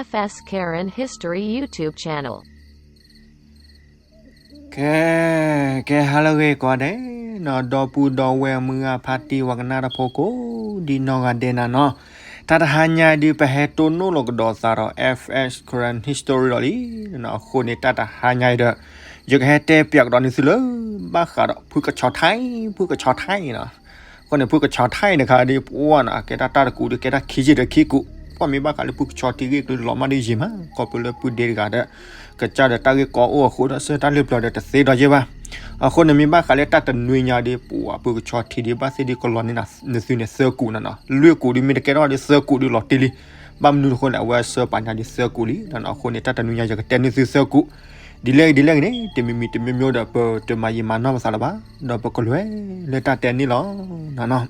F S Karen History YouTube channel. ကဲ ကဲ ဟါလၢအဂ့ၤကိးဂၤဒဲးနီၤ, ဒီပုၢ်ဒီဝဲၢ်မုၢ်ဂၢ်ဖါတံၢ်ဝဲကနၣ်တၢ်ဖိကိးဒံနီၢ်ဂၤဒဲးနၤနီၤ, တၢ်တဟါညါအံၤဒုး ပဟဲတိၢ်နီၣ်လီၤကဒီးသးဒီး F S Karen History လီၤလံနီၤ. အဃိန့ၣ် တၢ်တဟါညါအံၤဒီး ယကဟဲတဲပၠးကဒီးန့ၢ်သုလၢ ဘၣ်ဃးဒီးဖုကဆီထါအံၤ ဖုကဆီထါအံၤနီၤ. အဃိန့ၣ် ဖုကဆီထါအံၤတခါဒီး ပှၤနီၤ အကဲတၢ်တၢ်တကူးဒီး ကဲတၢ်ခံယုၢ်ဒီးခံကူး, ပှၤမ့ၢ်ဘၣ်ဃးလၢဖုကဆီထံဂ့ၢ်ကျိၤလီၤမးဒီးယံာ်မး ခီဖျိလၢပုၢ်ဒ့တဂၤဒီး ကစၢ်ဒီးတၢ်ဂ့ၢ်ကီအိၣ်အဃိဒီး ဆၢတၢ်လ့ပျီၤဒီးတသ့ဒီးယဲၢ်ဘၣ်. အဃိန့ၣ် မ့ၢ်ဘၣ်ဃးလၢတၢ်တနွံညါဒီး ပှၤဖုကဆီထံဒီး ဘၣ်သ့ၣ်ဒုးကလီၤန့ၢ်နသုန့ၣ်သၢကူးနီၤနီၤ, လွံၢ်ကူးဒုးမ့ၢ်တကဲထီၣ်ဒီးသၢကူးဒုးလီၤတံၢ်လံ. ဘၣ်မနုၤအဃိလဲၣ် အဝဲဆၢပာ်ညါဒ်သၢကူးလံနီၤနီၤ. အဃိန့ၣ် တၢ်တနွံညါ ယကတဲန့ၢ်သုသၢကူး ဒ်လဲၣ်ဂ့ၤဒ်လဲၣ်ဂ့ၤန့ၣ် တမံၤမံၤတမံၤမံၤဒီး ပတမၤယံာ်မၤနီၢ်ပသးလၢၤဘၣ်, ဒီးပကလဲၤလၢတၢ်တဲန့ၣ်လီၤနီၤနီၤ.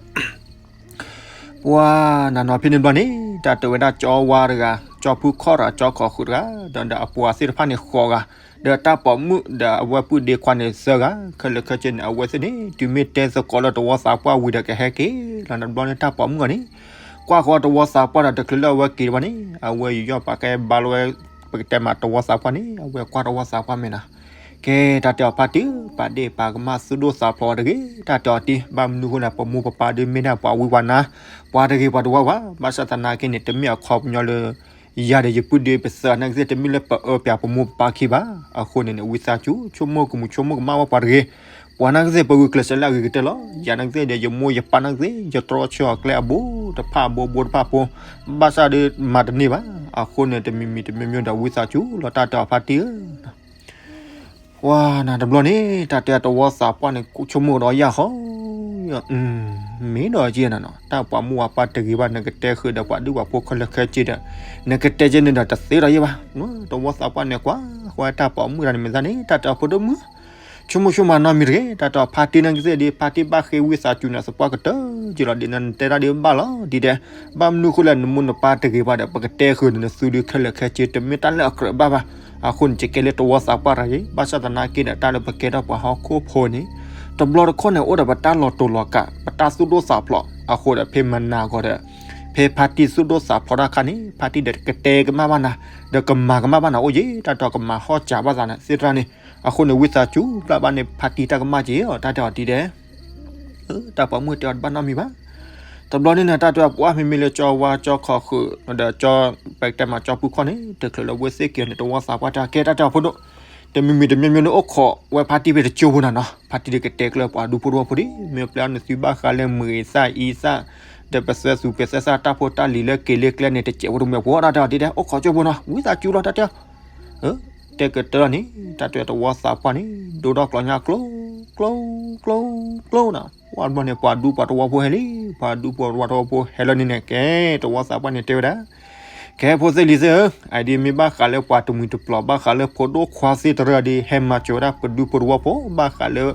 ပှၤနီၤနီၤ ဖဲန့ၣ်တဘျီန့ၣ် တၢ်တဲဝဲဒၣ်ကၠီဝါတဂၤ ကၠီဖုခီၣ်တဂၤ ကၠီခီၣ်ဃုာ်တဂၤ ဒီးအပှၤသ့ၣ်တဖၣ်န့ၣ်ဃိးဂၤ, ဒီးတၢ်ပိာ်မုၣ်ဒီးအဝဲပုၢ်ဒ့ခွါန့ၣ်သၢဂၤ, ခဲလၢာ်ခဲဆ့န့ၣ် အဝဲသ့ၣ်န့ၣ် တုၤမ့ၢ်တဲသကိးလၢတဝီသးပှၢ်ဝံၤဒီးကဟဲက့ၤလီၤ. တဘျီန့ၣ် တၢ်ပိာ်မုၣ်ဂၤန့ၣ် ကွၢ်ဃီတဝီသးပှၢ်ဒီး တချုးလၢအဝဲက့ၤတဘၣ်န့ၣ် အဝဲယူးယီၣ်ပာ်ကဲဘါလီဝဲ ပကတဲမးတဝီသးပှၢ်န့ၣ် အဝဲကွၢ်တဝီသးပှၢ်မဲာ်နီၤ. ကဲ တၢ်တဲအီၤဖါတံၢ် ပာ်ဒ့ၣ်ပာ်ကမၣ်သူၣ်ဒိၣ်သးဖျိးတဂ့ၤ, တၢ်တဲအီၤတံၢ် ဘၣ်မနုၤအဃိန့ၣ် ပမိၢ်ပပၢ်ဒုးမ့ၢ်ဒၣ်ပှၤဝံပှၤနါ ပှၤတဂ့ၤပှၤတဝါဘၣ်. ဘၣ်ဆၣ်သနာ်က့န့ၣ် တမ့ၢ်အခီပညီလၢ ယၤဒီးယပုၢ်ဒ့ပသၢနာ်က့သ့ၣ် တမ့ၢ်လၢပအၢပၠးပမိၢ်ပပၢ်ခံဘၣ်. အဃိန့ၣ်န့ၣ် ဝံသးစူၤ ဆိကမိၣ်ကမူၤဆိကမိၣ်ကမၣ်ဝဲပှၤတဂ့ၤ, ပှၤနာ်က့သ့ၣ် ပဂုာ်ကျဲးစၢးလၢအဂ့ၤကတၢၢ်လီၤ. ယၤနာ်က့သ့ၣ်ဒီးယမိၢ်ယပၢ်နာ်က့သ့ၣ် ယတြီဆၢအီၤကျဲအဘိတဖၣ်အဘိဘိတဖၣ်ဖိ, ဘၣ်ဆၣ်ဒီးမၤတန့ၢ်ဘၣ်. အဃိန့ၣ် တမံၤမံၤတမံၤမံၤဒီး ဝံသးစူၤလီၤ တၢ်တဲအီၤဖါတံၢ်ဧၢ ပှၤနၤတဘျီန့ၣ် တၢ်တဲတဝီသးပှၢ်န့ၣ် ဆိကမိၣ်ဒီးယၢ်ဃီ, မ့ၢ်ဒီးက့နီၤနီၤ တၢ်ပှၤမိၢ်ပှၤပၢ်တဂ့ၤဘၣ် နကတဲဃုာ်ဒီးပှၤဒူပှၤဖိခဲလၢာ်ခဲဆ့ဒီး နကတဲက့န့ၣ်ဒီးတသ့ဒီးယဲၢ်ဘၣ်. တဝီသးပှၢ်န့ၣ်ကွၢ်ဃီတၢ်ပိာ်မုၣ်တဂၤန့ၣ် မ့ၢ်သးန့ၣ် တၢ်တဲအီၤဖိဒိၣ်မုၣ် ဆိကမိၣ်ဆိကမးနီတမံၤတဂ့ၤ, တၢ်တဲအီၤဖါတံၢ်နာ်က့သ့ၣ်ဒီး ဖါတံၢ်ဘၣ်ဃ့ဝံသးစူၤန့ၣ် သပှၢ်ကတၢၢ်က့လီၤ. ဒ်နတဲတၢ်ဒ်ဘၣ်လီၤ ဒ်တဲ ဘၣ်မနုၤအဃိလဲၣ် နမိၢ်နပၢ်တဂ့ၤဘၣ်ဒီး ပကတဲဃုာ်နသုဒုးခဲလၢာ်ခဲဆ့ တမ့ၢ်တၢ်လၢအကြၢးဘၣ်ဘၣ်. အဃိန့ၣ် ယကဲလၢတဝီသးပှၢ်တဂ့ၤ, ဘၣ်ဆၣ်သနာ်က့ဒီး တၢ်လၢပကဲထီၣ်ပှၤဟီၣ်ခိၣ်ဖိန့ၣ် တဘျီတခီၣ်န့ၣ် အိၣ်ဒီးပတၢ်လီၤတိာ်လီၤကး ပတၢ်သူၣ်ဒိၣ်သးဖျိး. အဃိဒီး ဖဲမနၤအဂီၢ်ဒီး ဖဲဖါတံၢ်သူၣ်ဒိၣ်သးဖျိးတၢ်ခါန့ၣ် ဖါတံၢ်ဒီးကတဲကမၣ်ဘၣ်နၤ ဒီးကမၤကမၣ်ဘၣ်နၤအိၣ်ယံၤ တၢ်တဲအီၤကမၤဟီၣ်စၢၤဘၣ်သးန့ၣ် သ့ၣ်တဖၣ်န့ၣ်. အဃိန့ၣ် ဝံသးစူၤပျၢ်ဘၣ်န့ၣ် ဖါတံၢ်တၢ်ကမၣ်က့ၤအီၤ တၢ်တဲအီၤဒ်တဲ တၢ်ပိာ်မုၣ်တဲအီၤတဘၣ်နီတမံၤဘၣ်. တဘျီန့ၣ်န့ၣ် တၢ်တဲအီၤပှၤမ့မ့ၢ်လၢကၠီဝါကၠီခီၣ်ဃုာ် ဒီးကၠီ ပကတဲမးကၠီဖုခီၣ်န့ၣ် တချုးလၢအဝဲသ့ၣ်က့ၤန့ၣ် တဝီသးပှၢ်တဲကဲ တၢ်တဲအီၤဖိဒိၣ် တမံၤမံၤတမံၤမံၤန့ၣ် အိၣ်ခိးဝဲဖါတံၢ်ဖဲတကၠိဖိနီၤနီၤ. ဖါတံၢ်ဒီးကတဲကျၢၤပှၤဒူဖိတဝီဖိဒံး မ့ၢ်ပျဲနသုဘၣ်ဃးလၢမုၢ်ဂ့ၤသၣ်အံသၣ် ဒီးပသၢသူပသၢသၣ်တၢ်ဖိတၢ်လံၤလၢက့ၤလၢကျဲန့ၣ် တစဲးဖိတမုာ်ဖိ တၢ်တဲအီၤဒ်တဲ အိၣ်ခိးကၠိဖိနီၤ ဝံသးစူၤလီၤ တၢ်တဲအီၤ တဲကတၢၢ်လီၤန့ၣ် တၢ်တဲတဝီသးပှၢ်န့ၣ် ဒိၣ်ထီၣ်ကျီညါကျိ ကျိ ကျိ ကျိနီၤ. ပှၤတဘျီန့ၣ် ပှၤဒူပှၤတဝီဖိဟဲလံ ပှၤဒူပှၤတဝီဖိဟဲလီၤန့ၣ်န့ၣ် ကဲ တဝီသးပှၢ်န့ၣ်တဲဝဲဒၣ် ကဲ ဖိသ့ၣ်လံၤသ့ၣ်ဧၢ, အအံၤဒ်မ့ၢ်ဘၣ်ဃးလၢပှၤတမှံၤတပျီၤ ဘၣ်ဃးလၢဖိဒိၣ်ခွါသ့ၣ်တရၢဒီး ဟဲမၤစၢၤဝဲဒၣ်ပဒူဖိတဝီဖိ ဘၣ်ဃးလၢ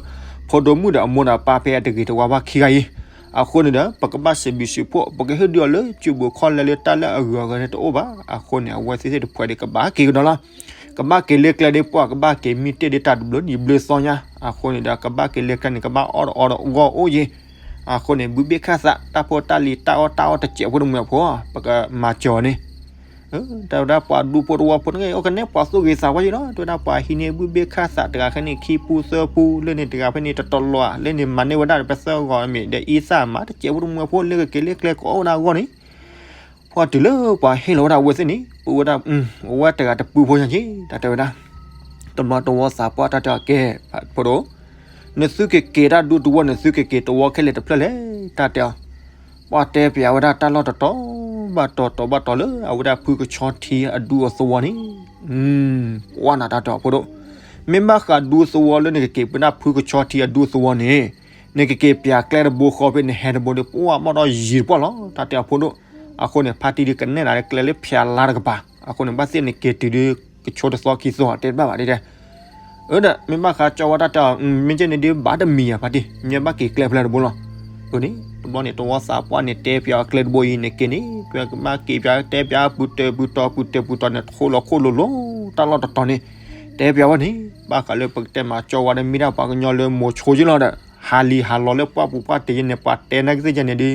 ဖိဒိၣ်မုၣ်ဒီးအမိၢ်ဒီးအပၢ်ဖဲအတဂ့ၤတဝါဘၣ်ခံဂၤအံၤ. အဃိန့ၣ်ဒီး ပကဘၣ်စံးဘျုးစံးဖှိၣ် ပကဟ့ၣ်ဒုးအီၤလၢစုပူၤခီၣ်လဲလၢတၢ်လၢအဂုၤအဂၤန့ၣ်တအိၣ်ဘၣ်. အဃိန့ၣ် အဝဲသ့ၣ်သ့ၣ်တဖှဲးဒီးကဘၣ်က့ၤကဒီးလီၤ. ကဘၣ်က့ၤလၢကျဲဒီး ပှၤကဘၣ်က့ၤမံတ့ၢ်ဒီးတၢ်တဘျုးနံၣ်ဘျုးသီညါ. အဃိန့ၣ်ဒီး ကဘၣ်က့ၤလၢကျဲန့ၣ် ကဘၣ်အီၣ်ဒီးအီဒီးဂီၢ်အိၣ်ယံၤ. အဃိန့ၣ် ဘုဘ့ၣ်ခၢၣ်သး တၢ်ဖိတၢ်လံၤ တၢ်အီၣ်တၢ်အီတစဲးဖိတမုာ်ဖိ ပကမၤစၢၤအီၤန့ၣ် တဲဝဲဒၣ်ပှၤဒူဖိတဝီဖိန့ၣ် အိၣ်ကနဲပှၤသူၣ်ဂ့ၤသးဝါယံၤလီၤ. တဲဝဲဒၣ်ပှၤဟံးန့ၢ်ဘုဘ့ၣ်ခၢၣ်သး တဂၤဖဲန့ၣ်ခံပူသၢပူ လၢန့ၣ်တဂၤဖဲန့ၣ်တတလီၤ လၢန့ၣ်မၤန့ၢ်ဝဲဒၣ်ပသၢဂီၤမ့ၢ်ဒီးအံသၣ်မၤတစဲးဖိတမုာ်ဖိ လၢကက့ၤလၢကျဲကအီၣ်ဝဲဒၣ်အဂီၢ်န့ၣ် ပှၤတုၤလၢပှၤဟ့ၣ်လီၤဝဲဒၣ်အဝဲသ့ၣ်န့ၣ် ပဝဲဒၣ် အဝဲတဂၤတပူဖိညါက့ၤ တၢ်တဲဝဲဒၣ် တဘျီတဝီသးပှၢ်တၢ်တဲအီၤကဲ ဖိဒိၣ် နသုကက့ၤတၢ်ဒူတဝီ နသုကက့ၤတဝီခဲလၢာ်တဖျၢၣ်လဲၣ် တၢ်တဲအီၤ ပှၤတဲပျးဝဲဒၣ်တၢ်လီၢ်တတီၤဘၣ်တီၤတီၤဘၣ်တီၤလၢ အဝဲဒၣ်ဖုကဆီထံအဒူအသဝီန့ၣ် ပှၤနၤတၢ်တဲအီၤဖိဒိၣ် မ့ၢ်ဘၣ်ဃးဒူသဝီလၢနကက့ၤပနၢ်ဖုကဆီထံအဒူသဝီန့ၣ် နကက့ၤပျးကျဲတဘိဃီဖဲနဟဲတဘိဒီး ပှၤဘၣ်ဒီးယံၤတပှၢ်လီၤ တၢ်တဲအီၤဖိဒိၣ် အဃိန့ၣ် ဖါတံၢ်ဒုးကနဲၣ်နၤလၢကျဲလၢဖျးလါတကပၤ အဃိန့ၣ် ဘၣ်သ့ၣ်နက့ၤတုၤဒုး ကဆိတသီခံသီတဲတဘၣ်ဘၣ်ဒ်တဲ အၢဒီး မ့ၢ်ဘၣ်ဃးကၠီဝါတၢ်တဲအီၤ မ့ၢ်ကဲန့ၣ်ဒုးဘၣ်တမံၤဧါဖါတံၢ် မ့ၢ်ဘၣ်က့ၤကျဲဖဲလဲၣ်တဘိလီၤ အန့ၣ် တဘျီန့ၣ် တဝီသးပှၢ်န့ၣ် တဲပျးအီၤကျဲတဘိအံၤန့ၣ်က့ၤန့ၣ် ပကဘၣ်က့ၤပျးတဲပျးပူၤတၢၢ်ပူၤတီၤပူၤတၢၢ်ပူၤတီၤန့ၣ် ထိလီၤခိၣ်လိၤလိၤ တၢ်လီၢ်တတီၤန့ၣ် တဲပျးဝဲန့ၣ် ဘၣ်ဃးလၢပကတဲမးကၠီဝါဒီးမ့ၢ်ဒၣ်ပှၤကညီလၢမိၤဆိယ့လီၤဒီး ဟးလံၤဟးလီၤလၢပှၢ်ပူၤပှၢ်တ့ၢ်ယဲန့ၣ် ပှၤတဲနာ်က့သ့ၣ်ယဲန့ၣ်ဒုး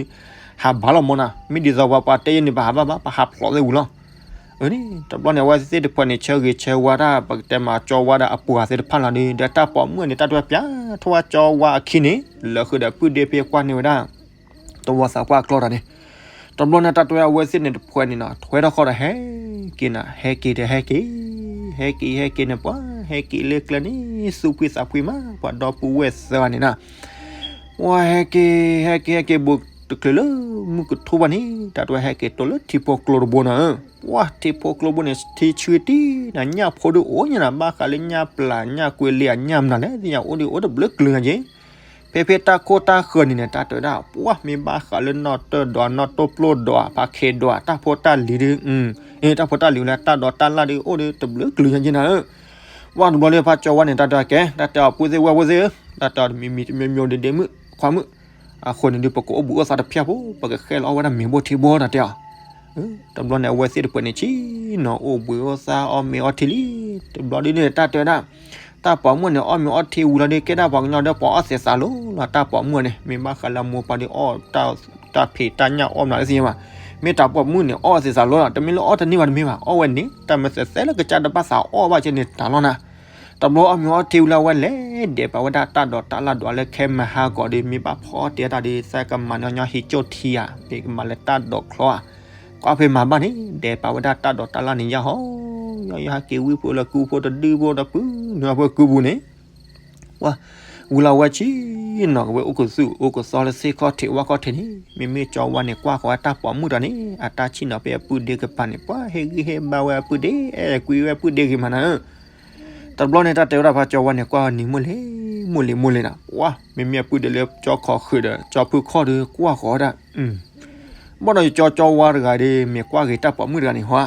ဟးဘၣ်လီၤမးနၤ မ့ၢ်ဒ်သိးပှၤပှၤတဲယဲန့ၣ် ပဟးဘၣ်ဘၣ် ပဟးဖျိးသ့ၣ်ဝံၤလီၤ အန့ၣ် တဘျီန့ၣ် အဝဲသ့ၣ်တဖၣ်န့ၣ် ဆၢဂ့ၤဆၢဝါတၢ် ပကတဲမး ကၠီဝါဒီးအပှၤသ့ၣ်တဖၣ်လီၤဒီး ဒီးတၢ်ပိာ်မုၣ်န့ၣ် တၢ်တဝဲပျးထီၣ်ဝဲကၠီဝါအခံန့ၣ် လၢာ်ဃုာ်ဒီးပုၢ်ဒ့ဖဲကွၢ်န့ၢ်ဝဲဒၣ် တဝီသးပှၢ်အကျီတၢ်န့ၣ် တဘျီန့ၣ် တၢ်တဝဲအဝဲသ့ၣ်န့ၣ်တဖုန့ၣ်နီၤ ထွဲထီၣ်ဃီဒီးဟဲက့ၤနၤ ဟဲက့ၤဒီးဟဲက့ၤ ဟဲက့ၤဟဲက့ၤန့ၣ် ပှၤဟဲက့ၤလၢကျဲန့ၣ် သူၣ်ဖှံသးဖှံမး ပှၤဒီပုၢ်ဝဲၢ်သၢဂၤန့ၣ်နီၤ ပှၤဟဲက့ၤ ဟဲက့ၤ ဟဲက့ၤဘူးတချုးလၢမုၢ်ကထူၣ်ဘၣ်န့ၣ် တၢ်တဝဲဟဲက့ၤတိၢ်လၢထံဖိကျိတဘိနီၤ ပှၤထံဖိကျိဘိန့ၣ် ထံဆှံတံၢ်နၤ ညၣ်ဖိဒုးအိၣ်ညါနၤ ဘၣ်ဃးလၢညၣ်ပျၢ် ညၣ်ကွ့လ့ အညၣ်မနုၤလဲၣ် သ့ၣ်ညါအိၣ်ဒုးအိၣ်တဘျုးကလုာ်ညါက့ၤ ဖဲဖဲတၢ်ခိၣ်တၢ်ဃၢၤန့ၣ်န့ၣ် တၢ်တဲဝဲဒၣ် ပှၤမ့ၢ်ဘၣ်ဃးလၢနီၣ်တၢၢ်ဒွး နီၣ်တိၢ်ပျိၢ်ဒွး ဖးခ့ဒွး တၢ်ဖိတၢ်လံၤဒုး တၢ်ဖိတၢ်လံၤလၢတၢ်ဒိးတၢ်လၢ်ဒုး အိၣ်ဒုးတဘျုးကလုာ်ညါက့ၤနၤဧၢ ပှၤတဘျီလၢဖးကၠီဝါန့ၣ် တၢ်တဲအီၤကဲ တၢ်တဲအီၤပုၢ်သ့ၣ်ဝဲၢ်ဖိသ့ၣ်ဧၢ တၢ်တဲအီၤတမံၤမံၤတမံၤမံၤဒ့ဒ့မုၣ် ခွါမုၣ် အဃိန့ၣ်ဒုး ပကအိၣ်ဘှံးအိၣ်သါတဖၣ်ဖိ ပကဃဲလီၤအီၣ်ဝဲဒၣ်မ့ၤဘိထံဘိ တၢ်တဲအီၤ တဘျီန့ၣ် အဝဲသ့ၣ်တဖုန့ၣ် ဆံးနီၤအိၣ်ဘှံးအိၣ်သါအီၣ်မ့ၤအီထံလံ တဘျီဒုးန့ၣ် တၢ်တဲဝဲဒၣ် တၢ်ပိာ်မုၣ်န့ၣ် အီၣ်မ့ၤအီထံဝံၤလီၤဒီး ကဲဒၣ်ပှၤကညီဒီး ပှၤအီၣ်သဲးသးလိၤလီၤ တၢ်ပိာ်မုၣ်န့ၣ် မ့ၢ်ဘၣ်ဃးလၢအမိၢ်ပၢ်ဒီးအီၣ် တၢ်ဖံးတၢ်ညၣ်အီၣ်မနုၤလၢသ့ၣ်ညါဘၣ် မ့ၢ်တၢ်ပိာ်မုၣ်န့ၣ် အီၣ်သဲးသးလိၤလီၤ တမ့ၢ်လၢအီၣ်တန့ၢ်ဘၣ်တမ့ၢ်ဘၣ် အီၣ်ဝဲန့ၣ် တၢ်မ့ၢ်သဲးသဲလၢကစၢ်တဘၣ်သးအီၣ်ဘၣ်ကဲန့ၣ်တၢ်လီၤနၤ တဘျီအီၣ်မ့ၤအီထံဝံၤလီၤ အဝဲလဲၤဒဲးပာ်ဝဲဒၣ်တၢ်ဒိးတၢ်လၢ်ဒွးလၢခဲမဟါကီးဒီး မ့ၢ်ဘၣ်ဖီအီၣ်တ့ၢ်တၢ်ဒီး သးကမၤန့ၢ်ညီဟံးကၠိၣ်ထံဧါ မ့ၢ်ကမၤလၢတၢ်ဒိးချီဧါ ကွၢ်ဖဲမၤဘၣ်န့ၣ် ဒဲးပာ်ဝဲဒၣ်တၢ်ဒိးတၢ်လၢ်န့ၣ် ယၢ်ဟီ ယၢ်ဟီဟဲက့ၤဝံဖိလၢကုဖိတဒုဖိဒီးပုၢ်နုာ်ဖိကုပူၤန့ၣ် ဝံၤလီၤဝဲဆံးနီၤ ကဝဲအိၣ်ကသူၣ်အိၣ်ကသီလၢသ့ၣ်ခီၣ်ထံးဝၣ်ခီၣ်ထံးန့ၣ် မ့မ့ၢ်ကၠီဝါန့ၣ် ကွၢ်ဃီၤဝဲတၢ်ပိာ်မုၣ်တၢ်န့ၣ် အတၢ်ဆံးနီၤဖဲအပုၢ်ဒ့ကပၤန့ၣ် ပှၤဟ့ၣ်ဂံၢ်ဟ့ၣ်ဘါဝဲအပုၢ်ဒ့ အဲၣ်ကွံဝဲအပုၢ်ဒ့ဂ့ၤမးနၤဧၢ တဘျီန့ၣ် တၢ်တဲဝဲဒၣ်ဖးကၠီဝါန့ၣ် ကွၢ်နံၤမိၢ်လ့ၤ မိၢ်လ့ၤမိၢ်လ့ၤနီၤ ပှၤ မ့မ့ၢ်အပုၢ်ဒ့လၢကၠီခီၣ်ဃုာ်ဒီး ကၠီဖုခီၣ်ဒီး ကွၢ်ဃီၤဝဲဒၣ် ဘၣ်ဒီးယကၠီကၠီဝါတဂၤဒီး မ့ၢ်ကွၢ်ဂ့ၤတၢ်ပိာ်မုၣ်တဂၤန့ၣ်ဟီဧါ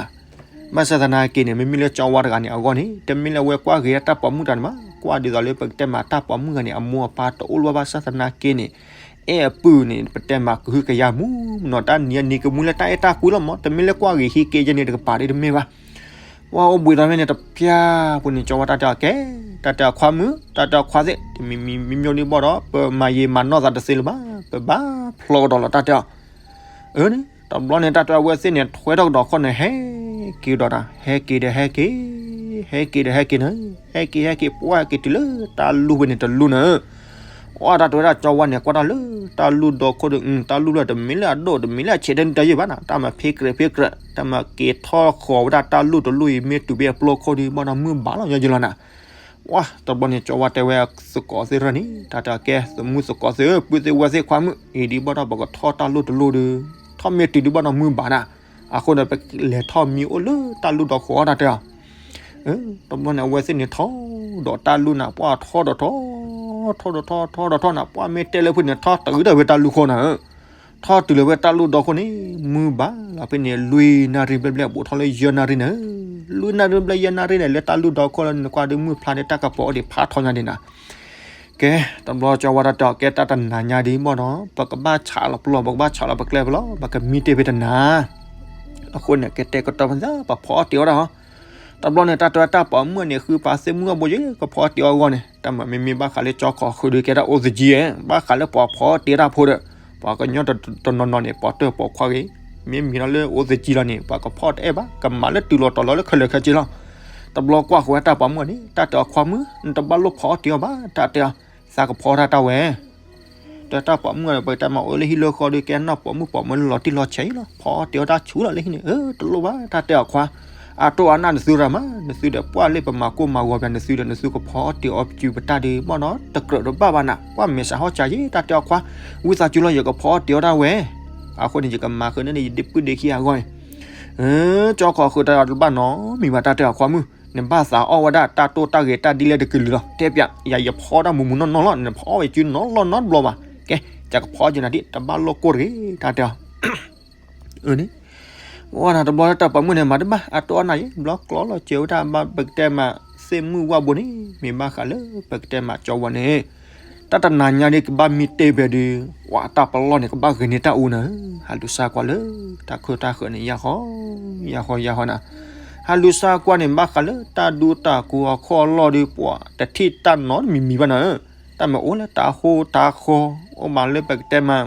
ဘၣ်ဆၣ်သနာ်က့န့ၣ် မ့မ့ၢ်လၢကၠီဝါတဂၤန့ၣ်အဂီၢ်န့ၣ် တမ့ၢ်လၢအဝဲကွၢ်ဂ့ၤတၢ်ပိာ်မုၣ်တဂၤန့ၣ်မး ကွၢ်ဒ်သိးလၢပကတဲမးတၢ်ပိာ်မုၣ်တဂၤန့ၣ် အမိၢ်အပၢ်တအိၣ်လၢၤဘၣ် ဘၣ်ဆၣ်သနာ်က့န့ၣ် အဲၣ်အပုၢ်န့ၣ် ပတဲမးကဟုကယာ်မူနီၤ တၢ်နံၤအနံၤကမူလၢတၢ်အဲၣ်တၢ်ကွံလီၤမး တမ့ၢ်လၢကွၢ်ဂ့ၤဟံးက့ယဲန့ၣ်တကပၤဒ်တမ့ၢ်ဘၣ် ပှၤအိၣ်ဘှံးဒီးမ့ၢ်န့ၣ်တဖျၢၣ်ပူၤန့ၣ် ကၠီဝါတၢ်တဲအီၤကဲ တၢ်တဲအီၤခွါမုၣ် တၢ်တဲအီၤခွါသ့ၣ် တမံၤမံၤမံၤမံၤဒ်ဘၣ်ဒီး ပမၤယံာ်မၤနီၢ်သးတသ့လၢၤဘၣ် ပဘၣ်ဖျီကဒီးလီၤတၢ်တဲအီၤ အန့ၣ် တဘျီန့ၣ် တၢ်တဲအဝဲသ့ၣ်န့ၣ် ထွဲထီၣ်ကဒီးခီၣ်န့ၣ် ဟဲက့ၤဒီးတၢ် ဟဲက့ၤဒီးဟဲက့ၤ ဟဲက့ၤဒီးဟဲက့ၤန့ၣ် ဟဲက့ၤဟဲက့ၤ ပှၤဟဲက့ၤတုၤလၢတၢ်လူၢ်ဖဲန့ၣ်တလူၢ်န့ၣ် အတၢ်တဲဝဲဒၣ်ကၠီဝါန့ၣ် ကွၢ်တၢ်လၢတၢ်လူၢ်ဒီးခိၣ်ဒီး တၢ်လူၢ်လၢတမ့ၢ်လၢအဒိၣ် တမ့ၢ်လၢအဆံးတၢ်နံၣ်တၢ်ယံာ်ဘၣ်နီၤ တၢ်မၤဖ့ကြၢးဖ့ကြၢး တၢ်မၤက့ၤထီၣ်ဃီၤဝဲဒၣ်တၢ်လူၢ်တလူၢ်အံၤ မ့ၢ်တုၤဖဲအပျီခိၣ်ဒီး ဘၣ်ဒီးမုၢ်ဘၣ်လီၤညီယလီၤနၤ ပှၤတဘျီန့ၣ် ကၠီဝါတဲဝဲသကိးသ့ၣ်ရၢ်န့ၣ် တၢ်တဲအီၤကဲ သမူသကိးသ့ၣ်ဧၢ ပုၢ်သ့ၣ်ဝဲၢ်သ့ၣ်ခွါမုၣ် အံၤဒ်ဘၣ်ဒီးပကထီၣ်တၢ်လူၢ်တလူၢ်ဒီး ထီၣ်မ့ၢ်တုၤဒ်ဘၣ်ဒီးမုၢ်ဘၣ်နၤ အဃိန့ၣ် ပလဲၤထီၣ်မံအိၣ်လၢတၢ်လူၢ်ဒီးခိၣ်တၢ်တဲအီၤ တဘျီန့ၣ် အဝဲသ့ၣ်န့ၣ်ထီၣ်ဒီးတၢ်လူၢ်နၤ ပှၤထီၣ်ဒီးထီၣ် ထီၣ်ဒီးထီၣ် ထီၣ်ဒီးထီၣ်နၤ ပှၤမ့ၢ်တဲလၢဖဲန့ၣ်ထီၣ်တုၤဒီးဖဲတၢ်လူၢ်ခိၣ်နၤဧၢ ထီၣ်တုၤလၢဖဲတၢ်လူၢ်ဒီးခိၣ်န့ၣ် မုၢ်ဘၣ်လီၤဖဲန့ၣ် လွံၢ်နၣ်ရံၣ်ဘျဲၣ်ဘျဲၣ် ဘူးထီၣ်လၢယဲၢ်နၣ်ရံၣ်နၤဧၢ လွံၢ်နၣ်ရံၣ်ဘျဲၣ်ယဲၢ်နၣ်ရံၣ်န့ၣ် လၢတၢ်လူၢ်ဒီးခိၣ်လၢနကွၢ်ဒီး မုၢ်ဖျါဒီးတၢ်ကပီၤအိၣ်ဒံးဖးထီညါဒံးနၤ ကဲ တဘျီကၠီဝါတၢ်တဲအီၤကဲ တၢ်တနၤညါဒ်ဘၣ်ဒီး ပကဘၣ်ဆးလီၤပျီ ပကဘၣ်ဆးလီၤပကျဲပလီၤ ပကမံတ့ၢ်ဖဲတနၤ အဃိန့ၣ် ကတဲာ်ကတီၤပသး ပဖီအီၣ်တ့ၢ်အီၣ်တၢ်ဟီ တဘျီန့ၣ် တၢ်တဲဝဲတၢ်ပိာ်မုၣ်န့ၣ် ဃုပာ်သ့ၣ်မုၢ်အဘိယဲ ကဖီအီၣ်တ့ၢ်အီၣ်အဂီၢ်န့ၣ် တၢ်မၤမ့မ့ၢ်ဘၣ်ဃးလၢကၠီခီၣ်ဃုာ်ဒီး ကဲဒၣ်အိၣ်သကံဧါ ဘၣ်ဃးလၢပှၤဖီအီၣ်တ့ၢ်တၢ်ဖိဒီး ပှၤကညီတနီၤနီၤန့ၣ် ပိာ်တၢၢ်ပိာ်ခွါဂ့ၤ မ့မ့ၢ်ဒီးလၢအိၣ်သကံလီၤန့ၣ် ပှၤကဖီအီၣ်တ့ၢ်ဘၣ် ကမၤလၢတုၤလီၤတီၤလီၤလၢခဲလၢာ်ခဲဆ့လီၤ တဘျီကွၢ်ဃီဝဲတၢ်ပိာ်မုၣ်န့ၣ် တၢ်တဲအီၤခွါမုၣ် နတဘၣ်လိၣ်ဖီအီၣ်တ့ၢ်အီၣ်ဘၣ် တၢ်တဲအီၤ သးကဖီတၢ်တၢ်ဝဲ တၢ်ပိာ်မုၣ်န့ၣ် ပကတဲမၤအိၣ်လၢဟံၣ်လၢဃီဒီး ကဲနီၢ်ပိာ်မုၣ်ပိာ်မုၣ်လၢလီၤတံၢ်လီၤဆဲးလီၤ ဖီအီၣ်တ့ၢ်အီၣ်တၢ်ဆူၣ်လီၤလၢဟံၣ်န့ၣ် အၢ တလိၣ်ဘၣ် တၢ်တဲအီၤခွါ အတိၢ်အနၢ်နသုရၤမး နသုဒီးပှၢ်လၢပမၤကိၢ်မၤဂီၤပျၢၤ နသုဒီးနသုကဖီအီၣ်တ့ၢ်အီၣ်ပစုပတၢ်ဒီး ဘၣ်ဒီးတကြၢးတဘၣ်ဘၣ်နၤ ကွၢ်မဲာ်ဆှးဟီၣ်စၢ်ယဲ တၢ်တဲအီၤခွါ ဝံသးစူၤလီၤ ယကဖီအီၣ်တ့ၢ်အီၣ်တၢ်ဝဲ အဃိန့ၣ် ယကမၤဃုာ်န့ၢ်န့ၣ် ယဒ့ပုၢ်ဒ့ခံအဂီၢ်န့ၣ် ကၠီခီၣ်ဃုာ်တၢ်အီၤတဘၣ်နီတမံၤဘၣ် တၢ်တဲအီၤခွါမုၣ် နဘၣ်သးအီၣ်ဝဲဒၣ်တၢ်တိၢ်တၢ်ဂဲၤတၢ်ဒ်လဲၣ်တကလုာ်လီၤ တဲပျး ယၤယဖီတၢ်မူးမူးနီၢ်နီၢ်လီၤ နဖီအီၣ်ဝဲစုနီတဘျီနီတဘျီဘၣ် ကဲ ယကဖီက့ၤနၤဒ် တဘၣ်လိၣ်ကိၢ်တဂ့ၤ တၢ်တဲအီၤ အန့ၣ် ဝဲဒၣ်တဘျီလၢတၢ်ပိာ်မုၣ်န့ၣ် မၤတဘၣ် အတိၢ်အနၢ်ယဲ ဘျီကျီလီၤစၢၤဝဲဒၣ်ဘၣ် ပကတဲမး သ့ၣ်မုၢ်ဝၣ်ဘိန့ၣ် မ့ၢ်ဘၣ်ဃးလၢပကတဲမးကၠီဝဲန့ၣ် တၢ်တနၤညါဒ်ကဘၣ်မံတ့ၢ်ဖဲဒီး ဝဲတၢ်ပလီၢ်န့ၣ် ကဘၣ်ဂ့ၤန့ၢ်တၢ်အူနၤဧၢ ဟးလူၤစါကွၢ်လၢ တၢ်ခိၣ်တၢ်ဃၢၤန့ၣ် ယၢ်ဃီ ယၢ်ဃီ ယၢ်ဃီနၤ ဟးလူၤစါကွၢ်န့ၣ် ဘၣ်ဃးလၢတၢ်ဒူတၢ်ကိးအခီၣ်လီၢ်ဒီး ပှၤတထံၣ်တၢ်နီတမံၤမံၤဘၣ်နၤဧၢ တၢ်မ့ၢ်အိၣ်လၢတၢ်ဃိတၢ်ဃီ အိၣ်မးလၢပကတဲမး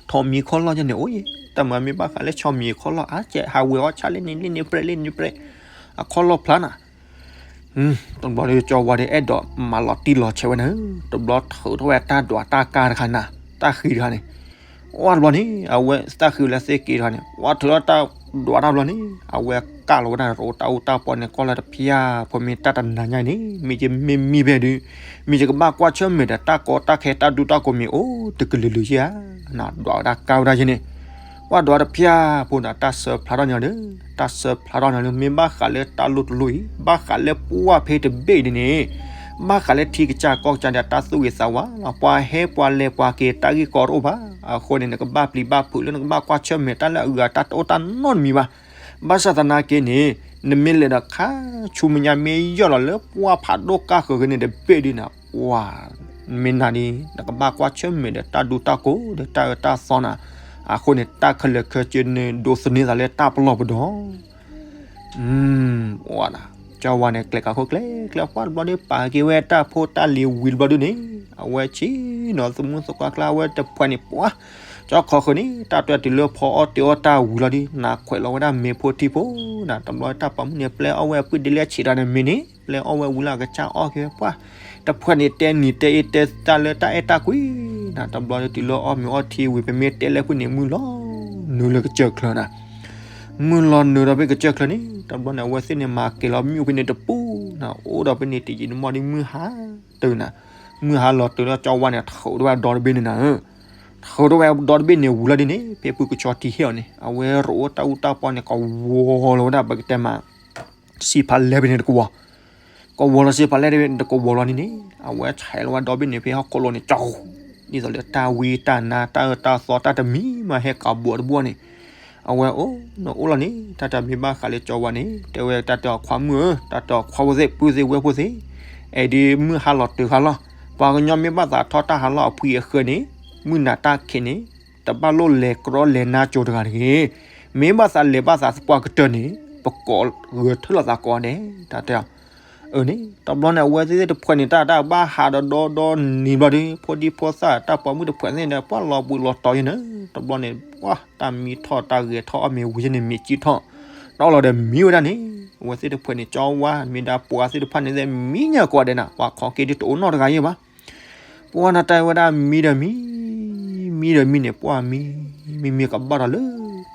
ထိးမံခီၣ်လီၢ်ယဲန့ၣ်အိၣ်ယဲ တၢ်မုၢ်မ့ၢ်ဘၣ်ဃးလၢဆီမံၤအခီၣ်လီၢ် အါကဲးဟးဝဲအီၣ်ဆၣ်လၢန့ၣ်လၢန့ၣ်ပြဲးလၢန့ၣ်ပြဲး အခီၣ်လီၢ်ဖျါနၤ တဘျီဒီးကၠီဝါဒီးအဲၣ်ဒိးမၤလီၤတံၢ်လီၤဆဲးဝဲန့ၣ်, တဘျီထုးထီၣ်ဝဲတၢ်ဒွးတၢ်ကါတခါနၤ, တၢ်ဃံတခါန့ၣ်, ဝဲတဘျီန့ၣ် အဝဲသးဃံလၢသ့ၣ်က့တခါန့ၣ် ဝဲထုးထီၣ်တၢ်ဒွးတဘျီန့ၣ် အဝဲကၢ်လီၤဝဲဒၣ်ရိတၢ်အူတၢ်ပီန့ၣ် ကီၢ်လၢတဖျါဖိမ့ၢ်တၢ်တနၤညါအံၤန့ၣ် မ့ၢ်ယမ့ၢ်မံဖဲဒုး မ့ၢ်ယကဘၣ်ကွၢ်ဆၢၣ်မဲာ်ဒီးတၢ်ကီတၢ်ခဲတၢ်ဒူတၢ်ကိးမံၤအိၣ်တကလုာ်လုာ်ဧါ, ဒွးဝဲဒၣ်ကါဝဲဒၣ်ယဲန့ၣ် ပှၢ်ဒွးတဖျါဖိဒီးတၢ်စၢဖျါထီၣ်န့ၣ်ဒီး, တၢ်စၢဖျါထီၣ်န့ၣ်လၢမ့ၢ်ဘၣ်ဃးလၢတၢ်လိၣ်တလိၣ်အံၤ ဘၣ်ဃးလၢပှၢ်ဖဲတဘ့ၣ်ဒ်န့ၣ်, ဘၣ်ဃးလၢထံကစၢ်ကီၢ်ကစၢ်ဒီးတၢ်သူၣ်ဂ့ၤသးဝါလီၤ, ပှၤဟဲပှၤလဲၤပှၤက့ၤတၢ်ဂ့ၢ်ကီတအိၣ်ဘၣ်, အဃိန့ၣ် နကဘၣ်ပျံၤဘၣ်ဖုးလၢနကဘၣ်ကွၢ်ဆၢၣ်မဲာ်တၢ်လၢအဂၤတၢ်တအိၣ်တၢ်နီတမံၤဘၣ်, ဘၣ်ဆၣ်သနာ်က့န့ၣ်, နမ့ၢ်လဲၤဒီးခါဆူမဲာ်ညါမ့ၢ်ယီၢ်လီၤလၢပှၢ်ဖးဒိၣ်ကၢ်ဃၢၤဂ့ၤန့ၣ်တဘ့ၣ်ဒ်န့ၣ်, ပှၢ် မ့ၢ်နၤဒ် နကဘၣ်ကွၢ်ဆၢၣ်မဲာ်ဒီးတၢ်ဒူတၢ်ကိးဒီးတၢ်အၢတၢ်သီနၤ, အဃိန့ၣ် တၢ်ခဲလၢာ်ခဲဆ့န့ၣ် ဒိးသန့ၤသးလၢတၢ်ပလီၢ်ပဒီ, ကၠီဝါန့ၣ် ကျဲကးခိၣ်ကျဲကျဲပှၢ်တဘျီဒီး ပာ်က့ၤဝဲတၢ်ဖိတၢ်လံၤဝံၤတဘျီဒ်န့ၣ်, အဝဲဆ့ၣ်နီၤသမူသကိးကျါဝဲတဖှဲးန့ၣ်ပှၢ်, ကၠီခီဃုာ်န့ၣ် တၢ်တွဲတုၤလၢဖီအီၣ်တ့ၤအီၣ်တၢ်ဝံၤလီၤဒ် နခွဲးလီၤဝဲဒၣ်မ့ၤဖိထံဖိနၤ, တဘျီတၢ်ပိာ်မုၣ်န့ၣ် ပျဲအီၣ်ဝဲအပုၢ်ဒ့လၢဆံးတၢ်န့ၣ်မ့ၤန့ၣ် ပျဲအီၣ်ဝဲဝံၤလၢအကစၢ်အီၣ်က့ၤဝဲပှၢ်, တဖှဲးန့ၣ်တဲနံၤတဲအ့တဲတၢ်လၢတၢ်အဲၣ်တၢ်ကွံနၤ, တဘျီတုၤလၢအီၣ်မ့ၤအီထံဝံၤ ပမ့ၢ်တဲလၢဖုၣ်န့ၣ် မုၢ်လီၤနုာ်လၢကစၢၢ်ချၢနၤ, မုၢ်လီၤနုာ်ဒီးဖဲကစၢၢ်ချၢန့ၣ် တဘျီန့ၣ် အဝဲသ့ၣ်န့ၣ် မၤကဲၤလီၤမ့ၣ်အူဖဲန့ၣ်တပူၤနၤ, အိၣ်ဒီးဖဲန့ၣ်တယံာ်တမီၢ်ဒ်မုၢ်ဟါတုၤနၤ, မုၢ်ဟါလီၤတုၤလၢကၠီဝါန့ၣ် ထုးထီၣ်ဝဲဒီတဘ့ၣ်န့ၣ်နၤ, ထုးထီၣ်ဝဲဒီတဘ့ၣ်န့ၣ်ဝံၤလီၤဒ်န့ၣ် ဖဲဖုကဆီထံဟ့ၣ်အီၤန့ၣ် အဝဲရိးအိၣ်တၢ်အူတၢ်ပီန့ၣ် ကဝီၤလီၤဝဲဒၣ်ပကတဲမး စံးဖးလဲၢ်ဖဲန့ၣ်တကဝီၤ, ကဝီၤလီၤစံးဖးလဲၢ်ဖဲန့ၣ်တကဝီၤလီၤန့ၣ်န့ၣ် အဝဲဆဲးလီၤဝဲဒီဘ့ၣ်န့ၣ် ဖဲဟီၣ်ခိၣ်လိၤန့ၣ် ကၠီ, ဒ်သိးလၢတၢ်ဝံတၢ်နါတၢ်အၢတၢ်သီတၢ်တမံၤမး ဟဲကးဘိးတဘိန့ၣ်, အဝဲအိၣ်နအိၣ်လီၤန့ၣ် တၢ်တမ့ၢ်ဘၣ်ဃးလၢကၠီဝါန့ၣ် တဲဝဲတၢ်တဲအီၤခွါမုၣ်ဧၢ, တၢ်တဲအီၤခွါဖိသ့ၣ် ပုၢ်သ့ၣ်ဝဲၢ်ဖိသ့ၣ်, အဲၣ်ဒ်မုၢ်ဟါလီၤတုၤဃါလီၤ, ပှၤကညီမ့ၢ်ဘၣ်သးထီၣ်တၢ်ဟးလီၢ်အဖှံအဃၢန့ၣ်, မုၢ်နၤတၢ်ခံးန့ၣ် တဘၣ်လိၣ်လဲၤကြီလဲၤနါကၠိတဂၤတဂ့ၤ, မ့ၢ်ဘၣ်သးလဲၤဘၣ်သးသပှၢ်ကတၢၢ်န့ၣ် ပကိးဂဲၤထၢၣ်လိာ်သးကိးဂၤဒဲး တၢ်တဲအီၤ, အန့ၣ် တဘျီန့ၣ် အဝဲသ့ၣ်တဖှဲးန့ၣ် တၢ်တၢ်ဘၣ်ဟးဒီးဒီဒီနံၤဘျီဒီး ဖိဒံဖိသၣ်တၢ်ပိာ်မုၣ်တဖှဲးသ့ၣ်န့ၣ် ပှၢ်လီၤဘှံးလီၤတီၤယဲန့ၣ် တဘျီန့ၣ် ပှၢ်တၢ်မံထီၣ်တၢ်ဂဲၤထီၣ်အီၣ်မ့ၤဝံၤယဲန့ၣ် မ့ၢ်ကံထီၣ် ဒီးလီၤဒီးမံဝဲဒၣ်န့ၣ် အဝဲသ့ၣ်တဖှဲးန့ၣ် ကၠီဝါ မ့ၢ်ဒၣ်ပှၤသ့ၣ်တဖၣ်န့ၣ် မံညါကိးဂၤဒဲးနၤ ပှၤခီက့ၤဒ်တအိၣ်နီတဂၤယဲဘၣ် ပှၢ်နတဲဝဲဒၣ်မံဒီးမံ, မံဒီးမံန့ၣ် ပှၢ်မံ, မံမ့ၢ်ကဘၣ်ဒီးလၢ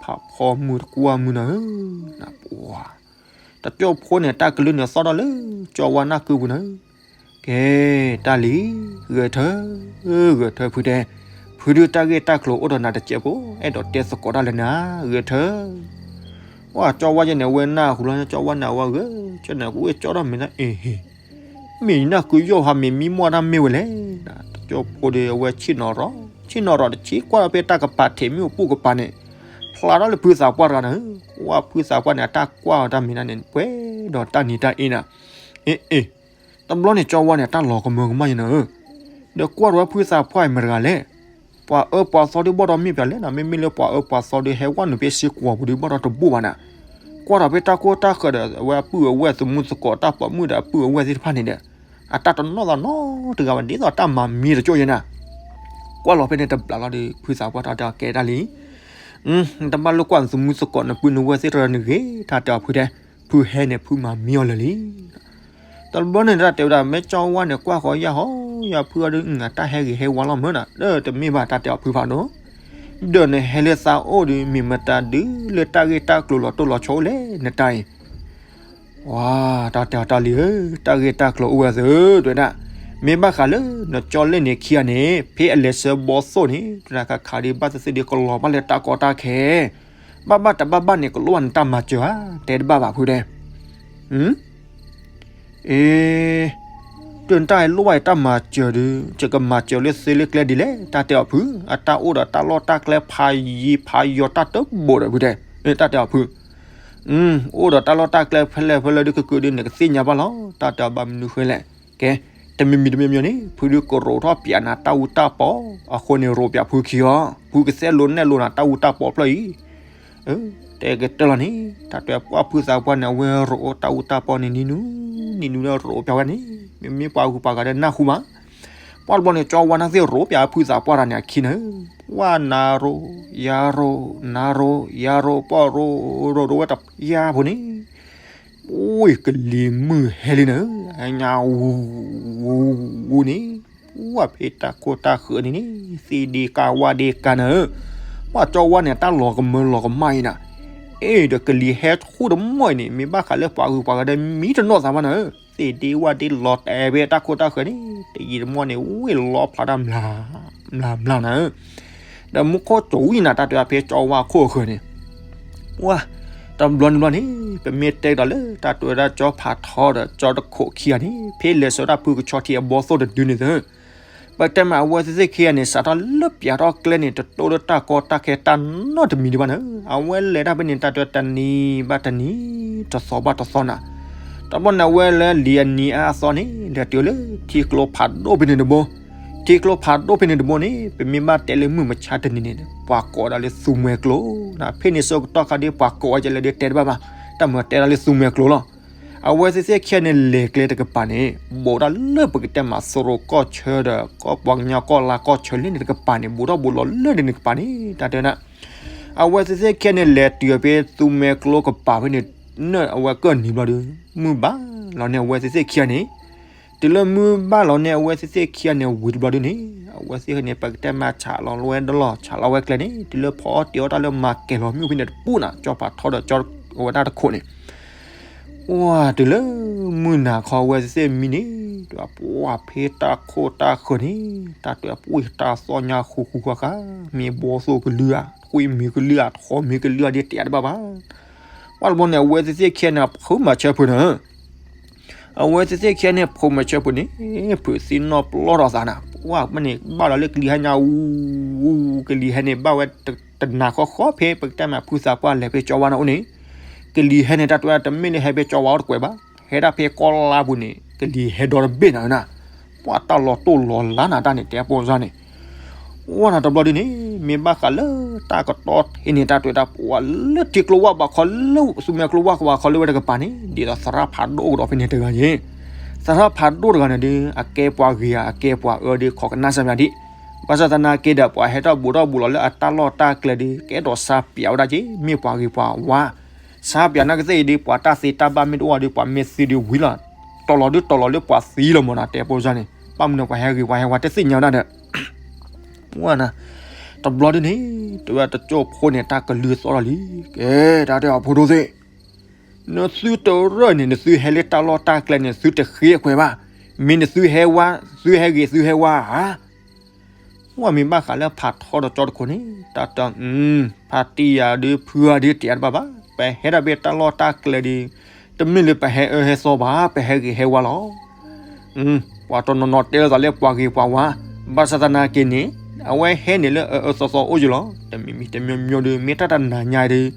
ဖးဖီမုၢ်တကွၢ်မုၢ်နၤဧၢ, ပှၢ်, တကၠိဖိန့ၣ် တၢ်ကလုၢ်န့ၣ်သီၣ်ထီၣ်လၢ ကၠီဝါနၢ်ကုပူၤနၤဧၢ, ကဲ, တၢ်လံၤ, ဂဲၤထၢၣ်, ဂဲၤထၢၣ်ဖုတဲ, ဖုဒုးတၢ်ဂ့ၢ်တၢ်ကျိၤအိၣ်ဒီးနၤတစဲးဖိ, အဲၣ်ဒိးတဲသကိးတၢ်လၢနၤ, ဂဲၤထၢၣ် ပှၢ်ကၠီဝါယဲန့ၣ် အဝဲနၢ်ဟူလီၤ ကၠီဝါန့ၣ် အဝဲဂဲၤကၠီန့ၣ် ကအိၣ်ကၠီဒီးမ့ၢ်နၢ်အ့ၣ်, မ့ၢ်နၢ်ကုယီၢ်ဟးမ့ၢ်မံမီၢ်တၢ်မ့ၢ်ဝဲလဲၣ်, တကၠိဖိဒီးအဝဲဆ့ၣ်နီၤရီၤ, ဆ့ၣ်နီၤရီၤတဆံကွၢ်ဒီးဖဲတၢ်ကပၤထံးမ့ၣ်အူပိၢ်ကပၤန့ၣ်, ဖျါထီၣ်လၢဖုသးပှၢ်တဂၤနၤ, ကွၢ်ဖုသးပှၢ်န့ၣ် အတၢ်ကွၢ်အီၤတၢ်မ့ၢ်နၢ်န့ၣ် ပှဲၤဒီးတၢ်နံၤတၢ်အ့ၣ်နၤ, အ့ၣ်အ့ၣ် တဘျီန့ၣ် ကၠီဝါန့ၣ် တၢ်လီၤကမၢကမၣ်ယဲနၤဧၢ, ဒီးကွၢ်ဒီးဝဲဖုသးပှၢ်အံၤမတၤတဂၤလဲၣ်, ပှၤအၢပှၤသီဒုးဘီၣ်ဒီးမ့ၢ်ပှၤလဲၣ်နၤ, မ့မ့ၢ်လၢပှၤအၢပှၤသီဒုးဟဲဝဲနုာ်ဖဲစ့ကွီၤပူၤဒုးဘီၣ်ဒီးတဘိၣ်ဘၣ်နၤ, ကွၢ်ဒီးဖဲတၢ်ကိၢ်တၢ်ဃၢၤဒီး အဝဲအပုၢ်အဝဲၢ်သမူသကိးတၢ်ပိာ်မုၣ်ဒီးအပုၢ်အဝဲၢ်သ့ၣ်တဖၣ်န့ၣ်ဒီး, အတၢ်တနီၣ်သးနီတဂၤဘၣ် ဒ်သိးတၢ်မၤမံတကၠိၢ်ယဲနၤ, ကွၢ်လီၤဖဲန့ၣ်တဘျီလီၤဒီး ဖုသးပှၢ်တၢ်တဲအီၤကဲတၢ်လံ တဘၣ်လိၣ်ကွၢ်နသမူသကိးနပုၢ်နဝဲၢ်သ့ၣ်တဖၣ်န့ၣ်ဂ့ၤ, တၢ်တဲအီၤဖုတဲ, ဖုဟဲန့ၣ်ဖုမၤမံအီၤလၢာ်လံ, တဘျီန့ၣ်တၢ်တဲဝဲဒၣ် မ့ၢ်ကၠီဝါန့ၣ် ကွၢ်ဃီယၢ်ဟီယၢ်ဖုအီၤဒီး အတၢ်ဟဲဂ့ၤဟဲဝါလီၤမၢ်နၤ, ဒီးတမ့ၢ်ဘၣ်တၢ်တဲအီၤဖုဖးဒိၣ်, ဒီးနဟဲလၢသးအိၣ်ဒီး မ့ၢ်မတၤဒုးလၢတၢ်ဂ့ၢ်တၢ်ကျိၤလီၤတိၢ်လီၤဆီအိၣ်လဲၣ် နတၢ်အံၤ ဝါ, တၢ်တဲအီၤတၢ်လံၤဧၢ, တၢ်ဂ့ၢ်တၢ်ကျိၤအိၣ်ဝဲသု, တဲဝဲဒၣ်, မ့ၢ်ဘၣ်ဃးလၢနကၠီလဲၣ်န့ၣ်ခံဂၤန့ၣ် ဖဲအလဲၤဆှၢဘီသိၣ်န့ၣ် တဲဝဲဒၣ် ခးခးဒုးဘၣ်သ့ၣ်သ့ၣ်ဒုးကလီၤဘၣ်လၢတၢ်ကီတၢ်ခဲ, ဘၣ်ဘၣ်တဘၣ်ဘၣ်န့ၣ် ကလိၣ်ဘၣ်နတၢ်မၤစၢၤဧါ, တဲတဘၣ်ဘၣ်ဖုတဲ အ့, တုၤနတၢ်လိၣ်ဘၣ်အံၤတၢ်မၤစၢၤဒုး ယကမၤစၢၤလၢသ့လၢကျဲဒ်လဲၣ်, တၢ်တဲအီၤဖု, အတၢ်အိၣ်ဒီးတၢ်လီၢ်တၢ်ကျဲဖးယံၤဖးယီၤတၢ်တဘိးဒီးဖုတဲ, တၢ်တဲအီၤဖု, အိၣ်ဒီးတၢ်လီၢ်တၢ်ကျဲဖဲလဲၣ်ဖဲလဲၣ်ဒုး ကကုာ်ဒုး နကသ့ၣ်ညါဘၣ်လီၤ, တၢ်တဲအီၤဘၣ်မနုၤဃိလဲၣ်, ကဲ, တမံၤမံၤတမံၤမံၤန့ၣ် ဖုဒုးကရိးထီၣ်ပၠးနၤတၢ်အူတၢ်ပီ, အဃိန့ၣ်ရိးပၠးဖုခံအီၤ, ဖုကသဲးလိာ်နဲၣ်လိာ်နၤတၢ်အူတၢ်ပီဖျၢၣ်အံၤ တဲကတၢၢ်လီၤန့ၣ် တၢ်တဲပှၢ်ဖုသးပှၢ်န့ၣ် အဝဲရိးအိၣ်တၢ်အူတၢ်ပီန့ၣ် နံၤနူ, နံၤနူဒီးရိးအိၣ်ပၠးဝဲန့ၣ် မ့မ့ၢ်ပှၤဂုၤပှၤဂၤဒီးနၢ်ဟူဘၣ်, ပှၢ်တဘျီန့ၣ် ကၠီဝါနၢ်သ့ၣ်ရိးပၠးဖုသးပှၢ်တၢ်န့ၣ်အခံန့ၣ်, ပှၢ်နၤရိးယၤရိး နၤရိးယၤရိး ပှၢ်ရိးရိးရိးဝဲတပျၢ်ဖိန့ၣ်, အိၣ်ကလံၤမုၢ်ဟဲလံန့ၣ်, ညါဝူဝူဝူန့ၣ်, ပှၢ်ဖဲတၢ်ခိၣ်တၢ်ဃၢၤန့ၣ်န့ၣ် သ့ၣ်ဒ့ကါဝၣ်ဒ့ကါန့ၣ်, ပှၢ်ကၠီဝါန့ၣ် တၢ်လီၤကမၢလီၤကမၣ်အံၤနၤ, အဲၣ်ဒီးကလံၤဟဲဆူၣ်တမီၢ်အံၤန့ၣ် မ့ၢ်ဘၣ်ဃးလၢပှၤဂုၤပှၤဂၤဒီးမံတနီၢ်သးဘၣ်န့ၣ်, သ့ၣ်ဒ့ဝၣ်ဒ့လီၤတဲာ်ဖဲတၢ်ခိၣ်တၢ်ဃၢၤန့ၣ် တယံာ်တမီၢ်န့ၣ် ဝ့ၢ်လီၤဖျါတၢ်မျၢ်မျၢ်မျၢ်နၤ, ဒီးမူခိၣ်ကၠိဝံၤနၤ တၢ်တဲဝဲဖဲကၠီဝါခိၣ်အဃၢၤန့ၣ်, ပှၢ်, တဘျီန့ၣ်ဘျီန့ၣ် ပမ့ၢ်တဲကဒီးလၢတၢ်တဲဝဲဒၣ်ကၠီဖးထီဒီးကၠီတခိးခံဂၤန့ၣ် ဖဲလဲၤဆှၢတၢ်ဖုကဆီထံအဘီသိၣ်တဒုန့ၣ်သၢ ပကတဲမးအဝဲသ့ၣ်သ့ၣ်ခံဂၤန့ၣ် စးထီၣ်လၢပၠးထီၣ်ကျဲန့ၣ် တတိၢ်လၢတၢ်ကီတၢ်ခဲတၢ်နီတမံၤဒံးဘၣ်န့ၣ်, အဝဲလဲၤတၢ်ဖဲန့ၣ် တၢ်တဲတနံၤဘၣ်တနံၤ တသီဘၣ်တသီနၤ, တဘျီန့ၣ် အဝဲလၢလံာ်အနံၤအါအသီန့ၣ် လဲၤတုၤလၢထံကျိဖးဒိၣ်ဖဲန့ၣ်တဘိ, ထံကျိဖးဒိၣ်ဖဲန့ၣ်တဘိန့ၣ် ပမ့ၢ်ဘၣ်တဲလၢမုၢ်မဆါတနံၤန့ၣ် ပှၤကိးဒၣ်လၢသူမှဲကျိနၤ, ဖဲန့ၣ်ဆၢကတီၢ်ခါဒ်ပှၤကိးဝဲကလဲၣ်ဒ်တဲတဘၣ်ဘၣ်, တၢ်မၤတဲဒၣ်လၢသူမှဲကျိလီၤ. အဝဲသ့ၣ်သ့ၣ်ခံဂၤန့ၣ် လဲၤကျဲတကပၤန့ၣ် ဘူးထီၣ်လၢပကတဲမးသရိာ်ကီၢ်ဆၢဒီး ကီၢ်ပှၤကညီကီၢ်လါကီၢ်ဆၢလၢန့ၣ်တကပၤန့ၣ် ဘူးထီၣ်ဘူးလီၤလၢန့ၣ်တကပၤန့ၣ် တၢ်တဲဝဲဒၣ် အဝဲသ့ၣ်သ့ၣ်ခံဂၤန့ၣ် လဲၤတုၤဖဲသူမှဲကျိကပၤဖဲန့ၣ် န့ၣ်အဝဲကၢၢ်နံၤဘျီဒီး မုၢ်ဘၣ်လီၤန့ၢ်အဝဲသ့ၣ်သ့ၣ်ခံဂၤန့ၣ်, တုၤလၢမုၢ်ဘၣ်လီၤန့ၢ်အဝဲသ့ၣ်သ့ၣ်ခံဂၤန့ၣ် ဝံၤတဘျီဒုန့ၣ် အဝဲသ့ၣ်န့ၣ် ပကတဲမးဆးလီၤဝဲဒၣ်လီၤ ဆးလီၤဝဲကျဲန့ၣ် တုၤလၢဖီအီၣ်တ့ၤအီၣ်တၢ်လၢမၤကဲၤလီၤမ့ၣ်အူဖဲန့ၣ်တပူၤနၤ ကၠီဖးထီဒီးကၠီဝဲဒၣ်တခိးန့ၣ် ပှၢ်တုၤလၢမုၢ်နၤခီ အဝဲသ့ၣ်သ့ၣ်မံန့ၣ် ပှၢ်ဖဲတၢ်ခိၣ်တၢ်ဃၢၤန့ၣ် တၢ်တဲပှၢ်တၢ်သီၣ်ညါဃူဃူဃါဃါ မ့ၢ်ဘီသိၣ်ကလုၢ်ဧါ ထွံၣ်မ့ၤကလုၢ်ဧါ ထီမ့ၤကလုၢ်ဧါဒ်တဲတဘၣ်ဘၣ်. ပှၢ်တဘျီန့ၣ် အဝဲသ့ၣ်သ့ၣ်ခံဂၤန့ၣ် ဖုးမၤဆၢဖုးန့ၣ် အဝဲသ့ၣ်သ့ၣ်ခံဂၤန့ၣ် ဖုးမၤဆၢဖုးန့ၣ် ဖုးသ့ၣ်နီၣ်ပျီၢ်ထီၣ်သးနၤ ပှၢ်မ့ၢ်န့ၣ် ဘၣ်လီၤလၢကလံၤဟဲညါအူ ကလံၤဟဲန့ၣ် ဘၣ်ဝဲတနၤဃီဃီဖဲ ပကတဲမးဖုသးပှၢ်လဲၤဖဲကၠီဝါန့ၣ်အိၣ်န့ၣ် ကလံၤဟဲန့ၣ် တၢ်တဲဝဲတမ့ၢ်လၢဟဲဖဲကၠီဝါအိၣ်တကွဲးဘၣ် ဟဲဒၣ်ဖဲကီၢ်လါပူၤန့ၣ် ကလံၤဟဲဒီတဘ့ၣ်နၤနၤ ပှၢ်တၢ်လီၤတိၢ်လီၤလါနၤတၢ်န့ၣ် တဲပိာ်စၢ်န့ၣ် ဝဲနၤတဘျီဒ်န့ၣ် မ့ၢ်ဘၣ်ဃးလၢတၢ်ကတီၢ်ထံန့ၣ် တၢ်တဲဝဲဒၣ်ပှၢ်လၢထံကျိဝၣ်ဘၣ်ခီလၢသူမှဲကျိဝၣ်ကဘၣ်ခီလၢဝဲတကပၤန့ၣ် ဒ်သိးသရၣ်ဖးဒိၣ်ကဒီးဖဲန့ၣ်တဂၤန့ၣ် သရၣ်ဖးဒိၣ်တဂၤန့ၣ်ဒီး အကဲပှၤဂ့ၤဧါ အကဲပှၤအၢဒီး ခိးကနၣ်စၢ်ပၠးဒံး ဘၣ်ဆၣ်သနာ်က့ဒီး ပှၤဟဲထီၣ်ဘူးထီၣ်ဘူးလီၤလၢအတၢ်လီၢ်တၢ်ကျဲဒီး ကအဲၣ်ဒိးစၢ်ပၠးဝဲဒၣ်က့ၤ မ့ၢ်ပှၤဂ့ၤပှၤဝါ စၢ်ပၠးနာ်ကသ့ၣ်အံၤဒီး ပှၤတၢ်သ့တၢ်ဘၣ်မ့ၢ်တအိၣ်ဒီး ပှၤမ့ၢ်သံဒီးဝံၤလီၤ တီၤလီၤဒုးတီၤလီၤလၢပှၤသံလီၤမးနၤ တဲပိာ်စၢ်န့ၣ် ဘၣ်မနုၤပှၤဟဲဂ့ၤပှၤဟဲဝါတသ့ၣ်ညါဝဲဒၣ်ဒီး ဝဲနၤ တဘျီဒ်န့ၣ် တဲဝဲတကၠိၢ်ဖိန့ၣ် တၢ်ကလုၢ်သီၣ်လီၤလံ ကဲ တၢ်တဲအီၤဖိဒိၣ်သ့ၣ် နသုတရၢၢ်န့ၣ် နသုဟဲလၢတၢ်လီၢ်တၢ်ကျဲန့ၣ် သုတဃ့အခွဲးဘၣ် မ့ၢ်နသုဟဲဝါ သုဟဲဂ့ၤ သုဟဲဝါဧါ ဝဲမ့ၢ်ဘၣ်ဃးလၢဖးထီဒီးကၠီတခိးန့ၣ် တၢ်တဲ ဖါတံၢ်ယၤဒုး ဖုဂၤဒုး တဲတဘၣ်ဘၣ် ပဟဲဒၣ်ဖဲတၢ်လီၢ်တၢ်ကျဲဒီး တမ့ၢ်လၢပဟဲအၢဟဲသီဘၣ် ပဟဲဂ့ၤဟဲဝါလီၤ ပှၤတနီၤနီၤတဲလိာ်သးလၢပှၤဂ့ၤပှၤဝါ ဘၣ်ဆၣ်သနာ်က့န့ၣ် အဝဲဟဲန့ၣ်လၢအအၢသီသီအိၣ်ယိာ်လီၤ တမံၤမံၤတမံၤမံၤဒီး မ့ၢ်တၢ်တနၤညါဒီး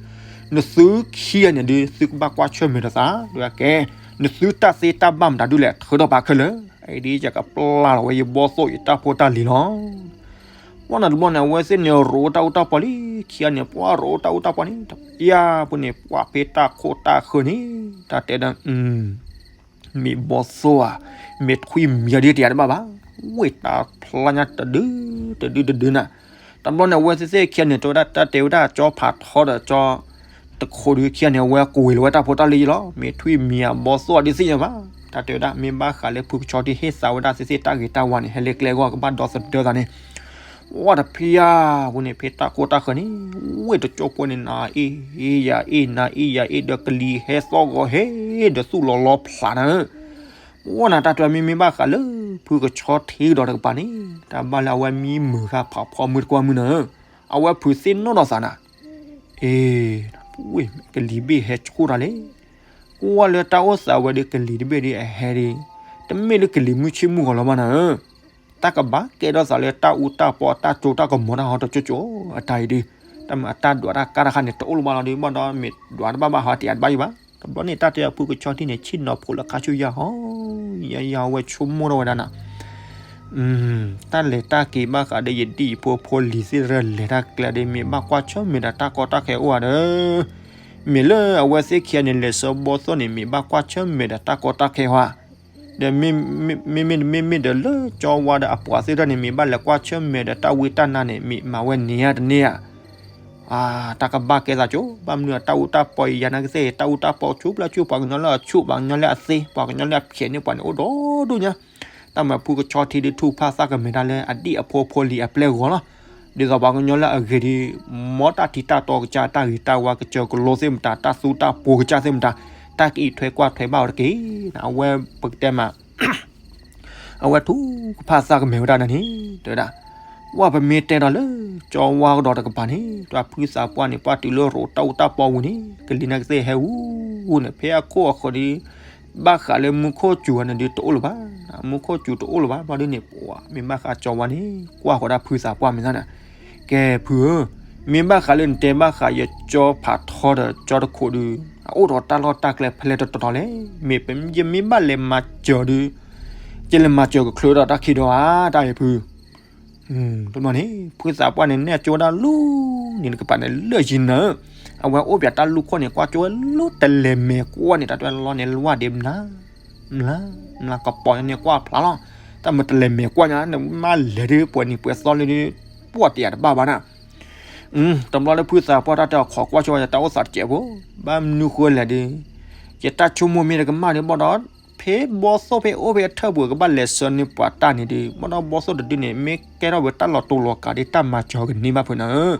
နသုခံဂၤန့ၣ်ဒုး သုကဘၣ်ကွၢ်ဆၢၣ်မဲာ်ဒီးသး ဒ်ကဲ နသုတၢ်သ့တၢ်ဘၣ်မတၤဒုးလဲၣ် ထုးထီၣ်ပာ်ခဲလၢာ် အံၤဒ်ယကပျၢ်လီၤဝဲ ယဘီသိၣ်ယတၢ်ဖိတၢ်လံၤလီၤ ပှၢ်နၤတဘျီန့ၣ် အဝဲသ့ၣ်န့ၣ် ရိးတၢ်အူတၢ်ပီလံ ခံဂၤန့ၣ် ပှၢ်ရိးတၢ်အူတၢ်ပီန့ၣ် တပျၢ်ပူၤန့ၣ် ပှၢ်ဖဲတၢ်ခိၣ်တၢ်ဃၢၤန့ၣ် တၢ်တဲဒီး မ့ၢ်ဘီသိၣ်ဧါ မ့ၢ်ထွံၣ်မံၤဧါဒ်တဲတဘၣ်ဘၣ် ဝ့ၢ်တၢ်ဖျါညါတဒု တဒုတဒုနၤ တဘျီန့ၣ် အဝဲသ့ၣ်သ့ၣ်ခံဂၤန့ၣ် တဲဝဲဒၣ်တၢ်တဲဝဲဒၣ်ကၠီဖးထီဒီးကၠီ တခိးဒုးခံဂၤန့ၣ် အဝဲကွံာ်လီၤဝဲတၢ်ဖိတၢ်လံၤလီၤ မ့ၢ်ထွံၣ်မံၤဧါဘီသိၣ်ဧါဒ်သ့ၣ်ညါဘၣ် တၢ်တဲဝဲဒၣ် မ့ၢ်ဘၣ်ဃးလၢဖုကဆီထံဟ့ၣ်သးဝဲဒၣ်သ့ၣ်သ့ၣ်တၢ်ဂ့ၤတၢ်ဝါန့ၣ် ဟဲလၢကျဲဂီၢ်ကဘၣ်ဒီသဒၢသးန့ၣ် ဝဲတပျၢ်ပူၤန့ၣ် ဖဲတၢ်ခိၣ်တၢ်ဃၢၤန့ၣ် ဝ့ၢ်တကၠိၢ်ဖိန့ၣ် နၤအ့ၣ်ယၤအ့ၣ် နၤအ့ၣ်ယၤအ့ၣ် ဒီးကလံၤဟဲသီၣ်ဂီၤဟဲ ဒီးသူၣ်လီၤလီၤဖျးနၤ ဝဲနၤတၢ်တဲမ့မ့ၢ်ဘၣ်ဃးလၢ ဖုကဆီထံကဒီးတကပၤန့ၣ် တၢ်ဘၣ်လၢအဝဲမံမုာ်ဃာ်ဖးဖီမုၢ်တကွၢ်မုၢ်နၤ အဝဲဖုးသ့ၣ်နီၣ်ထီၣ်သးနၤ အ့ ကလံၤဘ့ၣ်ဟဲဆူၣ်တၢ်လဲၣ် ကွၢ်လၢတၢ်အိၣ်သးဝဲဒီးကလံၤတဘ့ၣ်ဒီးအဟဲဒီး တမ့ၢ်လၢကလံၤမုၢ်ဆ့ၣ်မုၢ်ဂီၤလီၤဘၣ်နၤဧၢ တၢ်ကဘၣ်ကဲထီၣ်သးလၢတၢ်အူတၢ်ပီတၢ်ကၠိတၢ်ကမီၤတၢ်ဟီတကၠိကၠိ အတၢ်အံၤဒီး တၢ်မ့ၢ်အတၢ်ဒွးတၢ်ကါတခါန့ၣ် တအိၣ်လၢၤဘၣ်လီၤဒီး ဘၣ်ဒီးမ့ၢ်ဒွးတဘၣ်ဘၣ်ဟီတယးတဘၣ်ယံၤဘၣ် တဘျီန့ၣ်တၢ်တဲအဖုကဆီထံန့ၣ် ဆ့ၣ်နီၤဖိလၢခါဆူယၤဟီ ယၤယၤဝဲဆိကမိၣ်ထီၣ်ဝဲဒၣ်နၤ တၢ်လဲၤတၢ်က့ၤဘၣ်ဃးဒီးယဒ်ယဖိဖိလံၤသ့ၣ်တဖၣ်လဲၤတၢ်ကျဲဒီး မ့ၢ်ဘၣ်ကွၢ်ဆၢၣ်မဲာ်ဒီးတၢ်ကီတၢ်ခဲအိၣ်ဧါဒီး မ့ၢ်လၢအဝဲသ့ၣ်ခံဂၤန့ၣ် လဲၤဆှၢဘီသိၣ်န့ၣ် မ့ၢ်ဘၣ်ကွၢ်ဆၢၣ်မဲာ်ဒီးတၢ်ကီတၢ်ခဲဧါ ဒီးမ့မ့ၢ် မ့မ့ၢ်ဒီးလၢကၠီဝါဒီးအပှၤသ့ၣ်တဖၣ်န့ၣ် မ့ၢ်ဘၣ်လဲၤကွၢ်ဆၢၣ်မဲာ်ဒီးတၢ်ဝံတၢ်နါန့ၣ် မ့ၢ်မၤဝဲန့ၢ်ဧါတန့ၢ်ဧါ. တၢ်ကဘၣ်ကဲသးကၠိ, ဘၣ်မနုၤအတၢ်အူတၢ်ပီအံၤ ယၤနာ်ကသ့ၣ် တၢ်အူတၢ်ပီဆူၣ်ဘျါဆူၣ် ပှၤကညီလၢအဆူၣ် ပှၤကညီလၢအသ့ ပှၤကညီလၢအဖျဲးန့ၢ်ပှၤန့ၣ် အိၣ်ဒီဒူၣ်ညါ. တၢ်မၤဖုကဆီထံဒုးထူၣ်ဖၣ်သၣ်ကမဲာ်တၢ်လၢ အဒံၣ်အဖိဖိလံၤအပျဲၢ်ဂီၤလီၤ. ဒ်သိးပှၤကညီလၢအဂ့ၤဒီး မ်တၢ်ထံတၢ်တီကစၢ် တၢ်ဂ့ၤတၢ်ဝါကစၢၢ်ကလိသ့ၣ်မတၤ တၢ်သူတၢ်ပိၤကစၢ်သ့ၣ်မတၤ တၢ်ကအံးထွဲကွၢ်ထွဲဘၣ်အီၤတက့ၢ်. အဝဲပကတဲမး အဝဲထူၣ်ကဖၣ်သၣ်ကမဲာ်ဝဲဒၣ်န့ၣ် တဲဝဲဒၣ်, ဝဲပမ့ၢ်တဲဒီးလၢ ကၠီဝါကဒီးတကပၤန့ၣ် တၢ်ဖုသးပှၢ်န့ၣ် ပှၢ်တုၤလၢရိးတၢ်အူတၢ်ပီဝံၤန့ၣ် ကလံၤနာ်ကသ့ၣ်ဟဲဝူန့ၣ် ဖဲအခိၣ်အဃၢၤဒီး ဘၣ်ဃးလၢမူခိၣ်စူၤန့ၣ်ဒုးတအိၣ်လၢၤဘၣ်, မူခိၣ်စူၤတအိၣ်လၢၤဘၣ် ဘျီဒ်န့ၣ် ပှၤမ့ၢ်ဘၣ်ဃးကၠီဝါန့ၣ် ကွၢ်ဃီၤဒၣ်ဖုသးပှၢ်မ့ၢ်သၣ်န့ၣ်, ကဲဖုဧၢ, မ့ၢ်ဘၣ်ဃးလၢနတဲဘၣ်ဃးယကၠီဖးထီဒီးကၠီတခိးဒုး အအိၣ်ဒီးတၢ်လီၢ်တၢ်ကျဲဖဲလဲၣ်တတီၤတီၤလဲၣ်, မ့ၢ်ယမ့ၢ်ဘၣ်လဲၤမၤစၢၤဒုး ယလဲၤမၤစၢၤကချုးဒီးတၢ်ခံဒီဧါ တၢ်အံၤဖု တဘျီန့ၣ် ဖုသးပှၢ်န့ၣ် နဲၣ်ကၠိဝဲဒၣ်လူၤန့ၣ်တကပၤန့ၣ် လၢၢ်ယံၤနၤဧၢ, အဝဲအိၣ်ပၠးတၢ်လူၤခိၣ်န့ၣ် ကွၢ်ကၠိဝဲလူၤတလဲၤမဲာ်ကွၢ်န့ၣ် တၢ်တဝဲလီၤန့ၣ် လဝၢ်ဒံးမနၤ မနၤ မနၤကပီၤန့ၣ်ကွၢ်ဖျါလီၤ, တၢ်မ့ၢ်တလဲၤမဲာ်ကွၢ်ညါ နမ့ၢ်လဲၤဒုးပှဲၤနံၤပှဲၤသီလၢဒုး ပှီၢ်တယၤတဘၣ်ဘၣ်နၤ တဘျီလၢဖုသးပှၢ်တၢ်တဲအီၤခိးကွၢ်ဆိဝဲ ယတၢ်အိၣ်သးတစဲးဖိ, ဘၣ်မနုၤဃိလဲၣ်ဒီး ယတၢ်ဆိကမိၣ်မ့ၢ်တကမၣ်ဒီးဘၣ်ဒီး ဖဲဘီသိၣ်ဖဲအိၣ်ဖဲအထၢၣ်ပူၤ ကဘၣ်လဲၤဆှၢန့ၢ်ပှၤတၢ်န့ၣ်ဒီး ဘၣ်ဒီးဘီသိၣ်တဒုန့ၣ် မ့ၢ်ကဲထီၣ်ဝဲတၢ်လီၤတူာ်လီၤကာ်ဒီးတၢ်မၤစၢၤကန့ၢ်ဘၣ်ဖုနၤဧၢ,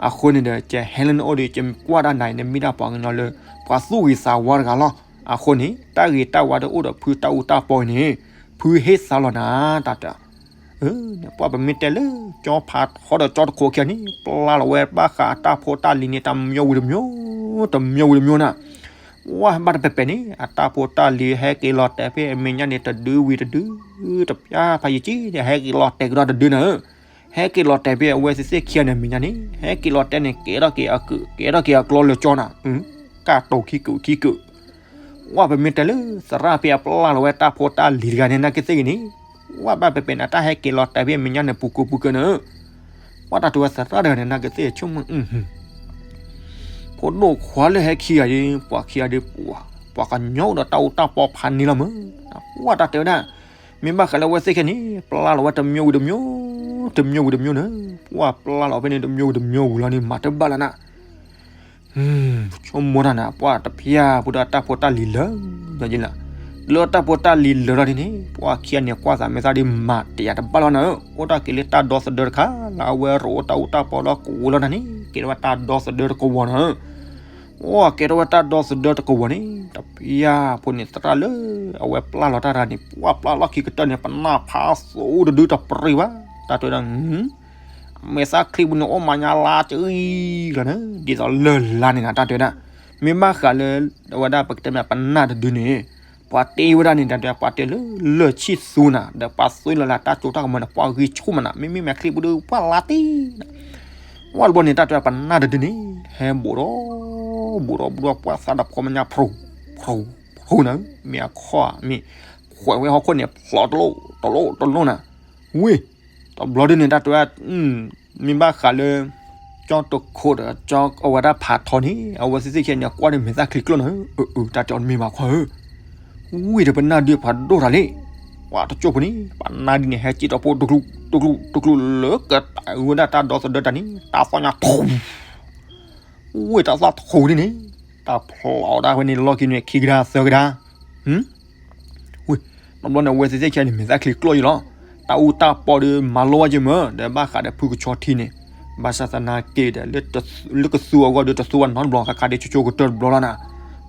အဃိန့ၣ်ဒီး ကဟဲလၢနအိၣ်ဒီး ယကွၢ်တၢ်နၤအံၤန့ၣ် မ့ၢ်ဒၣ်ပှၤကညီလၢ ပှၤသူၣ်ဂ့ၤသးဝါတဂၤလီၤ, အဃိန့ၣ် တၢ်ဂ့ၤတၢ်ဝါဒီးအိၣ်ဒီးဖုတၢ်အူတၢ်ပီအံၤန့ၣ် ဖုဟ့ၣ်သါလီၤနၤ တၢ်တဲ ပှၢ်ပမ့ၢ်တဲလၢ ကၠီဖးထီဒီးကၠီတခိးခံဂၤန့ၣ် ပျၢ်လီၤဝဲဘၣ်ဃးအတၢ်ဖိတၢ်လံၤန့ၣ် တမံၤဝံၤတမံၤ, တမံၤဝံၤတမံၤနၤ, ဝဲဘၣ်တပဲာ်ပဲာ်န့ၣ် အတၢ်ဖိတၢ်လံၤဟဲက့ၤလီၤတဲာ်ဖဲအမဲာ်ညါန့ၣ် တဒုဝံၤတဒု, တပျၢ်ဖးယံာ်ကံဒီး ဟဲက့ၤလီၤတဲာ်ကဒီးတဒုနၤဧၢ, ဟဲက့ၤလီၤတဲာ်ဖဲအဝဲသ့ၣ်သ့ၣ်ခံဂၤန့ၣ်အမဲာ်ညါန့ၣ် ဟဲက့ၤလီၤတဲာ်န့ၣ် ကဲထီၣ်က့ၤအကုး ကဲထီၣ်က့ၤအကျီလၢကၠီနၤ, ကၢ်တိာ်ခံကုာ်ခံကုာ် ဝဲပမ့ၢ်တဲလၢ သရၣ်ဖဲအပျၢ်လီၤဝဲတၢ်ဖိတၢ်လံၤတဂၤန့ၣ် နာ်က့သ့ၣ်ဂ့ၤန့ၣ်, ဝဲဘၣ်ပဲာ်ပဲာ်န့ၣ် တၢ်ဟဲက့ၤလီၤတဲာ်ဖဲအမဲာ်ညါန့ၣ်ပူၤကိးပူၤကၢနၤ, ဝဲတၢ်တဲဝဲသရၣ်တဂၤန့ၣ် နာ်က့သ့ၣ်ဆိကမိၣ် ဖိဒိၣ်ခွါလၢဟဲခံဂၤဒီး ပှၤခံဂၤဒီး ပှၤကညီအိၣ်ဒီးတၢ်အူတၢ်ပီဖးန့ၣ်လီၤမး, ဝဲတၢ်တဲဝဲဒၣ်, မ့ၢ်ဘၣ်ဃးလၢအဝဲသ့ၣ်ခဲန့ၣ် ပျၢ်လီၤဝဲတမံၤဝံၤတမံၤ, တမံၤဝံၤတမံၤန့ၣ်, ပှၢ်ပျၢ်လီၤဖဲန့ၣ် တမံၤဝံၤတမံၤဝံၤလီၤန့ၣ် မၤတဘၣ်လၢနၤ ဆိကမိၣ်တၢ်န့ၣ် ပှၢ်တဖျၢၣ်ဖိဒီးတၢ်ဖိတၢ်လံၤလၢာ်, လၢတၢ်ဖိတၢ်လံၤလၢာ်လီၤဒ်န့ၣ် ပှၢ်ခံဂၤန့ၣ်ကွၢ်သးမဲာ်သၣ်ဒ်မၤတယၤတဘၣ်လီၤနၤဧၢ, အိၣ်တၢ်က့ၤလၢတၢ်ဒီသဒၢတခါလၢအဝဲရိးအိၣ်တၢ်အူတၢ်ပီလၢကဝီၤလီၤနၤန့ၣ် ကဲထီၣ်ဝဲတၢ်ဒီသဒၢတကဝီၤနၤဧၢ, အိၣ်ကဲထီၣ်ဝဲတၢ်ဒီသဒၢတကဝီၤန့ၣ် တဖျၢၣ်ဖိန့ၣ် သရၣ်လၢ အဝဲပျၢ်လီၤတၢ်တဂၤန့ၣ် ပှၢ်ပျၢ်လီၤခံကတၢၢ်န့ၣ် ပနၢ်ဖးသိတဒုတပရံၣ်ဘၣ်, တၢ်တဲဝဲဒၣ် မဲာ်သၣ်ချံပူၤန့ၣ် အိၣ်မၤညါလါကလီၤနၤ, ဒ်သိးလၢၢ်လါန့ၣ်နၤ တၢ်တဲဝဲဒၣ်, မ့ၢ်ဘၣ်ဃးလၢ အဝဲဒၣ်ပကတဲမ့ၢ်ပနၢ်တဒုန့ၣ်, ပှၤတ့ဝဲဒၣ်န့ၣ် တၢ်တဲ ပှၤတ့လၢလၢၢ်ဆံၣ်သူနၤ ဒီးပှၤသွံလီၤလၢတၢ်စိတၢ်ကမီၤန့ၣ် ပှၤဂံၢ်ဆူၣ်မးနၤ, မ့မ့ၢ်မဲာ်ချံပူၤဒီး ပှၢ်လါတံၢ်နၤ, ဝဲတဘျီန့ၣ် တၢ်တဲပနၢ်တဒုန့ၣ် ဟဲဘူးဒီး ဘူးဒီးဘူးဒီး ပှၢ်သးဒီးဖီမညါ ဖရူ ဖရူ ဖရူနၤ, မ့ၢ်အခီၣ်မ့ၢ် ခွဲးဝဲဟီၣ်ခိၣ်န့ၣ် ဖျိးတလိၣ်တလိၣ်တလိၣ်နၤ, ဝ့ၢ် တဘျီဒုန့ၣ် တၢ်တဲဝဲ မ့ၢ်ဘၣ်ဃးလၢ ကၠီတခိးဒီး ကၠီအဝဲဒၣ်ဖးထီန့ၣ် အဝဲသ့ၣ်သ့ၣ်ခံဂၤန့ၣ် ကွၢ်ဒီးမဲာ်သၣ်ချံကျိၣ်နၤဧၢ, အၢ တၢ်တဲအီၤတမ့ၢ်ဘၣ်ခွါဧၢ, ဝ့ၢ်ဒီးပနၢ်ဒုးဖးဒိၣ်တၢ်လံ, ပှၢ်တကၠိၢ်ဖိန့ၣ် ပနၢ်ဒုန့ၣ် ဟဲစံၣ်ထီၣ်ဖိတကျူၢ် တကျူၢ် တကျူၢ်လၢကတၢၢ်ဝဲဒၣ်တၢ်ဒီသဒၢတၢ်န့ၣ် တၢ်သီၣ်ညါထူ ဝ့ၢ်တၢ်သီၣ်ထူဒ်န့ၣ်, တၢ်ဖျိးဒၣ်ဝဲန့ၣ် လီၢ်ခံန့ၣ် ခံကဒါသၢကဒါ ဝ့ၢ်, တဘျီန့ၣ် အဝဲသ့ၣ်သ့ၣ်ခံဂၤန့ၣ် မဲာ်သၣ်ချံကျိၣ်ယံလီၤ, တၢ်အူတၢ်ပီဒီး မၤလိဝဲက့ၤမး ဒီးဘၣ်ဃးဒီးဖုကဆီထံန့ၣ်, ဘၣ်ဆၣ်သနာ်က့ဒီး လၢကသူအဂီၢ်ဒီး တသူဝဲနီတဘျီ ခါခါဒီး ဆိဆိကတၢၢ်တဘျီလီၤနၤ,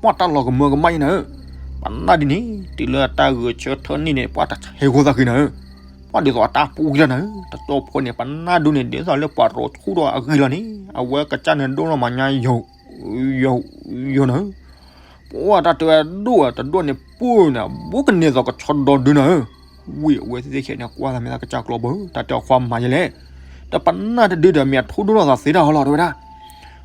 ပှၢ်တၢ်လီၤကမၢကမၣ်ယံနၤဧၢ, ပနၢ်ဒုန့ၣ် တုၤလၢတၢ်ဂဲၤဆၢထၢၣ်န့ၣ်န့ၣ် ပှၢ်တဟဲဂီၢ်သးဃံနၤဧၢ, ပှၢ်ဒ်သိးအတၢ်ပူၤကံလီၤနၤဧၢ, တကၠိၢ်ဖိန့ၣ် ပနၢ်ဒုန့ၣ် ဒ်သိးလၢပှၤရိးဆူၣ်ဒီးအဂံၢ်လီၤန့ၣ် အဝဲကစၢ်န့ၣ်ဒိၣ်လီၤမၤညါ ယိာ်ယိာ်ယိာ်နၤဧၢ, ပှၢ်တၢ်တဲဝဲဒိၣ်တဒိၣ်န့ၣ် ပူၤနၤ ဘူးကန့ၢ်သိးကဆီဒီဒုနၤဧၢ, ဝ့ၢ်အဝဲသ့ၣ်သ့ၣ်ခံဂၤန့ၣ် ကွၢ်သးမဲာ်သၣ်ကစၢ်ကျီဘၢ တၢ်တဲအီၤခွါမၤယဲလဲၣ်, ဒီးပနၢ်တဒုဒီး မ့ၢ်အထူဒိၣ်ထီၣ်သးသ့တၢ်ဟီလီၤ တဲဝဲဒၣ်,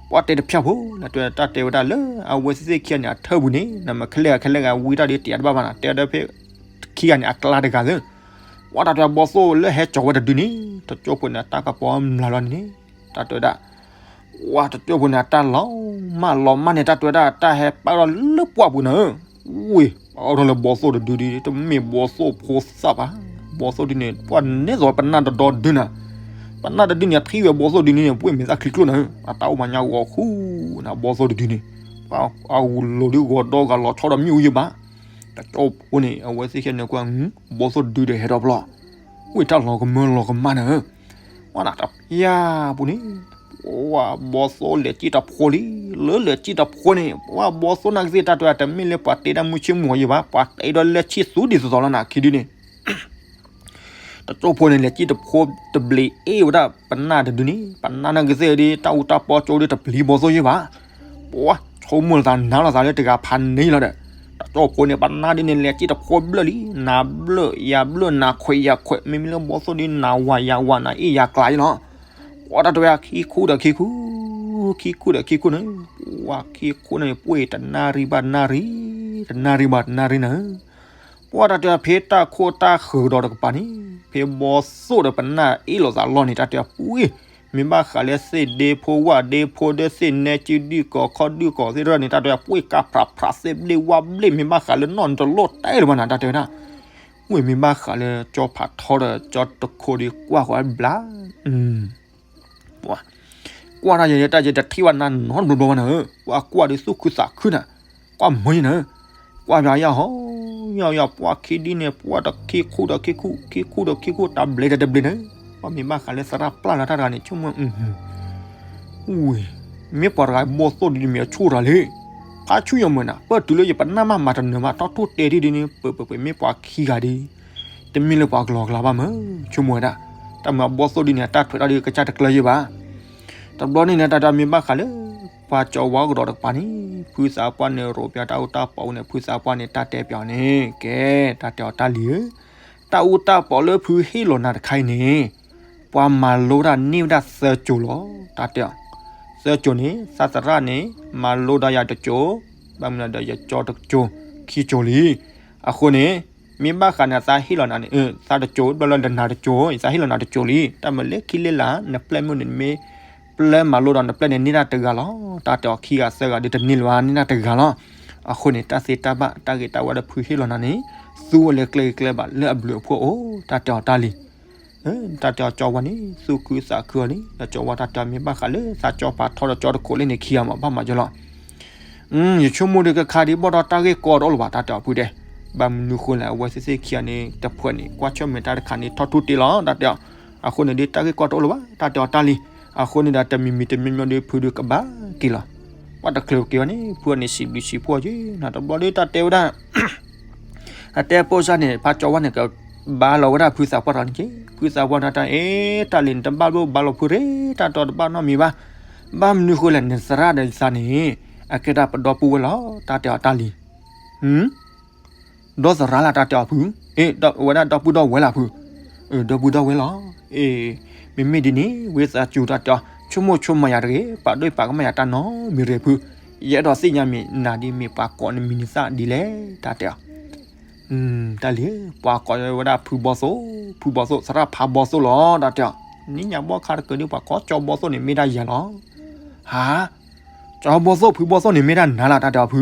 ပှၢ်တဲတဖျၢၣ်ဖိ တၢ်တဲဝဲဒၣ်လၢ အဝဲသ့ၣ်သ့ၣ်ခံဂၤန့ၣ် အထၢၣ်ပူၤန့ၣ် နမ့ၢ်ခဲလၢာ်ခဲလၢာ်ဂၤဝံတၢ်ဒီး တယၤတဘၣ်ဘၣ်နၤ တဲဝဲဒၣ်ဖဲ ခံဂၤန့ၣ် အကျါတဂၤသ့ၣ် ပှၢ်တၢ်တဲဘီသိၣ်လၢဟဲကၠီၤဝဲတဒုန့ၣ် တကၠိၢ်ဖိန့ၣ် တၢ်ကပီၤမျးလီၤန့ၣ် တၢ်တဲဝဲဒၣ်, ပှၢ်တကၠိၢ်ဖိန့ၣ် တၢ်လီၤမၢ်လီၤမၢ်န့ၣ် တၢ်တဲဝဲဒၣ် တၢ်ဟဲပာ်ထီၣ်လၢပှၢ်ပူၤနၤဧၢ, ဝ့ၢ် ပှၤအိၣ်ထီၣ်လၢဘီသိၣ်တဒုဒ် တမ့ၢ်ဘီသိၣ်ဖိသၣ်ဘၣ်. ဘီသိၣ်ဒုန့ၣ် ပှၤနဲသိးပနၢ်တဒီဒုနၤ, ပနၢ်တဒုန့ၣ် အထံၣ်ဝဲဘီသိၣ်ဒုန့ၣ် ပှ့ၢ်မ့ၢ်သၣ်ချံကျိၣ်နၤဧၢ, အတၢ်အိၣ်မၤညါဂီၤဃူနၤ ဘီသိၣ်တဒုန့ၣ်, အဂူၤလိၤဒုဂီၤဒီဂၤလီၤဆီဒီးမ့ၣ်အူယံၤဘၣ်. တကၠီဖိန့ၣ် အဝဲသ့ၣ်ခဲန့ၣ်ကွၢ် ဘီသိၣ်တဒုဒီးဟဲထီၣ်ဖျီၣ်, ဝ့ၢ်တၢ်လီၤကမၢလီၤကမၣ်နၤဧၢ, ပှၤနၤတယၢ်ပူၤန့ၣ် ပှၤဘီသိၣ်လဲၤစံၣ်တဖိလံ, လၢလဲၤစံၣ်တဖိန့ၣ် ပှၤဘီသိၣ်နာ်က့သ့ၣ် တၢ်တဲတမ့ၢ်လၢပှၤတဲတၢ်မုၢ်ဆ့ၣ်မုၢ်ဂီၤယံၤဘၣ်, ပှၤတဲဒီးလဲၤဆံၣ်သူဒ်သိးသိးလီၤနၤ ခံဒုန့ၣ် တကၠိဖိန့ၣ် လဲၤစံၣ်တဖိတဘျီအ့ၣ်ဝဲဒၣ်ပနၢ်တဒုန့ၣ်, ပနၢ်နာ်က့သ့ၣ်ဒီး တၢ်အူတၢ်ပီကၠိဒီးတပျံၤဘီသိၣ်ယံၤဘၣ်. ပှၤဆိကမိၣ်လီၤသးနၤလီၤသးလၢတဂၤဖးန့ၢ်လီၤဒီး, တကၠိဖိန့ၣ် ပနၢ်ဒုန့ၣ် လဲၤစံၣ်တဖိဘျၢၣ်လံ, နၤဘျၢၣ်ယၤဘျၢၣ် နၤခွဲးယၤခွဲး မ့မ့ၢ်လၢဘီသိၣ်ဒီး နၤဝၤယၤဝၤ နၤအ့ၣ်ယၤကျါယံၤလီၤ. ပှၤတၢ်တဲဝဲ ခံခူဒီးခံခူ, ခံခူဒီးခံခူန့ၣ်, ပှၤခံခူန့ၣ် ပှ့ၢ်တနၣ်ရံၣ်ဘၣ်နၣ်ရံၣ်, တနၣ်ရံၣ်ဘၣ်တနၣ်ရံၣ်နၤ ပှၤတၢ်တဲဖဲတၢ်ခိၣ်တၢ်ဃၢၤကဒီးတကပၤန့ၣ်, ဖဲဘီသိၣ်ဒီးပနၢ်အ့ၣ်လိာ်သးလီၢ်န့ၣ် တၢ်တဲပှ့ၢ်, မ့ၢ်ဘၣ်ဃးလၢသ့ၣ်ဒ့ဖိဝၣ်ဒ့ဖိဒီးသ့ၣ်နဲကၠံဒုၣ်ကီၤခီၣ်ဒုၣ်ကီၤသ့ၣ်တဖၣ်န့ၣ် တၢ်တဲပှ့ၢ်ကၢ်ဖြးဖြးသ့ၣ်ဘျ့ဝၣ်ဘျ့ မ့ၢ်ဘၣ်ဃးလၢနီၢ်နတလိၣ်တဲလၢၤဘၣ်နၤ တၢ်တဲဝဲဒၣ်. ဝ့ၢ်မ့ၢ်ဘၣ်ဃးလၢကၠီဖးထီဒီးကၠီတခိးဒီးကွၢ်ဃီၤဘျါ ကွၢ်တၢ်ယဲ တၢ်ယဲတထံၣ်ဘၣ်နၤနီတဘျီဘျီဘၣ်နၤဧၢ, ပှၤကွၢ်ဒီးသူၣ်ခုသးခုနၤ, ကွၢ်မၢယနၤဧၢ, ကွၢ်ယၤယၤဟီ, ယၤယၤ ပှၤခံဒုန့ၣ် ပှၤတခံခူဒီးခံခူ, ခံခူဒီးခံခူ တဘျီဒီးတဘျီနၤ, ပှၤမ့ၢ်ဘၣ်ဃးလၢသရၣ်ပျၢ်လီၤတၢ်တဂၤန့ၣ် ဆိကမိၣ် ဝ့ၢ်, မ့ၢ်ပှၤတဂၤဘီသိၣ်ဒ်န့ၣ်မ့ၢ်အဆိၣ်တၢ်လံ, ဖးဆူၣ်ယမုာ်နၤ, ပၢၢ်တုၤလၢယပနၢ်မးမၤတနၢၤဘၣ် ထီၣ်ထူၣ်တဲဒ်န့ၣ် ပပပမ့ၢ်ပှၤခံဂၤဒ် တမ့ၢ်လၢပှၤကလီၤကလီဘၣ်မး, ဆိကမိၣ်ဝဲဒၣ်, တၢ်မၤဘီသိၣ်ဒ်န့ၣ် အတၢ်ထွဲးထီၣ်ဒ်ကစၢ်တကျၢၤယံၤဘၣ်. တဘျီန့ၣ်နၤ တၢ်တဲမ့ၢ်ဘၣ်ဃးလၢ ပှၤကၠီဝါကဒီးတကပၤန့ၣ် ဖုသးပှၢ်န့ၣ်ရိးပၠးတၢ်အူတၢ်ပီအူန့ၣ် ဖုသးပှၢ်န့ၣ် တၢ်တဲပၠးအီၤန့ၣ် ကဲ, တၢ်တဲအီၤတၢ်လံၤဧၢ, တၢ်အူတၢ်ပီလၢဖုဟ့ၣ်လီၤနၤတခါအံၤန့ၣ် ပှၤမၤလိတၢ်န့ၢ်ဝဲဒၣ်သၢကၠိလီၤ, တၢ်တဲအီၤ, သၢကၠိန့ၣ် သးသရၣ်န့ၣ် မၤလိဒီးယၤတကၠိ, ဘၣ်မနုၤဒီးယကၠီတကၠိ, ခံကၠိလံ. အဃိန့ၣ် မ့ၢ်ဘၣ်ဃးန့ၣ် သးဟ့ၣ်လီၤနၤန့ၣ် သးတကၠိ ဘျီလၢနနၤတကၠိ, သးဟ့ၣ်လီၤနၤတကၠိလံ, တၢ်မၤလဲၤခံလ့လၢ နပျဲၢ်မုၣ်န့ၣ်မ့ၢ် ပျဲၢ်မၤလိဒီးနပျဲၢ်န့ၣ်န့ၢ်တၢ်တဂၤလီၤ, တၢ်တဲအီၤခံဂၤသၢဂၤဒ်တန့ၢ်လၢၤဘၣ် န့ၢ်တၢ်တဂၤလီၤ. အဃိန့ၣ် တၢ်သ့တၢ်ဘၣ်တၢ်ဂ့ၤတၢ်ဝါဒီးဖုဟ့ၣ်လီၤနၤန့ၣ် သူဝဲလၢကျဲဂ့ၤကျဲဘၣ်လၢအဘျုးအဖှိၣ်အိၣ် တၢ်တဲအီၤတၢ်လံၤ တၢ်တဲအီၤကၠီဝါန့ၣ် သူၣ်ခုသးခုအီၤလံ, ဒီးကၠီဝါတၢ်တဲအီၤမ့ၢ်ဘၣ်ဃးလၢ သးကၠီဖးထီဒီးကၠီတခိးလၢန့ၣ်ခံဂၤမး ဘၣ်မၤယီၤလီၤ. ယဆိကမိၣ်ဒီးကခါဒ်ဘၣ်ဒီးတၢ်ဂ့ၢ်ကီတအိၣ်လၢၤဘၣ် တၢ်တဲအီၤဖုတဲ, ဘၣ်မနုၤဃိလဲၣ် အဝဲသ့ၣ်သ့ၣ်ခံဂၤန့ၣ် တဖှဲးန့ၣ် ကွၢ်ဆၢၣ်မဲာ်တၢ်တခါန့ၣ် ထီၣ်ထူၣ်တ့လီၤ တၢ်တဲအီၤ, အဃိန့ၣ်ဒီးတၢ်ဂ့ၢ်ကီတအိၣ်လၢၤဘၣ် တၢ်တဲအီၤတၢ်လံၤ, အဃိန့ၣ်ဒီးတမံၤမံၤတမံၤမံၤဒီးဖုဒီးကဘၣ်က့ၤလီၤ, ပှၤတချုးက့ၤဘၣ်န့ၣ် ဖုအီၤန့ၣ်စံးဘျုးစံးဖှိၣ်က့ၤ တဘျီဒီးတၢ်တဲဝဲဒၣ် အတဲပိာ်စၢ်န့ၣ် ဖးကၠီဝါန့ၣ် ကဘါလီၤဝဲဒၣ်ဖုသးပှၢ်တဂၤန့ၣ်က့, ဖုသးပှၢ်န့ၣ်တၢ်အဲၣ်တၢ်လံၤန့ၣ် တဘၣ်ဘၣ်ဘါလီၤဖုရ့ တၢ်တီတဘၣ်နီတမံၤဘၣ်, ဘၣ်မနုၤဃိလဲၣ် နသရၣ်ဒီးယသးန့ၣ် အကဲဒၣ်ပဒီပုၢ်ဝဲၢ်လီၤ တၢ်တဲအီၤတၢ်လံၤ, ဒီသရၣ်လၢတၢ်တဲအီၤဖု, အဝဲဒၣ်ဒီပုၢ်ဒီဝဲၢ်လၢဖု, ဒီပုၢ်ဒီဝဲၢ်လီၤ, မ့မ့ၢ်ဒ်န့ၣ် ဝဲသးစူၤတၢ်တဲအီၤ ဆိကမိၣ်ဆိကမးယၤတဂ့ၤ ပာ်ဒိၣ်ပာ်ကမၣ်ယၤတၢ်နီတမံၤရ့ဖု, ယအဲၣ်ဒိးသ့ၣ်ညါမ့ၢ်နၤဒ်မ့ၢ်ပှၤကိးနမံၤနသၣ်ဒ်လဲၣ် တၢ်တဲအီၤ တၢ်လံၤ ပှၤကိးဝဲဒၣ်ဖုဘီသိၣ်, ဖုဘီသိၣ် သရၣ်ဖးဘီသိၣ်လီၤ တၢ်တဲအီၤ, နံၣ်ညါဘီခါတကၢဒ်ပှၤကိးကၠီဘီသိၣ်န့ၣ် မ့ၢ်ဒၣ်ယၤလီၤ, ဟါ, ကၠီဘီသိၣ်ဖုဘီသိၣ်န့ၣ် မ့ၢ်ဒၣ်နၤလီၤ တၢ်တဲအီၤဖု,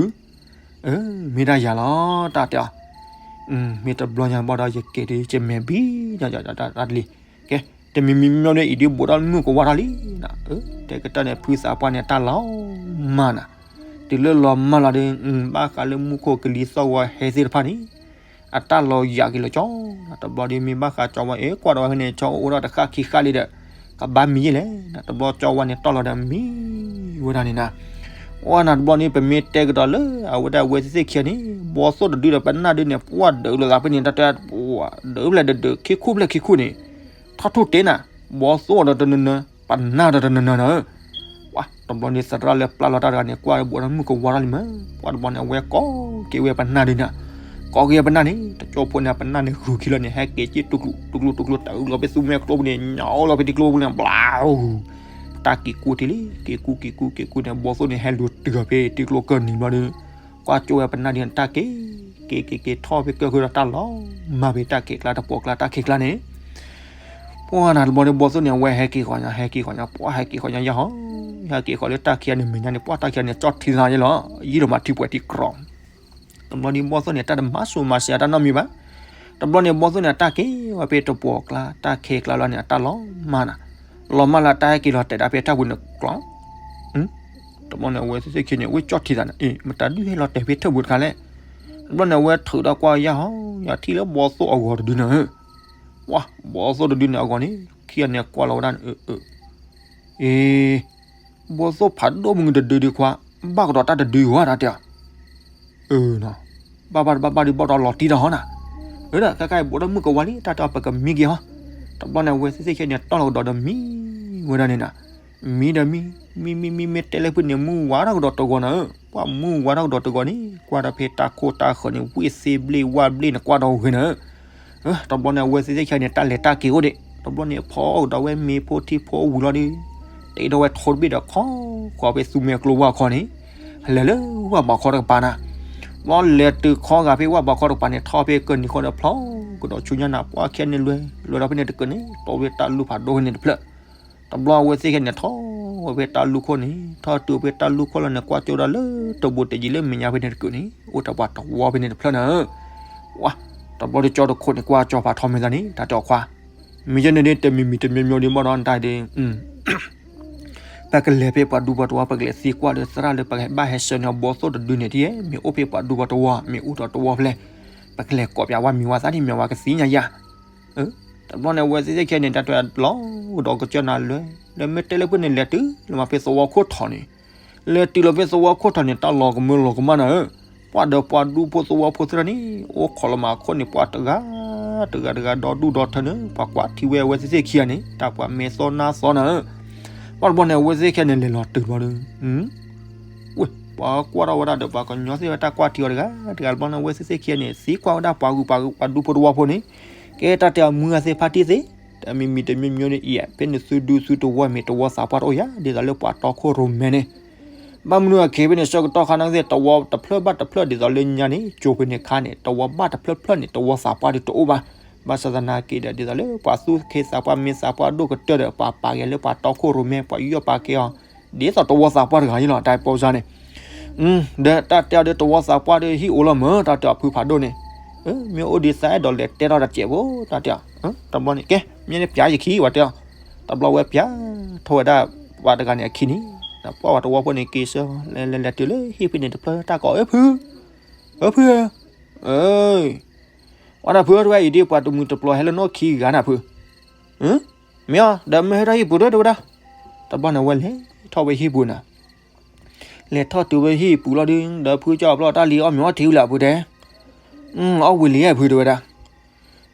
မ့ၢ်ဒၣ်ယၤလီၤ တၢ်တဲအီၤ, မ့ၢ်တဘျီညါဘၣ်ဒီးယက့ၤဒ်ယမဲာ်ဘံၣ်, တၢ်လံၤ ကဲ, တမံၤမံၤမ့ၢ်ဒီးအံၤဒ်ဘူးဒီးမုၢ်ကဝါထီၣ်လံ, တဲကတၢၢ်န့ၣ် ဖုသးပှၢ်န့ၣ် တၢ်လီၤမၢ်နၤ, တုၤလၢလီၤမၢ်လီၤဒီး ဘၣ်ဃးလၢမူခိၣ်ကလံၤသီၣ်ဝဲဟဲသ့ၣ်တဖၣ်န့ၣ် အတၢ်လီၤယၤက့ၤလီၤကၠီ, တဘျီဒီးမ့ၢ်ဘၣ်ဃးကၠီဝါ အဲ ကွၢ်ဒီးဝဲဖဲန့ၣ် ကၠီအိၣ်ဒီးတဃၣ်ခံဃၣ်လံဒီး ကဘၣ်မံၤယဲလဲၣ်, တဘျီကၠီဝါန့ၣ်တီၢ်လီၤဒီးမံၤဝဲဒၣ်န့ၣ်နၤ, အိၣ်နၤတဘျီန့ၣ် ပမ့ၢ်တဲကဒီးလၢ အဝဲဒၣ်အဝဲသ့ၣ်သ့ၣ်ခံဂၤန့ၣ် ဘီသိၣ်တဒုဒီးပနၢ်ဒုန့ၣ် ပှၢ်ဒုးလိာ်သးဖဲန့ၣ် တၢ်တဲ ဒုးဖျဲၣ်ဒုးဒုး ခံခူဖျဲၣ်ခံခူန့ၣ် ထီၣ်ထူၣ်တ့နၤ, ဘီသိၣ်ဒီးတနၢၤနၢၤ ပနၢ်ဒီးတနၢၤနၢၤနၤ, ပှၤတဘျီန့ၣ် သရၣ်လၢပျၢ်လီၤတၢ်တဂၤန့ၣ် ကွၢ်ဘူးဒီးမုၢ်ကဝါထီၣ်လံမး, ပှၤတဘျီန့ၣ် အဝဲကိးက့ၤဝဲပနၢ်ဒုန့ၣ်, ကိးက့ၤဝဲပနၢ်န့ၣ် တကၠိဖိန့ၣ် ပနၢ်န့ၣ်ဂုာ်ခံလီၤန့ၣ် ဟဲက့ၤက့ၤတူၢ်ကျူတူၢ်ကျူတူၢ်ကျူ တအုးလီၤဖဲသူမဲာ်ကျိပူၤန့ၣ် ညၣ်လီၤဖဲထံကျိပူၤန့ၣ် ဘျါ တၢ်က့ၤကူၣ်ထံလံ, က့ၤကူၣ်က့ၤကူၣ်က့ၤကူၣ်န့ၣ် ဘီသိၣ်န့ၣ် ဟဲလူၤတုၤအီၤဖဲထံကျိကၢၢ်နံၤဘျီဒီး ကွၢ်ကၠိဝဲပနၢ်ဒုန့ၣ် တၢ်က့ၤ က့ၤက့ၤက့ၤထီၣ်ဖဲကၢၢ်ဃုာ်ဒီးတၢ်လီၤမၢ်ဖဲတၢ်ခံးကျါတပှီၤကျါတၢ်ခံးကျါန့ၣ်, ပှၤနၤတဘျီန့ၣ် ဘီသိၣ်န့ၣ် အဝဲဟဲက့ၤဃီညါ ဟဲက့ၤဃီညါ ပှၤဟဲက့ၤဃီညါယဲဟီ, ဟဲက့ၤဃီလၢတၢ်ခံးန့ၣ်မဲာ်ညါန့ၣ် ပှၤတၢ်ခံးန့ၣ် ကၠီထံသးယဲလီၤ, ယံၤဒီးမၤထံပှဲၤထံကြီ တဘျီဒ်ဘီၣ်သိၣ်န့ၣ် တၢ်တမၤဆူၣ်မၤစၢၤအတၢ်နီတမံၤဘၣ်. တဘျီန့ၣ် ဘီၣ်သိၣ်န့ၣ် အတၢ်က့ၤဝဲဖဲတပှီၤကျါ တၢ်ခဲကျါလီၤန့ၣ် အတၢ်လီၤမၢ်နၤ, လီၤမၢ်လၢတၢ်ဟဲက့ၤလီၤတဲာ်ဒၣ်ဖဲတၢ်ပူၤန့ၣ် ကျီ တဘျီန့ၣ် အဝဲသ့ၣ်သ့ၣ်ခံန့ၣ် ဝဲကၠီၣ်ထံသးန့ၣ် အ့ မတၤဒုးဟဲလီၤတဲာ်ဖဲထၢၣ်ပူၤတခါလဲၣ်. တဘျီန့ၣ် အဝဲထုးဒီးကွၢ်ယၢ်ဟီ ယထံၣ်လၢဘီၣ်သိၣ်အဂီၤတဒုန့ၣ်ဧၢ, ဝါ ဘီၣ်သိၣ်တဒုန့ၣ်အဂီၤန့ၣ် ခံဂၤန့ၣ်ကွၢ်လီၤဝဲဒၣ်န့ၣ် အ့ ဘီၣ်သိၣ်ဖးဒိၣ်မုၢ်တဒုဒုခွါ ဘၣ်ကဒီးတၢ်တဒုဝဲဒၣ်တဲအီၤ အၢ ဘၣ်ဘၣ်တဘၣ်ဘၣ်ဒုးဘီၣ်ဒီးလီၤတံၢ်တၢ်ဟီနၤ, အၢ ဒီးခဲခါအံၤဘိးဒီးမုၢ်ကဝါလံ တၢ်တဲအီၤ ပကမံက့ၤဟီ, တဘျီန့ၣ် အဝဲသ့ၣ်သ့ၣ်ခံန့ၣ် တီၢ်လီၤကဒီးဒီးမံဝဲဒၣ်န့ၣ်နၤ, မံဒီးမံ မံမံမံမ့ၢ်တဲလၢဖုန့ၣ် မုၢ်ဝါထီၣ်ကဒီးတဂီၤနၤဧၢ, ပှၤမုၢ်ဝါထီၣ်ကဒီးတဂီၤန့ၣ် ကွၢ်ဒီးဖဲတၢ်ခိၣ်တၢ်ဃၢၤန့ၣ် ဝ့ၢ်သ့ဘျ့ဝၣ်ဘျ့န့ၣ် ကွၢ်ဒီးဂ့ၤနၤဧၢ တဘျီန့ၣ် အဝဲသ့ၣ်သ့ၣ်ခံန့ၣ် တၢ်လဲၤတၢ်က့ၤအိၣ်ဒံး, တဘျီန့ၣ် ဖီအီၣ်ကဒီးဝဲမ့ၤဖိထံဖိဝံၤလီၤဒီး တ့ဒီးဝဲထိတဘ့ၣ်ဒီးခီဃီၤဖဲသူမဲာ်ကျိဝါခီန့ၣ်, လဲၤလၢဝၣ်ဘီခီတကပၤနၤ, ဘျီလဲၤတုၤခီဂာ်ဖဲဝၣ်ဘီခီတကပၤန့ၣ် ထီၣ်ဖဲကၢၢ်နံၤဃီဒီးဖျီကဒီးဆူညါနၤ ပှၤခဲန့ၣ်လွဲ လွဲဒီးဖဲန့ၣ်တကၢၢ်န့ၣ် တီဝဲတၢ်လူၢ်ဖးဒိၣ်ဖဲန့ၣ်တဖျၢၣ်, တဘျီအဝဲသ့ၣ်ခံန့ၣ် ထီၣ်ဝဲဖဲတၢ်လူၢ်ခိၣ်န့ၣ် ထီၣ်တုၤဖဲတၢ်လူၢ်ခိၣ်လီၤန့ၣ် ကွၢ်ကၠိဒၣ်လၢတဘိတယံၤလၢမဲာ်ညါဖဲန့ၣ်တကၢၢ်န့ၣ် အိၣ်တၢ်ပှၤတဝီဖဲန့ၣ်တဖျၢၣ်နၤဧၢ, ဝါ, တဘျီတကၠီတခိၣ်န့ၣ် ကွၢ်ကၠီဖးထီမဲာ်သးန့ၣ် တၢ်တဲအီၤခွါ, မ့ၢ်ယဲန့ၣ်ဒ်တမံၤမံၤတမံၤမံၤဒ်ဘၣ်ဒီးတၢ်ဒ် ပကလဲၤဖဲပှၤဒူပှၤတဝီ ပကလဲၤသံကွၢ်ဒီးသရၣ်လၢပကဘၣ်ဟဲဆှၢန့ၢ်အီၤဘီၣ်သိၣ်တဒုန့ၣ် ဒ်အံၤ မ့ၢ်အိၣ်ဖဲပှၤဒူပှၤတဝီ မ့ၢ်အိၣ်ဒီးတဝီဖဲလဲၣ်, ပကလဲၤကိးပၠးဝဲမံၤဝဲသးဒ်မ့ၢ်ဝဲကသ့ၣ်ညါယၤ, တဘျီန့ၣ် အဝဲသ့ၣ်သ့ၣ်ခံန့ၣ် တၢ်တဲလီၤကဒီးကစၢၢ်နၤလၢ လၢမ့ၢ်တဲလၢဖဲန့ၣ်လဲၤတုၤလီၤမးဖဲသဝီခိၣ်ထီၣ်န့ၣ်, လဲၤတုၤလီၤဖဲသဝီခိၣ်ထီၣ်န့ၣ် တၢ်လီၤကမၢလီၤကမၣ်နၤဧၢ, ပှၤဒီးပှၤဒူဖိသဝီဖိသ့ၣ်တဖၣ်န့ၣ် အိၣ်ခိးလီၤမးခိၣ်န့ၣ် ပှၤတဂၤ တဂၤတဂၤဒီဒူၣ်ဒီထၢန့ၣ် ပှၤကွၢ်ထံဝဲအဝဲသ့ၣ်သ့ၣ်ခံဂၤန့ၣ် တၢ်ပှၤမဲာ်သီနါသီနၤဧၢ, ဘၣ်တဘျီန့ၣ် အဝဲသ့ၣ်ခံန့ၣ် လဲၤလီၤတုၤဘျီဒီး ဝ့ၢ် ပှၤကွၢ်ထီၣ်ဝဲဒၣ်ဒီး ပှၤကညီသ့ၣ်ဝဲတၢ်ကွၢ်ထံအီၤတဂၤတဂၤတဘျီန့ၣ် အဝဲသ့ၣ်သ့ၣ်ခံန့ၣ် သံကွၢ်ဝဲဒၣ်ပှၤဂုၤပှၤဂုၤပှၤဒူဖိတဝီဖိန့ၣ်, ကဲတၢ်တဲအီၤမုၢ်ဂၤသ့ၣ်ဖါတံၢ်သ့ၣ်, တမံၤမံၤတမံၤမံၤန့ၣ်အံၤ ဖဲန့ၣ်သုဒူသုတဝီမ့ၢ်တဝီသးပှၢ်တအိၣ်ယၤ ဒ်သိးလၢပှၤတီခိၣ်ရိၣ်မဲန့ၣ် ဘၣ်မနုၤအက့ၤဖဲန့ၣ် ဆၢကတီၢ်ခါန့ၣ်သ့ၣ် တဝီတဖျၢၣ်ဘၣ်တဖျၢၣ်ဒ်သိးလၢညါန့ၣ် ကၠိဖဲန့ၣ်ခါန့ၣ် တဝီဘၣ်တဖျၢၣ်ဖျၢၣ်န့ၣ် တဝီသးပှၢ်ဒုးတအိၣ်ဘၣ်, ဘၣ်ဆၣ်သနာ်က့ဒီး ဒ်သိးလၢပှၤသူၣ်ခ့သးပှၢ်မ့ၢ်သးပှၢ်ဒိၣ်ကတၢၢ်ဒီး ပှၤပာ်က့ၤလၢပှၤတီခိၣ်ရိၣ်မဲ ပှၤယူးယီၣ်ပာ်က့ၤအီၤ ဒ်သိးတဝီသးပှၢ်တဂၤအံၤလီၤ တၢ်ပိစါန့ၣ်, ဒီးတၢ်တဲအီၤဒီးတဝီသးပှၢ်ဒီး ဟံၣ်အိၣ်လီၤမၢ် တၢ်တဲအီၤဖုဖးဒိၣ်န့ၣ်, မ့ၢ်အိၣ်ဒ်သိးအဲၣ်ဒိးလဲၤတဲထီၣ်တစဲးဖိ တၢ်တဲအီၤ, တဘျီန့ၣ် ကဲ မ့ၢ်န့ၣ်ပၠးယခံ ပှၤတဲအီၤ, တဘျီဝဲပၠး ထီၣ်ဝဲဒၣ်ပှၤတဂၤန့ၣ်အခံန့ၣ်, ဒီးပှၤဝဲတဝီဖိန့ၣ်က့ၤဆၢ လဲၤလဲၤလဲၤတုၤလၢဟံၣ်ဖဲန့ၣ်တဖျၢၣ် တၢ်ကိးအၢဖု, အၢဖု, အၢ ဝဲဒၣ်ဖုတဝဲအံၤဒ် ပှၤတမှံၤတပျီၤဟဲလၢနီၢ်ခံဂၤနၤဖု, မ့ၢ်အီၤ ဒီးမ့ၢ်ဟဲထီၣ်ဟံၣ်ပူၤတဝဲဒၣ်, တဘျီန့ၣ်ဝဲလဲၤထီၣ်ဝဲဟံၣ်ပူၤနၤ, လဲၤထီၣ်တုၤဝဲဟံၣ်ပူၤလီၤဒုး ဒီးဖုကၠီအဘျီတၢ်လံအီၣ်မ့ၤအီထံဝံၤလၢအဖုတဲ, အီၣ်ဝံၤလံဧါဖုတဝဲဒၣ်,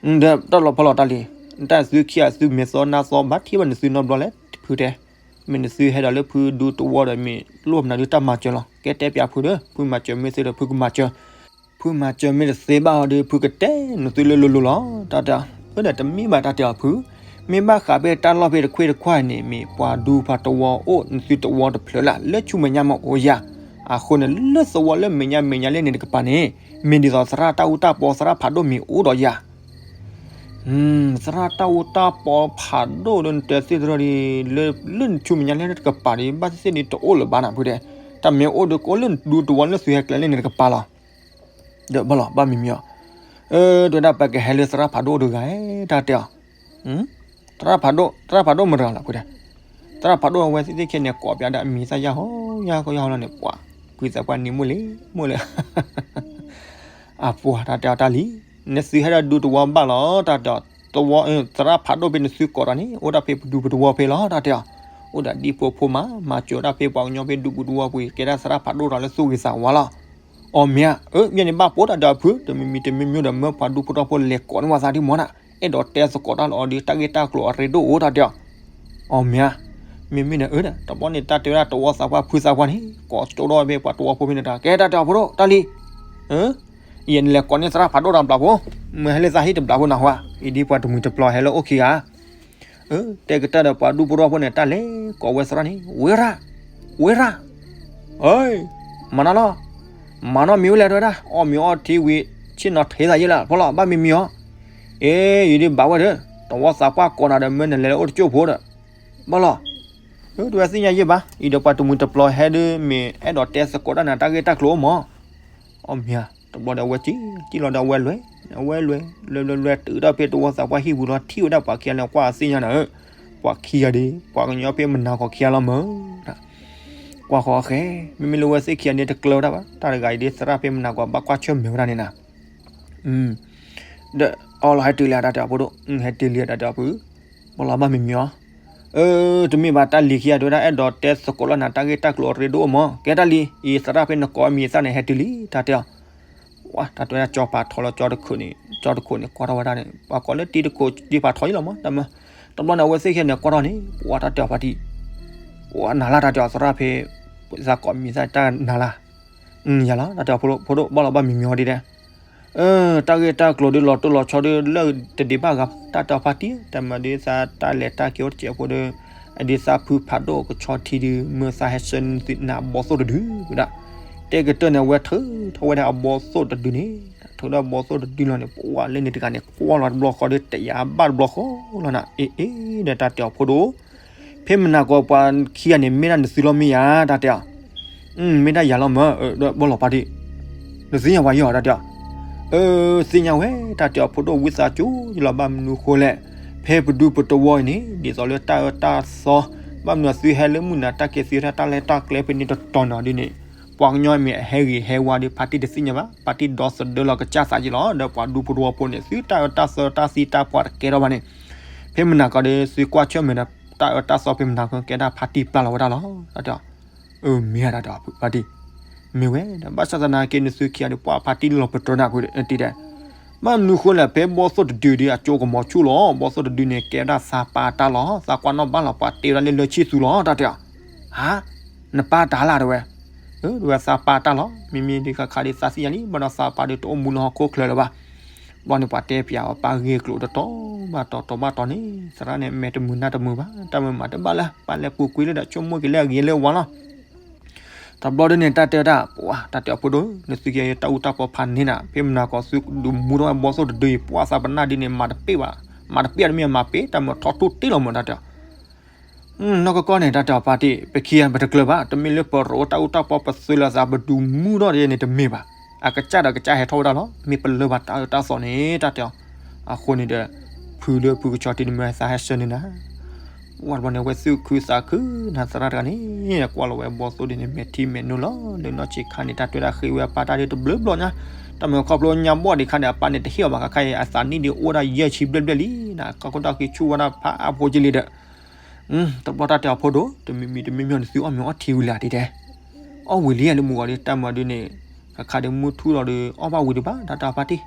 ဒီးတၢ်လီၤဖီလီၤတၢ်လံ, တၢ်သုခံဂၤသုမဲာ်သီနါသီဘၣ်ထံၣ်ဘၣ်န့ၣ်သုနီတဘျီလဲၣ်ဖုတဲ, မ့ၢ်နသုဟဲဒီးလၢဖုဒူတဝီဒီးမ့ၢ်လိၣ်မနုၤဒုးတၢ်မၤစၢၤလီၤ ကဲတဲပၠးဖုဒီး ဖုမၤစၢၤမ့ၢ်သ့ဒီးဖုကမၤစၢၤ ဖုမၤစၢၤမ့ၢ်တသ့ဘၣ်အီၤဒီး ဖုကတဲနသုလၢလိၤလိၤလီၤ တၢ်တဲအီၤ, အၢဒီးတမ့ၢ်ဘၣ်တၢ်တဲအီၤဖု, မ့ၢ်ဘၣ်ဃးဖဲတၢ်လီၢ်ဖဲတခွ့တခွါန့ၣ် မ့ၢ်ပှၤဒူပှၤတဝီအိၣ်နသုတဝီတဖျၢၣ်လၢ် လၢဆူမဲာ်ညါမ့ၢ်အိၣ်ယၤ, အဃိန့ၣ်လၢသဝီလၢမဲာ်ညါမဲာ်ညါလၢန့ၣ်တကပၤန့ၣ်, မ့ၢ်ဒ်သိးသရၣ်တၢ်အူတၢ်ပီသရၣ်ဖးဒိၣ်မ့ၢ်အိၣ်ဒီးယၤ သရၣ်တၢ်အူတၢ်ပီဖးဒိၣ်လၢနတဲသ့ၣ်တရၢဒီး လၢနဆူမဲာ်ညါလၢန့ၣ်တကပၤဒီး ဘၣ်သ့ၣ်သ့ၣ်န့ၣ်တအိၣ်လၢၤဘၣ်နၤဖုတဲ, တၢ်မ့ၢ်အိၣ်ဒီးကအိၣ်လၢနဒူတဝီလၢသုဟဲကျဲလၢန့ၣ်တကပၤလီၤ. ဒီးဘၣ်လီၤ ဘၣ်မံၤမံၤအီၤ, အၢ တဝဲဒၣ်ပကဟဲလၢသရၣ်ဖးဒိၣ်တဂၤ တၢ်တဲအီၤ, သရၣ်ဖးဒိၣ် သရၣ်ဖးဒိၣ်မတၤလီၤဖုတဲ, သရၣ်ဖးဒိၣ်အဝဲသ့ၣ်သ့ၣ်ခဲန့ၣ် ကိးပၠးဒီးအမံၤသၣ်ယၢ်ဟီယၢ်ဟီယၢ်ဟီလီၤန့ၣ် ပှၤ ကွံာ်သးပှၢ်နံၤမိၢ်လံ မိၢ်လၢ အပှၤတၢ်တဲအီၤတၢ်လံ, နသုဟဲဒီးဒူတဝီဘၣ်လီၤ တၢ်တဲအီၤ, သဝီ သရၣ်ဖးဒိၣ်ဖဲနသုကိးတၢ်န့ၣ် အိၣ်ဒၣ်ဖဲပဒူပတဝီဖဲလီၤ တၢ်တဲအီၤ, အိၣ်ဒီးဒ်ဖိဖိမး မၤစၢၤဒၣ်ဖဲပှၤကညီဖဲဒူပူၤတဝီပူၤ ကဲဒၣ်သရၣ်ဖးဒိၣ်တၢ်လၢသူၣ်ဂ့ၤသးဝါလီၤ. အီၤမ့ၢ်ဧါ, အၢ မ့ၢ်န့ၣ်ဘၣ်ပိာ်တၢ်ဒီးအဖု တမံၤမံၤတမံၤမံၤဒီးမၢပှၤဒူဖိထီၣ်ဖိလဲၤကိးန့ၢ်ဝဲသးဒ်မီၤနၤ, အဲၣ်ဒိးတဲသကိးတၢ်လီၤအီၤဒီး တၢ်ဂ့ၢ်တၢ်ကျိၤအရ့ဒိၣ်အိၣ်တၢ်တဲအီၤ အီၤမ့ၢ်ဧါ, မ့မ့ၢ်န့ၣ်အၢ တဘျီန့ၣ် တၢ်တဲဝဲဒၣ်တဝီသးပှၢ်ဖုသးပှၢ်န့ၣ် ကိးကၠိဒီးဖဲပှၤတဝီဖိဖဲန့ၣ်တၢ် ကဲတၢ်တဲအီၤဖိဒိၣ်တၢ်လံ, ယဲနလဲၤကိးန့ၢ်သရၣ်ဖးဒိၣ်တၢ်ဘျးဖိ, မ့ၢ်ဟဲလၢသးဟံၣ်တဘျးဖိနဟါ, အံၤဒ်ပှၤတမှံၤတပျီၤဟဲလၢအိၣ်ခံဂၤ, တဲကတၢၢ်ဒီးပှၤဒူဖိထီၣ်ဖိန့ၣ် တၢ်လဲၤကိးဝဲသရၣ်န့ၣ် ဝဲရၣ်, ဝဲရၣ်, အၢ မၤနီၢ်လီၤ, မၤနီၢ်မံၤဝဲလဲၣ်တဝဲဒၣ် အီၣ်မ့ၤအီထံဝံၤ ဆ့ၣ်နီၤထံးသးယဲလၢ် ဖီလီၤ ဘၣ်မံၤမံၤအီၤ, အ့ ယံာ်ဒုးဘၣ်ဝဲဒီး တဝီသးပှၢ်ကိးနၤဒီး မ့ၢ်နလဲၤလၢအိၣ်တကၠိၢ်ဖိဒီး ဘၣ်လီၤ, တဝဲသ့ၣ်ညါယဲဘၣ် အံၤဒီးပှၤတမှံၤတပျီၤဟဲဒုး မ့ၢ်အဲၣ်ဒိးတဲသကိးတၢ်နၤတၢ်ဂ့ၢ်တၢ်ကျိၤအိၣ်မး, အီၤမ့ၢ်ဧါ တဘျီဒီးအဝဲစံၣ် စံၣ်လီၤဒီးအဝဲလဲၤ အဝဲလဲၤ လဲၤလဲၤလဲၤတုၤဒီးဖဲတဝီသးပှၢ်ဟံၣ်ပူၤလီၤ ထံၣ်ဝဲဒၣ်ပှၤခံဂၤန့ၣ် ကွၢ်သ့ၣ်ညါနၤဧၢ, ပှၤခံဂၤဒီး ပှၤကညီဖဲမနၤကီၢ်ခံဂၤလီၤမၢ် ကွၢ်ဃီအဃဲ မ့မ့ၢ်လၢဝဲသ့ၣ်ခံဂၤန့ၣ်တကျၢၤဝဲဒၣ်ဘၣ် တၢ်တဂၤအံၤဒ်သရၣ်ဖဲမနၤကီၢ်ဘၣ်ကွၢ်ဆၢၣ်မဲာ်ဝဲဒၣ်န့ၣ်နၤ ဒီးအီလီၤဟဲတုၤလံ တၢ်တဲအီၤဖိဒိၣ် ဟဲတုၤလံ တၢ်တဲအီၤဖု ဘၣ်လီၤဘၣ်မံၤမံၤအီၤ, အၢ တမ့ၢ်ဘၣ်တၢ်လံၤခံဂၤတဲဝဲဒၣ် အဲၣ်ဒိးတဲသကိးလီၤနၤ တၢ်ဂ့ၢ်တၢ်ကျိၤအရ့ဒိၣ်မၢ် ကဲတၢ်လံၤ အံၤသရၣ်ဖဲနကိးအမံၤသၣ်န့ၣ် ဟဲတုၤလံ တၢ်တဲအီၤ, ဝါ တၢ်တဲဝဲဒၣ် ကၠီပာ်ထီလီၤ ကၠီတခိၣ်န့ၣ် ကၠီတခိၣ်န့ၣ် ကွၢ်ထီၣ်ဝဲဒၣ်န့ၣ် ပှၤကိးလၢတံၤတခိၣ် တံၤပာ်ထီလီၤမၢ် တၢ်မၢ်, တဘျီန့ၣ် အဝဲသ့ၣ်ခံဂၤန့ၣ် ကွၢ်ထီၣ်န့ၣ် ပှၤတၢ်တဲအီၤဖါတံၢ် နၤလၢ် တၢ်တဲအီၤသရၣ်ဖဲ သးကိးမံၤသၣ်တၢ်နၤလၢ် ယၤလီၤ တၢ်တဲအီၤဖိဒိၣ် ဘၣ်လီၤဘၣ်မံၤမံၤအီၤဒ်လဲၣ်, တၢ်ဂ့ၢ်တၢ်ကျိၤဒ်လီၤတိၢ်လီၤဆီဒ်လၢတဒံးဘၣ်ဂၤ တၢ်တဲအီၤဖါတံၢ် တၢ်မၤဒ်သးတၢ်လဲၤတၢ်က့ၤအိၣ်တစဲးဖိဒီး အဒ်သးဖုဖးဒိၣ်ကဆီထံဒုး မ့ၢ်သးဟဲဆၢနုာ်သုနၤအဘီသိၣ်တဒုဝဲဒၣ်, တဲကတၢၢ်န့ၣ် အဝဲထုးထီၣ်ဝဲဒၣ်အဘီသိၣ်တဒုန့ၣ်, ထုးထီၣ်အဘီသိၣ်တဒုလီၤန့ၣ် ပှၤလၢန့ၣ်တဂၤန့ၣ် ကွၢ်လီၤတဘျီဃီဒီး တယာ်ဘၣ်တဘျီဃီလီၤနၤ, အ့ အ့ ဒီးတၢ်တဲအီၤဖိဒိၣ် ဖဲမနၤကီၢ်ပှၤခံဂၤန့ၣ် မ့ၢ်ဒၣ်နသုလီၤမ့ၢ်ယၤ တၢ်တဲအီၤ, မ့ၢ်ဒၣ်ယၤလီၤမၢ်, ဘၣ်လီၤဖါတံၢ်, နသ့ၣ်ညါဝဲယီၤ တၢ်တဲအီၤ, သ့ၣ်ညါဝဲ တၢ်တဲအီၤဖိဒိၣ် ဝံသးစူၤ ယလီၤဘၣ်မနုၤဃိလဲၣ်, ဖဲပဒူပတဝီအံၤန့ၣ် ဒ်သိးလၢတၢ်အၢတၢ်သီ, ဘၣ်မနုၤသုဟဲလၢမုၢ်နၤတၢ်ကဲသုတၢ်လဲၤတၢ်ကျဲဖဲန့ၣ်တတီၤနီၤဒ်န့ၣ်, ပှၤကညီမ့ၢ်အဟဲဂ့ၤဟဲဝါဒီး ဖါတံၢ်တသ့ၣ်ညါဘၣ်, ဖါတံၢ်ဒီသဒၢလီၤကစၢ်သးက့လီၤ, ဒီးပှၤဒူပတဝီဖိန့ၣ် သုတၢ်အၢတၢ်သီတၢ်သံတၢ်ပှၢ်တကဲထီၣ်ဘၣ်န့ၣ်, ဖဲမနၤကီၢ်ဒီး သုကွၢ်ဆၢၣ်မဲာ်ဒီး တၢ်အၢတၢ်သီဖဲမနၤကီၢ် ကဲဒၣ်ဖါတံၢ်ပျၢ်လီၤဝဲဒၣ်လီၤ, တၢ်တဲအီၤ, မ့ၢ်ဒၣ်တၢ်တဲအီၤဖါတံၢ်, မ့ၢ်ဝဲဒီး ဘၣ်ဆၣ်သနာ်က့ နသုခံဂၤဒီး ပှၤဖါတံၢ်လီၤပတြၢၤနၤဖုတံၢ်ဒဲး, ဘၣ်မနုၤဃိလဲၣ် ဖဲဘီသိၣ်တဒုဒ်အကၠိကမီၤဆူၣ်လီၤ, ဘီသိၣ်တဒုန့ၣ် ကဲဝဲဒၣ်သးပၢ်တၢ်လီၤ, သးကွၢ်နီၣ်ဘၣ်လီၤ ပှၤတ့ဝဲဒၣ်လၢလၢဆံၣ်သူလီၤ, တၢ်တဲအီၤ, ဟါ, နပၢ်တၢ်လၢ်တဲဝဲ, တဲဝဲသးပၢ်တၢ်လီၤ, မ့မ့ၢ်ဒ်ခါခါဒ်သးသ့ၣ်ညါလံ ဘၣ်ဒီးသးပၢ်ဒီးတအိၣ်မူလၢဟီၣ်ခိၣ်ချၢလၢၤဘၣ်, ဘျီန့ၣ်ပှၤတဲပၠးအီၤပၢ်ဂ့ၢ်ကျိၤတတီၤဘၣ်တီၤတီၤဘၣ်တီၤန့ၣ် သရၣ်န့ၣ် မဲာ်တမုာ်နၢ်တမုာ်ဘၣ်, တၢ်မုာ်မးတဘၣ်လၢ ပၢ်လဲၤပူၤကွံာ်လၢဒီး ဆိကမိၣ်က့ၤလၢအဂ့ၤလၢဝါလီၤ တဘျီဒ်န့ၣ် တၢ်တဲဝဲဒၣ် ပှၤ တၢ်တဲအီၤဖိဒိၣ် နသုက့ၤတၢ်အူတၢ်ပီဖးန့ၢ်နၤ ဖဲမနၤကီၢ်သုဒုးမူထီၣ်ဝဲဘီသိၣ်တဒုအံၤ ပှၤသးပနၢ်ဒ်န့ၣ် မၤတပ့ၢ်ဘၣ်, မၤတပ့ၢ်တမ့ၢ်မၤပ့ၢ် တၢ်မၤထီၣ်ထူၣ်တ့ၢ်လီၤမး တၢ်တဲအီၤ နီၢ်ကီၢ်ကီၢ်န့ၣ် တၢ်တဲအီၤပၢ်တံၢ် ပခံဂၤပတကျၢၤဘၣ်, တမ့ၢ်လၢပရိးတၢ်အူတၢ်ပီပသွဲလၢသးပဒုးမူထီၣ်ဒ်န့ၣ်တမ့ၢ်ဘၣ်, အကစၢ်ဒီးကစၢ်ဟဲထီၣ်ဝဲဒၣ်လီၤ, မ့ၢ်ပလၢၢ်ဘၣ်တၢ်အၢတၢ်သီန့ၣ် တၢ်တဲအီၤ, အဃိန့ၣ်ဒီး ဖုလၢဖုကဆီထံန့ၣ်မ့ၢ်သးဟဲဆှၢန့ၢ်နၤ ဝဲတဘျီန့ၣ် ဝဲသူၣ်ခုသးခုနၤသရၣ်တဂၤန့ၣ် ကွၢ်လီၤဝဲဘီသိၣ်ဒ်န့ၣ် မဲာ်ထံမဲာ်နိလီၤ, လၢနီၢ်ဆံးခါန့ၣ် တၢ်တဲဝဲဒၣ်ဃ့ဝဲအပၢ်တၢ်ဒ်တဘျုးဘျီညါ, တၢ်မ့ၢ်ခီဖျိညါဘီၣ်ဒံးခါန့ၣ် အပၢ်န့ၣ်တဟ့ၣ်အီၤဘၣ်ခါခါအံၤ အသးနံၣ်ဒ်အိၣ်ဒၣ်ယဲၢ်ဆံဘျဲၣ်ဘျဲၣ်လံ, ကီၢ်ခိၣ်တၢ်ဃံဆူၣ်ဝဲဒၣ်ဖးအါဖိက့လံဒီး တဘျီတၢ်တဲအီၤဖိဒိၣ် တမံၤမံၤတမံၤမံၤန့ၣ် သုအီၣ်မ့ၤအီထံဝံၤလံဒ်တဲ, အီၣ်ဝံၤလံဧါလၢမုၢ်ဂီၤဒီး တၢ်မၤဒ်န့ၣ် ခါခါဒီးမုၢ်ထူၣ်လီၤဒီး အီၣ်ဘၣ်ဝံၤဒံးဘၣ် တၢ်တဲအီၤပၢ်တံၢ်,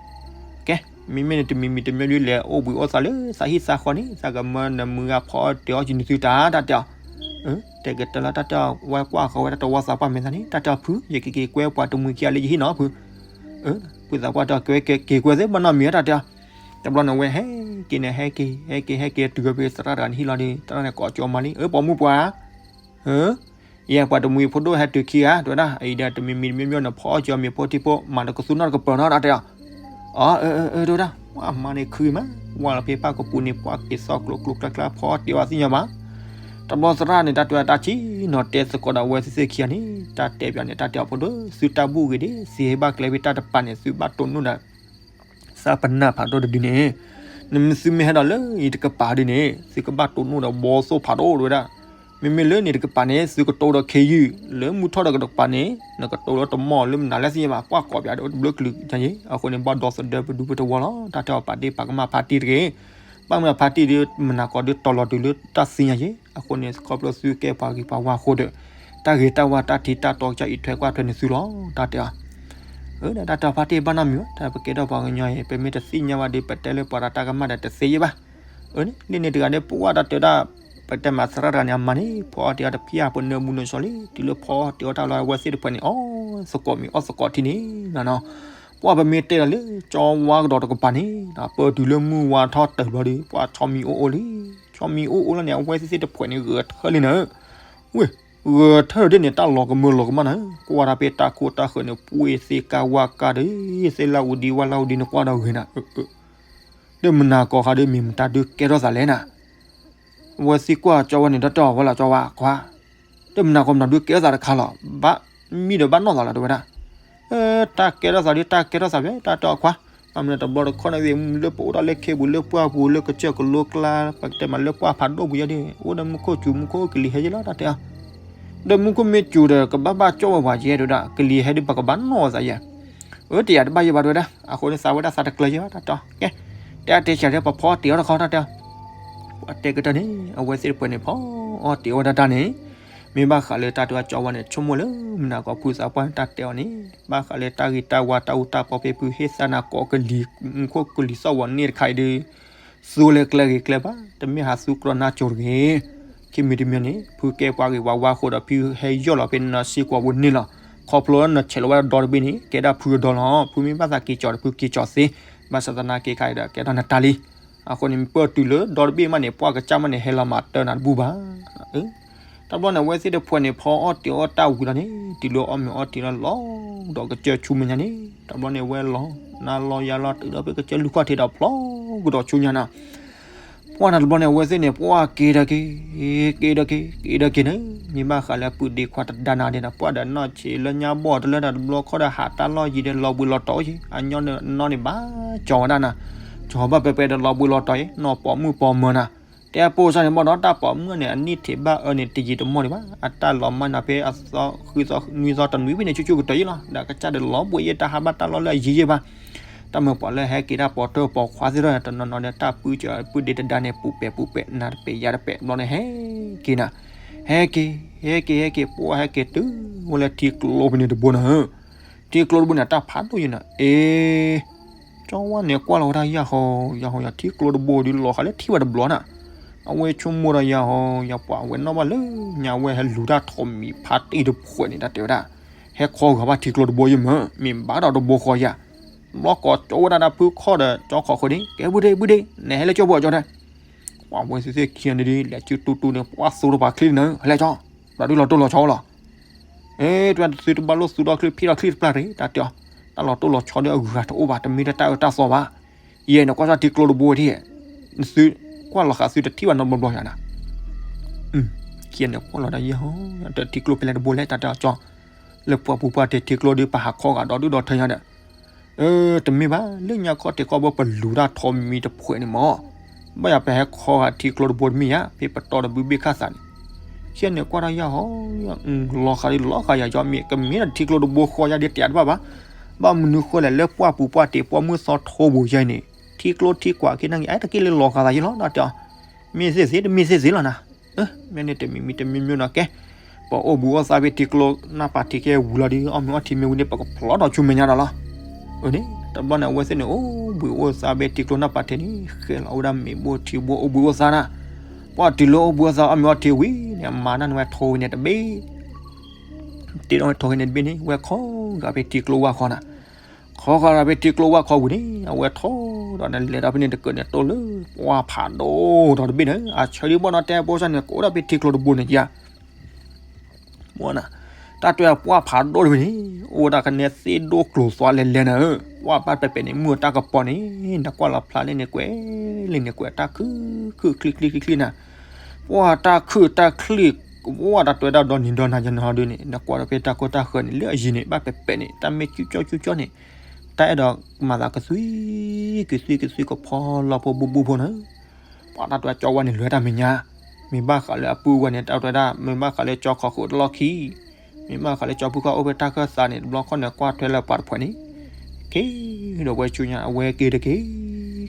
ကဲ, မ့မ့ၢ်န့ၣ် တမံၤမံၤတမံၤဒ်လဲၣ် အိၣ်ဘှံးအိၣ်သါလၢသးဟံၣ်သးဃီန့ၣ် သးကမၢနမုၢ်ဂၤဖီအီၣ်တ့ၤအီၣ်က့ၤနသုတၢ် တၢ်တဲအီၤ, တဲကတၢၢ်လၢတၢ်တဲအီၤ ဝဲကွၢ်ဃီၤဝဲဒၣ်တဝီသးပှၢ်မဲာ်သးန့ၣ် တၢ်တဲအီၤဖု ယကက့ၤကွဲပှၤတမှံၤခံဂၤလၢယဟံၣ်နီၤဖု, ဖုသးပှၢ်တဲအီၤ က့ၤကွဲသ့ၣ်ဘၣ်နီတမံၤ တၢ်တဲအီၤ, တဘျီန့ၣ်ဝဲဟဲက့ၤန့ၣ် ဟဲက့ၤ ဟဲက့ၤ ဟဲက့ၤတုၤဝဲဖဲသရၣ်တဂၤန့ၣ်ဟံၣ်လီၤဒီး သရၣ်န့ၣ်ကိးကၠီမါလံ အၢ ပိာ်မုၣ်ပှၤ ဧၢ, ယဲပှၤတမှံၤဖိဒိၣ်ဟဲတုၤခံဂၤ တဲဝဲဒၣ် အံၤဒီးတမံၤမံၤတမံၤမံၤန့ၣ် ဖီအီၣ်က့ၤအီၤမ့ၤဖိထံဖိ မၤတကသူနီတကပၤနီၤ တၢ်တဲအီၤ, အၢ အၢ အၢ တဲဝဲဒၣ် ပှၤမါန့ၣ်ခုမး ဝါလီၤဖဲပၢ်ကပူၤန့ၣ် ပှၤက့ၤသီကျိၤကျိၤကျါကျါ ဖီအီၣ်တ့ၤအီၣ်သ့ၣ်ညါဘၣ်, တဘျီသရၣ်န့ၣ် တၢ်တဲဝဲတၢ်ဆံးနီၤ တဲသကိးဒီးအဝဲသ့ၣ်သ့ၣ်ခံဂၤန့ၣ် တၢ်တဲပၠးန့ၣ် တၢ်တဲအီၤဖိဒိၣ် သုတၢ်ဘူၣ်ဂ့ၤဒ် သုဟ့ၣ်ဘၣ်ကျဲဖဲတၢ်တပၤန့ၣ် သုဘၣ်တိၢ်နီၣ်ဒီး သးပနၢ်ဖးဒိၣ်တဒုန့ၣ်, နမ့ၢ်သုမ့ၢ်ဟဲဒီးလၢအံၤတကပၤဒုန့ၣ် သုကဘၣ်တိၢ်နီၣ်ဒီးဘီသိၣ်ဖးဒိၣ်တဲဝဲဒၣ်, မ့မ့ၢ်လၢန့ၣ်တကပၤန့ၣ် သုကတိၤဒီးခ့ယုၢ်, လၢမုၢ်ထီၣ်ဒီးကတကပၤန့ၣ် နကတိၤလၢတမီၢ်လၢမနုၤလဲၣ်သ့ၣ်ညါဘၣ် ပှၤကိးပၠးဒီးတဘျုးကလုာ်ညါယ့ၣ်, အဃိန့ၣ် ဘၣ်ဒီသဒၢပဒူပတဝီလီၤ, တၢ်တဲအီၤပာ်ဒ့ၣ်ပာ်ကမၣ်ဖါတံၢ်တဂ့ၤ, ဘၣ်မနုၤဖါတံၢ်ဒ်မနၤကီၢ်ဒ်တီၤလီၤတုၤလၢတၢ်သ့ၣ်ညါယ့ၣ်, အဃိန့ၣ် ခီဖျိသုကဲပှၤဂ့ၤပှၤဝါအဃိဒီး တၢ်ဂ့ၤတၢ်ဝါတၢ်ထံတၢ်တီကစၢ်အံးထွဲကွၢ်ထွဲန့ၣ်သုလီၤ, တၢ်တဲအီၤ အၢ တၢ်တဲအီၤဖါတံၢ်ဘၣ်နီတမံၤဘၣ်, တၢ်ပကဲထီၣ်ပှၤကညီအံၤ ပမ့ၢ်တသ့ၣ်ညါဘၣ်ဒီး ပတဲလၢပှၤတၢ်ကမၣ်ဒီးတသ့ယ့ၣ်ဘၣ်. အၢ လၢန့ၣ်တဂၤဒီး ပဝဲတၢ်တဲဝဲဒၣ် ပတဲမးသရၣ်တဂၤန့ၣ် အမါန့ၣ် ဖီအီၣ်တ့ၤအီၣ်တဖၣ် ပနၢမူနၢဆှီလံ, တုၤလၢဖီအီၣ်တ့ၤအီၣ်တၢ်လီၤ အဝဲသ့ၣ်တဖၣ်န့ၣ် အီၣ်သကိးမ့ၤအီၣ်သကိးထံန့ၣ်နီၤ, ပှၤပမ့ၢ်တဲဒီးလၢ ကၠီဝါကဒီးတကပၤန့ၣ် ပၢတုၤလၢမုၢ်ဝါထီၣ်တၢၢ်ဘျီဒီး ပှၤဆီမံၤအိၣ်အိၣ်လံ, ဆီမံၤအိၣ်အိၣ်လီၤန့ၣ် အဝဲသ့ၣ်သ့ၣ်တဖၣ်န့ၣ် ဂဲၤထၢၣ်လံနၤ ဝ့ၢ် ဂဲၤထၢၣ်ဒ်န့ၣ် တၢ်လီၤကမၢလီၤကမၣ်နၤ, ကွၢ်တၢ်ဖဲတၢ်ခိတၢ်ဃၢၤန့ၣ် ပှ့ၤသ့ကါဝါကါဒီး သ့လၢအူဒံဝါလၢအူဒံန့ၣ် ကွၢ်ဒီးဂ့ၤနၤ, လၢမနၤကီၢ်ခါဒီး မ့ၢ်မတၤဒုးကဲထီၣ်သးလဲၣ်နၤ, အဝဲသ့ၣ်ကွၢ်ကၠီဝါန့ၣ် တၢ်တဲအီၤဝဲလီၤ ကၠီဝါခွါ, လၢမနၤကီၢ်မတၤဒုးကဲထီၣ်သးတခါလီၤ, ဘၣ်မံဒီးဘၣ်နီၢ်သးလီၤ တဲဝဲဒၣ်, တၢ်ကဲထီၣ်သးဒ် တၢ်ကဲထီၣ်သးဖဲ တၢ်တဲအီၤခွါ, ဘၣ်မနုၤတဘျီတခီၣ်န့ၣ်သ့ၣ် လၢပအိၣ်ဒၣ်လၢခ့ပူၤ လၢပှၢ်ပူၤ လၢကစၢၢ်ကလိကျါ ပကတဲမးလၢပှၢ်ဖးဒိၣ်ပူၤယဲဒၣ် အိၣ်ဒီးမူခိၣ်စူၤမူခိၣ်ကလံၤဟဲယဲလီၤ တၢ်တဲအီၤ. ဒီးမူခိၣ်မ့ၢ်စူၤဒီး ကဘၣ်ဘၣ်ကၠီဝဲပှၤယဲဒၣ် ကလံၤဟဲဒ်ပကဘၣ်နီၣ်သးယဲ. အၢ တယာ်တဘၣ်ယဲဘၣ်တဲဝဲဒၣ် အဃိန့ၣ်သးဝဲဒၣ်သးတကျၢၤယဲဘၣ် တၢ်တဲအီၤ. ကဲ တဲအတဲဆၢတဲ ပဖီအီၣ်တ့ၢ်အီၣ်တခီ တၢ်တဲအီၤ. ပှၤတဲကတၢၢ်န့ၣ် အဝဲသ့ၣ်တဖၣ်န့ၣ် ဖီအီၣ်တ့ၢ်အီၣ်ဝဲဒၣ်တၢ်န့ၣ် မ့ၢ်ဘၣ်ဃးလၢတၢ်တဲအီၤ ကၠီဝါန့ၣ် ဆိကမိၣ်လၢမုၢ်နၤကီၢ်ဖုသးပှၢ်န့ၣ် တၢ်တဲအီၤန့ၣ် ဘၣ်ဃးလၢတၢ်ဂ့ၤတၢ်ဝါ တၢ်အူတၢ်ပီဖဲဖုဟ့ၣ်သါနၤကိးကလံၤ မူခိၣ်ကလံၤသီၣ်ဝီၤန့ၣ်တခါအံၤဒီး သူလၢကျဲဂ့ၤကျဲဘၣ် တမ့ၢ်ဟးသူကျီနါကၠိၤတဂ့ၤ. ခံမံၤတမံၤန့ၣ် ဖုကဲပှၤဂ့ၤပှၤဝါအဃိဒီး ဖုဟဲယီၢ်လီၤဖဲနဆ့ကွီၤပူၤန့ၣ်လီၤ. ခီဖျိလၢနဆဲးလီၤဝဲဒၣ်ဒီတဘ့ၣ်န့ၣ် ကဲဒၣ်ဖုအဒီလီၤ. ဖုမ့ၢ်ဘၣ်သးက့ၤကၠီၤဒီး ဖုက့ၤကၠီၤသ့, ဘၣ်ဆၣ်သနာ်က့ခါအံၤဒီး ကဲထီၣ်နတၢ်လံ. အဃိန့ၣ် မ့ၢ်ပၢၢ်တုၤလၢဒီတဘ့ၣ်မးန့ၣ် ပှၢ်ကစၢ်မးန့ၣ် ဟဲလီၤမၤတၢ်နၤတဘူၣ်ဘၣ်. တဘျီန့ၣ် အဝဲသ့ၣ်တဖၣ်န့ၣ် ဖီအီၣ်တ့ၢ်အီၣ်တၢ်ဝံၤလီၤန့ၣ် တုၤလၢအီၣ်မ့ၤအီထံလီၤလီၤ ဒီးကစၢၢ်ဆူမဲာ်ညါန့ၣ် တဘျီန့ၣ် ဝဲလီၤနၤလီၤယၤလီၤတုၤဒီးဖဲကစၢၢ်လူၢ်ခီၣ်ထံးဒီးဖျီကဒီးဆူညါနၤ. ပှၢ်နၤတဘျီန့ၣ် အဝဲသ့ၣ်န့ၣ် ပှၢ်က့ၤဒီးက့ၤ, က့ၤဒီးက့ၤ, က့ၤဒီးက့ၤန့ၣ် မ့ၢ်ဘၣ်ဃးလၢပုၢ်ဒ့ခွါတဒါနၤဒဲးနၤ ပှၢ်ဒီးနီၢ်ဆံးလၢညါဘီၣ်တလၢတၢ်တဘျီခီဒီး ဟးတၢ်လီၢ်ယံၤဒီးလီၤဘှံးလီၤတီၤအိၣ်က့ၤ အညီန့ၣ်နီၢ်န့ၣ်ဘၣ်ကၠီၤဝဲဒၣ်နၤ, ကၠီၤဘၣ်ပဲပဲဒီးလီၤဘှံးလီၤတီၤအံၤ နီၢ်ပိာ်မုၣ်ပိာ်မၢၤနၤ. တဲအပိစၢ်န့ၣ်ဘၣ်ဒီး တၢ်ပိာ်မုၣ်န့ၣ် အနံၣ်ထံးဘၣ်အၢန့ၣ် တယံာ်တမီၢ်ဒံးဘၣ် အတၢ်လီၤမၢ်နၤဖဲအသီဃုသီနွံသီတနွံဖဲန့ၣ် ဆူၣ်ဆူၣ်ကတၢၢ်ယံၤလီၤ ဒီးကစၢ်ဒီးလီၤဘှံးယဲၢ်တၢ်ဟးဘၣ်တၢ်လီၢ်လၢအယံၤယဲၢ်ဘၣ်. တၢ်မၤပှၤလၢဟဲက့ၤတၢ်ပိာ်တၢ်ပိာ်ခွါသ့ၣ်ဒီး တနီၤနီၤဒီးတၢ်ပုၢ်ကၢပုၢ်ဒ့တဒါန့ၣ် ပူၤပဲာ်ပူၤပဲာ်နၤတပဲာ်ယၤတပဲာ်ဘျီန့ၣ် ဟဲက့ၤနၤ, ဟဲက့ၤ, ဟဲက့ၤ ဟဲက့ၤ ပှၢ်ဟဲက့ၤတုၤဝဲလၢထံကျိဖဲန့ၣ်တဘိနၤ, ထံကျိတဘိန့ၣ် တၢ်ဖးဒိၣ်ယဲၢ်နၤ, အ့ ကၠီဝါန့ၣ်ကွၢ်လီၤဝဲဒၣ် ယၤဟီ ယၤဟီ ယၤထံကျိတဘိဒီးလီၤဃာ်လၢထံဝဲတဘျီနၤ, အဝဲဆိကမိၣ်ဒီးယၤဟီ ယၤပှၤဝဲနီၣ်ဘၣ်လၢညါဝဲဟဲလူၤတၢ်ထိးမံၤဖးတံၢ်တဖှဲးန့ၣ် တၢ်တဲဝဲဒၣ်, ဟဲခီဂာ်ဘၣ်ထံကျိတဘိယဲၢ်မး မ့ၢ်ဘၣ်ဒီးတဘိဃီယၤ, ဘျီကိးကၠီဝဲဒၣ်ဒီးဖုခီၣ်ဒီးကၠီခီၣ်ဃုာ်န့ၣ် ကဲဘုဒ့ ဘုဒ့ နဟဲလၢကၠီဘိကၠီတဲ ပှၤဝဲသ့ၣ်သ့ၣ်ခံဂၤန့ၣ်ဒ် လဲၤစုတူတူန့ၣ် ပှၤသူတပှၤချံန့ၣ် ဟဲလဲၣ်ကၠီ, ဘျီဒုးလီၤတိၢ်လီၤဆီလီၤ, အဲ တဝဲသုတဘၣ်လိၣ်သူဒီချံဖံးဒီချံတပျၢ်တဂ့ၤ တၢ်တဲအီၤ, တၢ်လီၤတိၢ်လီၤဆီဒီးအဂုၤအဂၤတအိၣ်ဘၣ် တမ့ၢ်တၢ်တၢ်အၢတၢ်သီဘၣ်, ယဲၢ်န့ၣ်ကွၢ်စၢ်ထံကျိတဘိဝဲဒ်, နသုကွၢ်လီၤဃာ်သုတထံၣ်ဘၣ်နီတဘျီဘျီယၤနၤ, ခံဂၤန့ၣ်ကွၢ်လီၤဒီးယဲၢ်ဟီ တထံကျိဖဲလဲၣ်တဘိလဲၣ် တၢ်တဲအီၤကၠီ, လၢပှၢ်ပူၤပှၢ်တ့ၢ်ထံကျိဒီးပဟးခီဂာ်ဒီဒုၣ်ဒီထၢညါဒီး တမ့ၢ်ဘၣ် လၢညါခီၣ်ထံးခီၣ်ဘိပလူၤတၢ်ထိးမံၤတဖှဲးန့ၣ်မး, ဘၣ်ယၤပဟဲခီဂာ်ထံကျိတဘိတမ့ၢ်ယၤ ဖဲပတီၢ်တဘုဘ့ၣ်ခၣ်သးန့ၣ်, ခံဂၤန့ၣ်ကွၢ်တၢ်ယၤဟီ, လီၤဃာ်ဒ်လီၤဃာ်ယၤကၠီမ့ၢ် ကမ့ၢ်ဒီးထံကျိတဘိဃီယၤဒ်တယာ်တဘၣ်ဘၣ်, ဘၣ်မနုၤဃိလဲၣ် လၢပှၢ်ပူၤပှၢ်တ့ၢ်ပှၢ်မုၢ်သီထိးပူၤယဲၢ်န့ၣ် ထံကျိထံကွၢ်က့ၤနၢ်ဂ့ၤ အဲတက့ၢ်လၢလီၤဃာ်သးယဲၢ်လီၤ တၢ်တဲအီၤ, မ့ၢ်သ့ၣ်သ့ၣ်တမ့ၢ်သ့ၣ်သ့ၣ်လီၤနၤ မ့ၢ်န့ၣ်တမံၤမံၤတမံၤမံၤနီၤကဲ, ပအိၣ်ဘှံးအိၣ်သါဖဲထံကျိနၢ်ပၤထံးကဲဝံၤလီၤဒီး အီၣ်မ့ၤအီထံမ့ၢ်ဝံၤန့ၣ် ပကဖျီထီၣ်ဆူမဲာ်ညါဒီးလီၤ. အန့ၣ် တဘျီန့ၣ် အဝဲသ့ၣ်န့ၣ် အိၣ်ဘှံးအိၣ်သါဖဲထံကျိနၢ်ပၤထံးန့ၣ် ဃဲလီၤဝဲဒၣ်မ့ၤဘိထံဘိအိၣ်ဘှံးအိၣ်သါနၤ, ပှၢ်တုၤလၢအိၣ်ဘှံးအိၣ်သါအီၣ်မ့ၤအီထံဝံၤန့ၣ် အမၤတၢ်န့ၣ်ဝဲထိးဝဲန့ၣ်တဘ့ၣ် တ့ထီၣ်ဝဲထိးဝဲန့ၣ်တဘ့ၣ်န့ၣ် ဝဲခီဂာ်ဖဲထံကျိဝၢ်ခီနၤ, ခီဂာ်ဖဲထံကျိဝၢ်ခီဝံၤန့ၣ် အဝဲထီၣ်ဒီးန့ၣ် လဲၤဒီးဖဲန့ၣ်တကၢၢ်န့ၣ် တိၢ်လၢပှၢ်ဖးဒိၣ်ထီၣ်တဘ့ၣ်န့ၣ် အဆၢဒ်ဘီၣ်နီၤတဲဘိၣ်စၢ်န့ၣ် ကအိၣ်ဒၣ်ဖဲထံကျိတဘိန့ၣ်ဧါ မ့ၢ်နၤ, တၢ်တဲပှၢ်ဖးဒိၣ်တဘ့ၣ်န့ၣ် အိၣ်ဝဲဒၣ်ကနဲသ့ၣ်ဒိၣ်ကျိၤသွါလဲၤလဲၤနၤဧၢ, ပှၢ်ဘၣ်ပဲပဲန့ၣ် မုၢ်တၢ်ကပီၤန့ၣ် နကွၢ်လီၤဖျါလၢန့ၣ်ကွဲး လၢန့ၣ်ကွဲး တၢ်ခုၣ်ခုၣ်ချံချံချံချံနၤ, ပှၢ်တၢ်ခုၣ်တၢ်ချံ ပှၢ်တၢ်တဲဝဲဒၣ်ဒီနံၤဒီနၤယနၤဒုန့ၣ် နကွၢ်ဒီးဖဲတၢ်ခိၣ်တၢ်ဃၢၤန့ၣ် လၢအယံၤန့ၣ် ဘၣ်ပဲပဲန့ၣ် တၢ်မ့ၢ်ကၠူကၠီကၠူကၠီန့ၣ် တၢ်အဲၣ်ဒိးမၤသးကသွံ ကသွံကသွံကဖီလီၤဖိဘူးဘူးဖိနၤ ပှၤတၢ်တဲကၠီဝါန့ၣ် လဲၤတၢ်မဲာ်ညါ, မ့ၢ်ဘၣ်ဃးလၢအပုၢ်ဝဲန့ၣ် တၢ်တဲဒၣ် မ့ၢ်ဘၣ်ဃးလၢကၠီခီၣ်ဃုာ်တလီၢ်ခံ, မ့ၢ်ဘၣ်ဃးလၢကၠီဖုခီၣ်အိၣ်ဖဲတၢ်ခၢၣ်သးန့ၣ် တဘျီခီၣ်န့ၣ် ကွၢ်ထွဲလၢပှၤတဖှဲးန့ၣ်, က့ၤဒီးဝဲဆူညါ အဝဲက့ၤတက့ၢ်,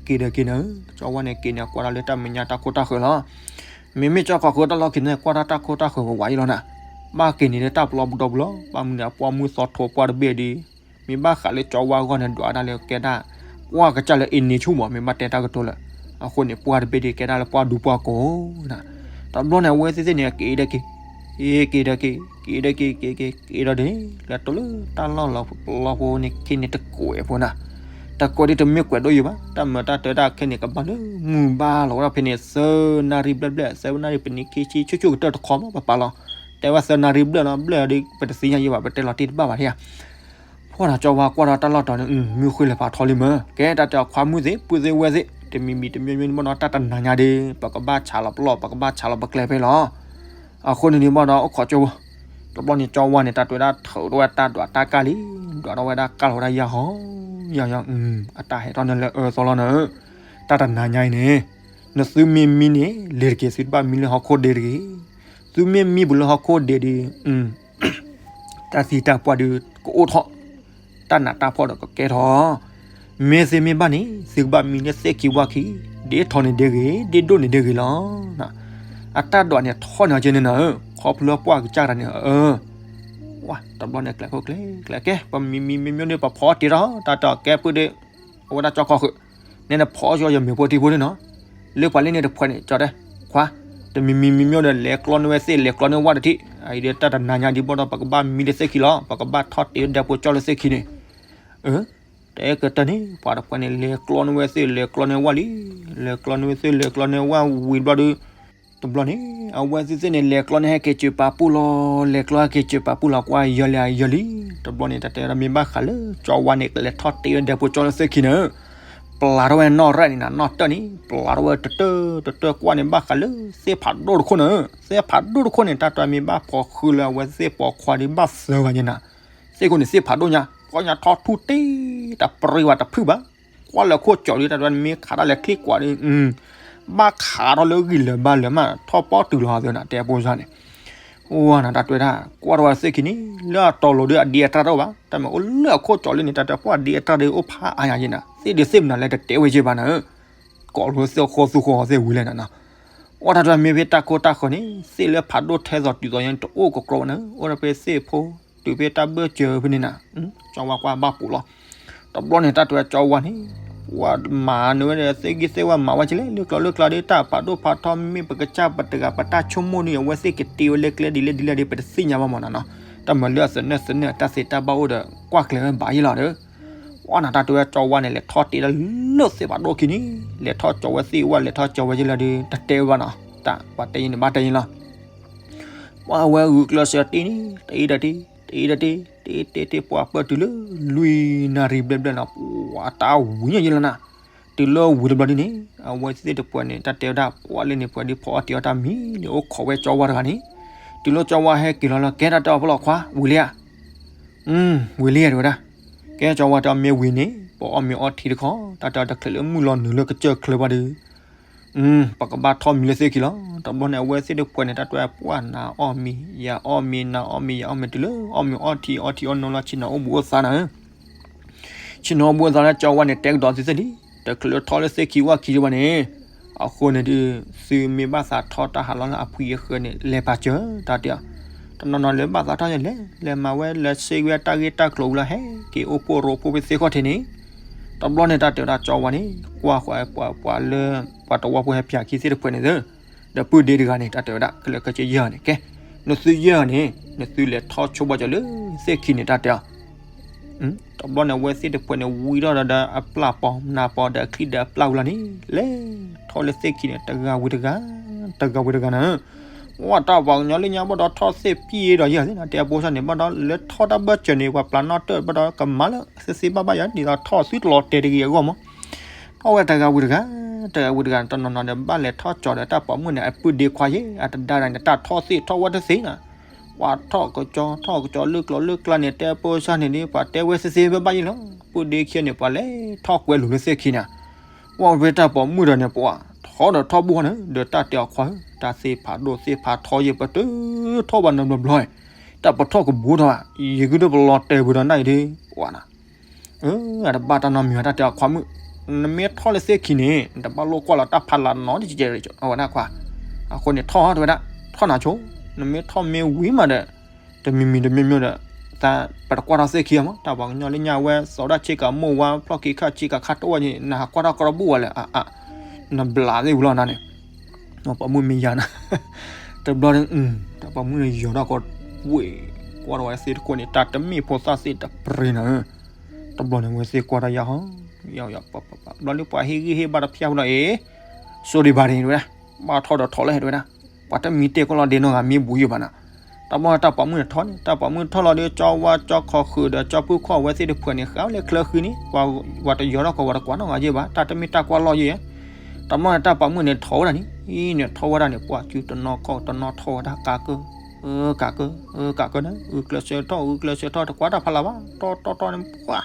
က့ၤဒီးက့ၤနၤ, ကၠီဝါန့ၣ်က့ၤန့ၣ် ကွၢ်တၢ်လၢတၢ်မဲာ်ညါတၢ်ခိၣ်တၢ်ဃၢၤလီၤ. မ့မ့ၢ်ကၠီခီၣ်ဃုာ်တလီၢ်ခံန့ၣ် ကွၢ်တၢ်တၢ်ခိၣ်တၢ်ဃၢၤဝဲဝးအံၤလီၤနၤ, ဘၣ်က့ၤန့ၣ်လၢတၢ်ပျီပူၤဒီပူၤလီၤ, ဘၣ်မနုၤအပှၢ်မုၢ်သီထိးပှၢ်တဘ့ၣ်ဒီး မ့ၢ်ဘၣ်ဃးလၢကၠီဝါဂီၢ်န့ၣ် ဒွးဒၣ်လၢကဲဒၣ် ကွၢ်ကစၢ်လၢအ့န့ဆူၣ်မး မ့ၢ်ဘၣ်တဲတၢ်ကတိၤလၢ, အဃိန့ၣ် ပှၢ်တဘ့ၣ်ဒ်ကဲဒၣ်လၢပှၢ်ဒူပှၢ်ကိာ်နၤ, တဘျီန့ၣ် အဝဲသ့ၣ်သ့ၣ်န့ၣ် က့ၤဒီးက့ၤ, က့ၤဒီးက့ၤ, က့ၤဒီးက့ၤ, က့ၤက့ၤ, က့ၤဒီးန့ၣ် လဲၤတိၢ်လၢတၢ်လီၢ်လီၤပျီဖိန့ၣ် ခဲန့ၣ်တကွဲးဖိနၤ, တကွဲးဒ်တမ့ၢ်ကွဲးဒိၣ်ယိာ်ဘၣ်, တၢ်မၤတၢ်တဲတၢ်ခဲန့ၣ် ကဘၣ်လၢမုၢ်ဘၣ်လီၤဝဲဒၣ်ဖဲန့ၣ် သၢနၣ်ရံၣ်ဘျဲၣ်ဘျဲၣ်, သၢနၣ်ရံၣ်ပနံးခံဆံ ဆူၣ်ဆူၣ်ကတၢၢ်တခီမး ပပာ်လီၤ, တဲဝဲသၢနၣ်ရံၣ်ဘျဲၣ်လီၤ, ဘျဲၣ်ဒီး ပတသ့ၣ်ညါယဲဘၣ်, ပတဲလီၤတ့ၢ်တဘၣ်ဘၣ်ထံၣ်ဧါ ဖှီၣ်နၤကၠီဝါကွၢ်ဒီးတၢ်လီၢ်တီၤန့ၣ် မုၢ်ဃ့လၢၤဖးထီလံမး, ကဲတၢ်တဲအီၤခွါမုၢ်သ့ၣ် ပုၢ်သ့ၣ်ဝဲၢ်သ့ၣ် တမံၤမံၤတမံၤမံၤဘၣ်ဒီး တၢ်တနၤညါဒီး ပကဘၣ်ဆးလီၤပလီၢ် ပကဘၣ်ဆးလီၤပကျဲဖဲလီၤ. အဃိန့ၣ်န့ၣ်ဘၣ်ဒီး အိၣ်ခိးကၠီဝါ, က တဘျီန့ၣ် ကၠီဝါန့ၣ် တၢ်တဲဝဲဒၣ် ထုးထီၣ်ဝဲတၢ်ဒွးတၢ်ကၢ်လံ, ဒွးထီၣ်ဝဲဒၣ်ကၢ်လီၤဝဲဒၣ်ယၢ်ဟီ, ယၢ်ယၢ်, အတၢ်ဟဲထီၣ်န့ၣ်လၢအၢသီလီၤနၤ, တၢ်တနၤညါအံၤန့ၣ် နသုမ့ၢ်မံန့ၣ် လဲၤတက့ၢ်, သုတဘၣ်မံလၢဟီၣ်ခိၣ်ဒဲးတဂ့ၤ. သုမ့ၢ်မံဘူးလၢဟီၣ်ခိၣ်ဒဲးဒီး တၢ်သံတၢ်ပှၢ်ဒီးကအိၣ်ထီၣ်, တၢ်နးတၢ်ဖှီၣ်ဒီးကကဲထီၣ်. မ့ၢ်သ့မ့ၢ်ဘၣ်န့ၣ် သုကဘၣ်မံလၢသ့ၣ်ခံဝၣ်ခံ, ဒ်ထီန့ၣ်ဒဲးဂ့ၤ, ဒ်ဒိၣ်န့ၣ်ဒဲးဂ့ၤလီၤ. အတၢ်ဒွးန့ၣ်ထီၣ်န့ၢ်အီၤကဲန့ၣ်နၤဧၢ, ခီဖျိပှၢ်ကစၢ်တဂၤန့ၣ်ဧၢ, ဝါ တဘျီန့ၣ် ကျဲခိၣ်ကျဲကျဲကဲ ပမံမံမံမံန့ၣ် ပဖီအီၣ်တ့ထီၣ် တၢ်တကဲပုၢ်ဒီး အဝဲဒၣ်ကၠီခီဃုာ်, နဲနဖီအီၣ်ကၠီယမဲာ်ဖိထံဖိန့ၣ်နီၤ, လၢပှၤလၢန့ၣ်တဖှဲးန့ၣ် ကၠီတဲ, ခွါ, တမံမံမံမံဒီး လဲၤကျီန့ၢ်ဝဲသ့ၣ် လဲၤကျီန့ၢ်ဝၣ်တထံၣ်, အအံၤဒီးတၢ်တနၤညါဒံးဘၣ်ဒီး ပကဘၣ်မံလၢသ့ၣ်ခံလီၤ, ပကဘၣ်ထီၣ်တ့ဝဲဒဲဖိကၠီလၢသ့ၣ်ခံန့ၣ်, အၢ တဲကတၢၢ်န့ၣ် ပှၤတဖှဲးန့ၣ် လဲၤကျီန့ၢ်ဝဲသ့ၣ် လဲၤကျီန့ၢ်ဝၣ်လံ, လဲၤကျီန့ၢ်ဝဲသ့ၣ် လဲၤကျီန့ၢ်ဝၣ်ဝံၤတဘျီဒီး, တဘျီန့ၣ် အဝဲသ့ၣ်သ့ၣ်န့ၣ် လဲၤကျီန့ၢ်ဟဲက့ၤစၢၤပာ်ပူၣ်လီၤ, လဲၤကျီဟဲက့ၤစၢၤပာ်ပူၣ်လီၤ ကွၢ်ယၢလံယၢလံ, တဘျီန့ၣ် တၢ်တဲဒီးမ့ၢ်ဘၣ်ဃးလၢ ကၠီဝါန့ၣ် ကလဲၤထီၣ်တ့ဝဲဒဲဖိကၠီလၢသ့ၣ်ခံန့ၣ်, ပျၢ်ထီၣ်ဝဲနီၣ်ရဲၣ်န့ၣ်နၤ နီၣ်တၢၢ်န့ၣ် ပျၢ်ထီၣ်ဝဲတတၢၢ်တတၢၢ်ကွၢ်န့ၣ် ဘၣ်ဃးလၢသ့ၣ်ဖးဒိၣ်တခိၣ်န့ၣ်, သ့ၣ်ဖးဒိၣ်တခိၣ်န့ၣ် တၢ်တဲမ့ၢ်ဘၣ်ပိာ်ဃုာ်လၢအဝဲသ့ၣ်ပိာ်ခွါဒီးဘၣ်သၢဂၤညါနၤ, သ့ၣ်ခိၣ်န့ၣ် သ့ၣ်ဖးဒိၣ်ညါ ပှၢ်ညါထီၣ်ထူၣ်တ့ၢ် တၢ်ပြံဝဲတဖုၣ်ဘၣ်, ကွၢ်လၢခိၣ်ကၠီၤလံ တၢ်တဲမ့ၢ်ခးတၢ်လဲၤချံကွၢ်ဒီး, ဘၣ်ခးထီၣ်လၢဂံၢ်လၢၤဘါလၢၤမး ထီၣ်ပီၣ်တုၤလီၤသ့နၤ တဲဖိစၢ်န့ၣ်, အိၣ်နၤ တၢ်တဲဝဲဒၣ် ကွၢ်ထီၣ်ဝဲသ့ၣ်ခံန့ၣ် လၢအတီၤလိၤဒီးအဒံးအတၢ်တအိၣ်ဘၣ်, တၢ်မ့ၢ်အိၣ်လၢအခိၣ်ကၠီၤလံန့ၣ် တၢ်တဲပှၢ်ဒံးအတၢ်ဒီးအိၣ်ဖးအါညါယဲနၤ, သ့ၣ်ဒုးသ့ၣ်မနုၤလဲၣ် တတဲဝဲယဲဘၣ်နၤ, ကိးလၢသ့ၣ်ဃီသူဃီသ့ၣ်ဝံၤလဲၣ်နၤနီၤ, အိၣ်တၢ်တဲမ့ၢ်ဖဲတၢ်ကိၢ်တၢ်ဃၢၤန့ၣ် သ့ၣ်လၢဖးဒိၣ်ထဲသိးတုၤသိးညါ တအိၣ်ကကြီဘၣ်နၤ, အိၣ်ဒီးဖဲသ့ၣ်ဖိ တုၤဖဲတၢ်ဘၢၣ်စၢၤဖဲန့ၣ်နၤ, ကၠီဝါကွၢ်ဘၣ်ပူၤလီၤ, တဘျီန့ၣ် တၢ်တဲဝဲကၠီဝါန့ၣ် ပှၤမၤနုၤဝဲဒီး သ့ၣ်ဂံၢ်သ့ၣ်ဝါမၤဝဲကလဲၣ် လၢကျိၤလၢကျါဒီး တၢ်ဖးဒိၣ်ဖးထီ မ့ၢ်ပကစၢ်ပတဂၤ ပတၢ်ဆိကမိၣ်န့ၣ် အဝဲသ့ၣ်ကတ့ဝဲလၢကျဲဒ်လဲၣ်ဒ်လဲၣ်ဒီး ပတသ့ၣ်ညါဘၣ်မးနၤနီၤ, တၢ်မၤလၢအသနၢၣ်သနၢၣ် တၢ်သ့တၢ်ဘၣ်အိၣ်ဒီး ကွၢ်ကျဲၤဝဲဘၣ်ယဲလီၤဒီး ပှၤနၤ တၢ်တဲဝဲကၠီဝါန့ၣ် လဲၤထီၣ်တ့ဒၣ်လၢသ့ၣ်ဖးဒိၣ်ခံန့ၣ် လဲၤထီၣ်ကၠီဝဲသ့ၣ်ဝဲ လဲၤထီၣ်ကၠီဝဲယဲလီၤဒီး တတဲဝဲဘၣ်နီၤ, တၢ်ပှၤတဲယဲန့ၣ် ဘၣ်တဲယဲလီၤ ပှၤဝဲဂုာ်ကျဲးစၢးတ့န့ၣ် တ့ဒၣ်တ့ တ့တ့တ့ ပှၤပၢၢ်တုၤလၢ လွံၢ်နၣ်ရံၣ်ဘျဲၣ်ဘျဲၣ်နီၤ ပှၤတၢ်ဝံၤညါယဲလီၤနၤ, တုၤလၢဝံၤတဘျီဒ်န့ၣ် အဝဲသ့ၣ်တဖှဲးန့ၣ် တၢ်တဲဝဲဒၣ် ပှၤလၢန့ၣ် ပှၤဒ်ဖီအီၣ်တ့အီၣ်တၢ်မံၤန့ၣ် အိၣ်ခိးဝဲကၠီဝါတဂၤန့ၣ်, တုၤလၢကၠီဝါဟဲက့ၤလီၤလၢ ကဲတၢ်တဲအီၤဖိလီၤခွါ ဝံၤလံဧါ, ဝံၤလံဧါ တဲဝဲဒၣ်, ကဲကၠီဝါတဲအီၤမ့ၢ်ဝံၤန့ၣ် ပအီၣ်မ့ၤအီထံတခီ တၢ်တဲအီၤတချုးလၢမုၢ်လီၤနုာ်လၢကစၢၢ်ချၢဘၣ်ဒီး ပကဘၣ်ထီၣ်မံၤလၢသ့ၣ်ခံလီၤ. တဘျီန့ၣ် အဝဲသ့ၣ်တဖှဲးန့ၣ် တၢ်တဲပှၢ်နၤအီၣ်မံၤ ယၤအီၣ်မံၤ နၤအီၣ်မံၤ ယၤအီၣ်မံၤ တုၤလၢအီၣ်မ့ၤအီထံ အီထံအီနိလီၤ ဆ့ၣ်နီၤအိၣ်ဘူးအိၣ်သါနၤဧၢ, ဆ့ၣ်နီၤအိၣ်ဘူးအိၣ်သါလၢကၠီဝါန့ၣ် တဲကဒီးသုသ့ၣ်လံ, တချုးလၢထီၣ်လၢသ့ၣ်ခံဝၣ်ခံဘၣ်န့ၣ်, အဃိန့ၣ်ဒီး သုမ့ၢ်ဘၣ်သးထီၣ်တၢ်ဟးလီၤလၢအဖှံအဃၢၤန့ၣ် လဲၤပာ်စၢၤ တၢ်တဲအီၤ, တနီၤနီၤလၢဘၣ်သးထီၣ်ယလဲၤ လဲၤမၤဝဲလဲၤစ့ဝဲတၢ်ဂ့ၢ်တၢ်ကျိၤဝံၤလီၤ ဟဲက့ၤအိၣ်ဖှိၣ်ရိဖှိၣ်ဖဲသ့ၣ်ခီၣ်ထံးန့ၣ်, တဘျီန့ၣ် တၢ်တဲဝဲဒၣ်ကၠီဝါန့ၣ် ကွၢ်ဃီပှၤလၢ ပှၤတဝီဖိဟဲပၠးခံသ့ၣ်တဖှဲးန့ၣ်သ့ၣ်, ဒီးပုၢ်ဒ့တဂၤန့ၣ် တၢ်တဲဝဲဒၣ် ကလၢာ်ကစၢၢ်ယဲၢ်န့ၣ် ကဲ, နသုယဲၢ်န့ၣ် နသုလဲၤထီၣ်ဆိဘၣ်ကၠီလၢသ့ၣ်ခံန့ၣ် တၢ်တဲအီၤ တဘျီန့ၣ် အဝဲသ့ၣ်တဖှဲးန့ၣ် ဝံထီၣ်ဒီးအပျၢ်ပီၤ နၢ်ပီၤဒီးအချံဒီးအပျၢ်ဝံၤလီၤန့ၣ်, လဲၤထီၣ်လၢသ့ၣ်ခံန့ၣ် တဂၤဝံၤတဂၤ, တဂၤဝံၤတဂၤနၤ, ဝဲတၢ်ပှၤကညီလၢညါဘၣ်ဒီးထီၣ်သ့ၣ်ပံၣ်ဒီးယဲၢ်သ့ၣ်နၤ တဲအဖိစၢ်န့ၣ် ဘၣ်ဒီးလၢထီၣ်တၢ်ဘၢၣ်စၢၤန့ၣ် ပှၤပျၢ်နီၣ်တၢၢ်ဘၣ်ဒီးကမၤလၢသ့သ့ဘၣ်ဘၣ်ယဲၢ် ဒ်သိးထီၣ်သုတလီၤတဲာ်တဂ့ၤအဂီၢ်မး ထီၣ်ဝဲတဂၤဝံၤတဂၤ, တဂၤဝံၤတဂၤ တနီၤနီၤဒီး ဘၣ်လဲၤထီၣ်ကၠီဒီးတၢ်ပိာ်မုၣ်န့ၣ် အပုၢ်ဒ့ခွါယဲၢ် အတဒါဒၣ်န့ၣ် တၢ်ထီၣ်သ့ၣ်ထီၣ်ဝဲတသ့နၤ, ပှၤထီၣ်ကၠီ ထီၣ်ကၠီလၢကျိၤလၢကျါန့ၣ် တဲဖိစၢ်န့ၣ်ဒီး ပှၤတဲဝဲသ့သ့ဘၣ်ဘၣ်ယဲၢ်လီၤ, ပုၢ်ဒ့ခံန့ၣ် ပှၤလဲၤထီၣ်ကွဲလိာ်လၢသ့ၣ်ခံန့ၣ်, ဝဲဖဲတၢ်ပိာ်မုၣ်ဒီးန့ၣ် ပှၤထီၣ်ဒီးထီၣ်ဘိၣ်န့ၣ် ဒီးတၢ်တဲအီၤခွါဧၢ, တၢ်သ့ၣ်ဖးဒိၣ်သ့ၣ်ဖးထီယဲၢ် ပတုၤထီၣ်ဘၣ်နဘျီဘျီ, တၢ်ပထီၣ်ကဘူးထီၣ်ဘၣ်, ယကဒိပလီၤတဲာ်ပူၤဒီးနၢ်အံၤဒီး, ပှၤနၤ အတဘၣ်တၢ်နီတမံၤဘၣ် တၢ်တဲအီၤခွါမုၣ်, နမ့ၢ်ထီၣ်လၢသ့ၣ်ခံန့ၣ် နတဘၣ်လိၣ်ကွၢ်လီၤတၢ်ဖးလၢ်နီတကဲး, အဝဲဒၣ်ခွါ, အဃိန့ၣ်ထီၣ်တဲဝဲဒၣ်, ထီၣ်နၤဆိ, နမ့ၢ်ထီၣ်မ့ၢ်ဝံၤမးဒီး, တမံၤမံၤတမံၤမံၤဒီး, သးပတကွၢ်ထီၣ်သ့ၣ်ခံအီၤမး တၢ်ပှၤကညီလၢညါဝဲ စီၤဒၣ်ဆ့ကၤမိၢ်ဝါ ဖျီၣ်ခံခါဆ့ကၤခါတအိၣ်န့ၣ် နဟးကွၢ်ထီၣ်ကရီဘိၣ်ဝဲလဲၣ်, နဘျးသ့ၣ်ဝံၤလီၤနၤန့ၣ် ပိာ်မုၣ်မ့ၢ်ယၤနၤ, တဘျီန့ၣ်, တၢ်ပိာ်မုၣ်န့ၣ်ယီၤထီၣ်ကီးဝ့ၢ်, ကွၢ်ထီၣ်ဝဲသ့ၣ်တခိၣ်န့ၣ် တၢ်တမ့ၢ်ဖိသၣ်သ့ၣ်တပြ့နၤဧၢ, တဘျီန့ၣ် ဝဲသ့ၣ်ကွၢ်တၢ်ယၤဟီ, ယီၤယီၤပပပ, ဘျီလၢပှၤဟ့ၣ်ဂံၢ်ဟ့ၣ်ဘါတဖၠၣ်ဖိလီၤအံၤ, စိၤဒံးဘၣ်ဒံးဝဲဒၣ်, ဘၣ်ထီၣ်ဒီးထီၣ်လၢဟဲတဲဝဲဒၣ်, ပှၤတမံၤတဲာ်ကီးလီၤဒ့နီတဂၤမ့ၢ်ဘူးယံၤဘၣ်နၤ, တဘျီန့ၣ်တၢ်ပိာ်မုၣ်န့ၣ်ထီၣ်န့ၣ် တၢ်ပိာ်မုၣ်ထီၣ်လီၤဒီး ကၠီဝါကၠီခီဃုာ်ဒီး ကၠီဖုခီၣ်အဝဲသ့ၣ်တဖှဲးန့ၣ် ဃာ်ဝဲလၢချၢဃံန့ၣ်, ပှၤတယီၤထီၣ်ကီး ပှၤတကွၢ်နီတဂၤယဲၢ်ဘၣ် တၢ်တမ့ၢ်တၢ်ကွၢ်လီၢ်ယဲၢ်, တဘျီန့ၣ်တၢ်ပိာ်မုၣ်န့ၣ်ထီၣ်ဝဲဒၣ်န့ၣ်, အံၤန့ၣ်ထီၣ်ဝဲဒၣ်န့ၣ် ပှၤစုတနီၤခီၣ်တနီၤထီၣ်ဝဲဒၣ်ကါကၢၢ် ကးကၢ, ကးကၢန့ၣ် ဂုာ်ကျဲးစၢးထီၣ် ဂုာ်ကျဲးစၢးထီၣ် တကွၢ်တၢ်ဖးလၢ်ဘၣ်, တီတီတီန့ၣ် ပှၤ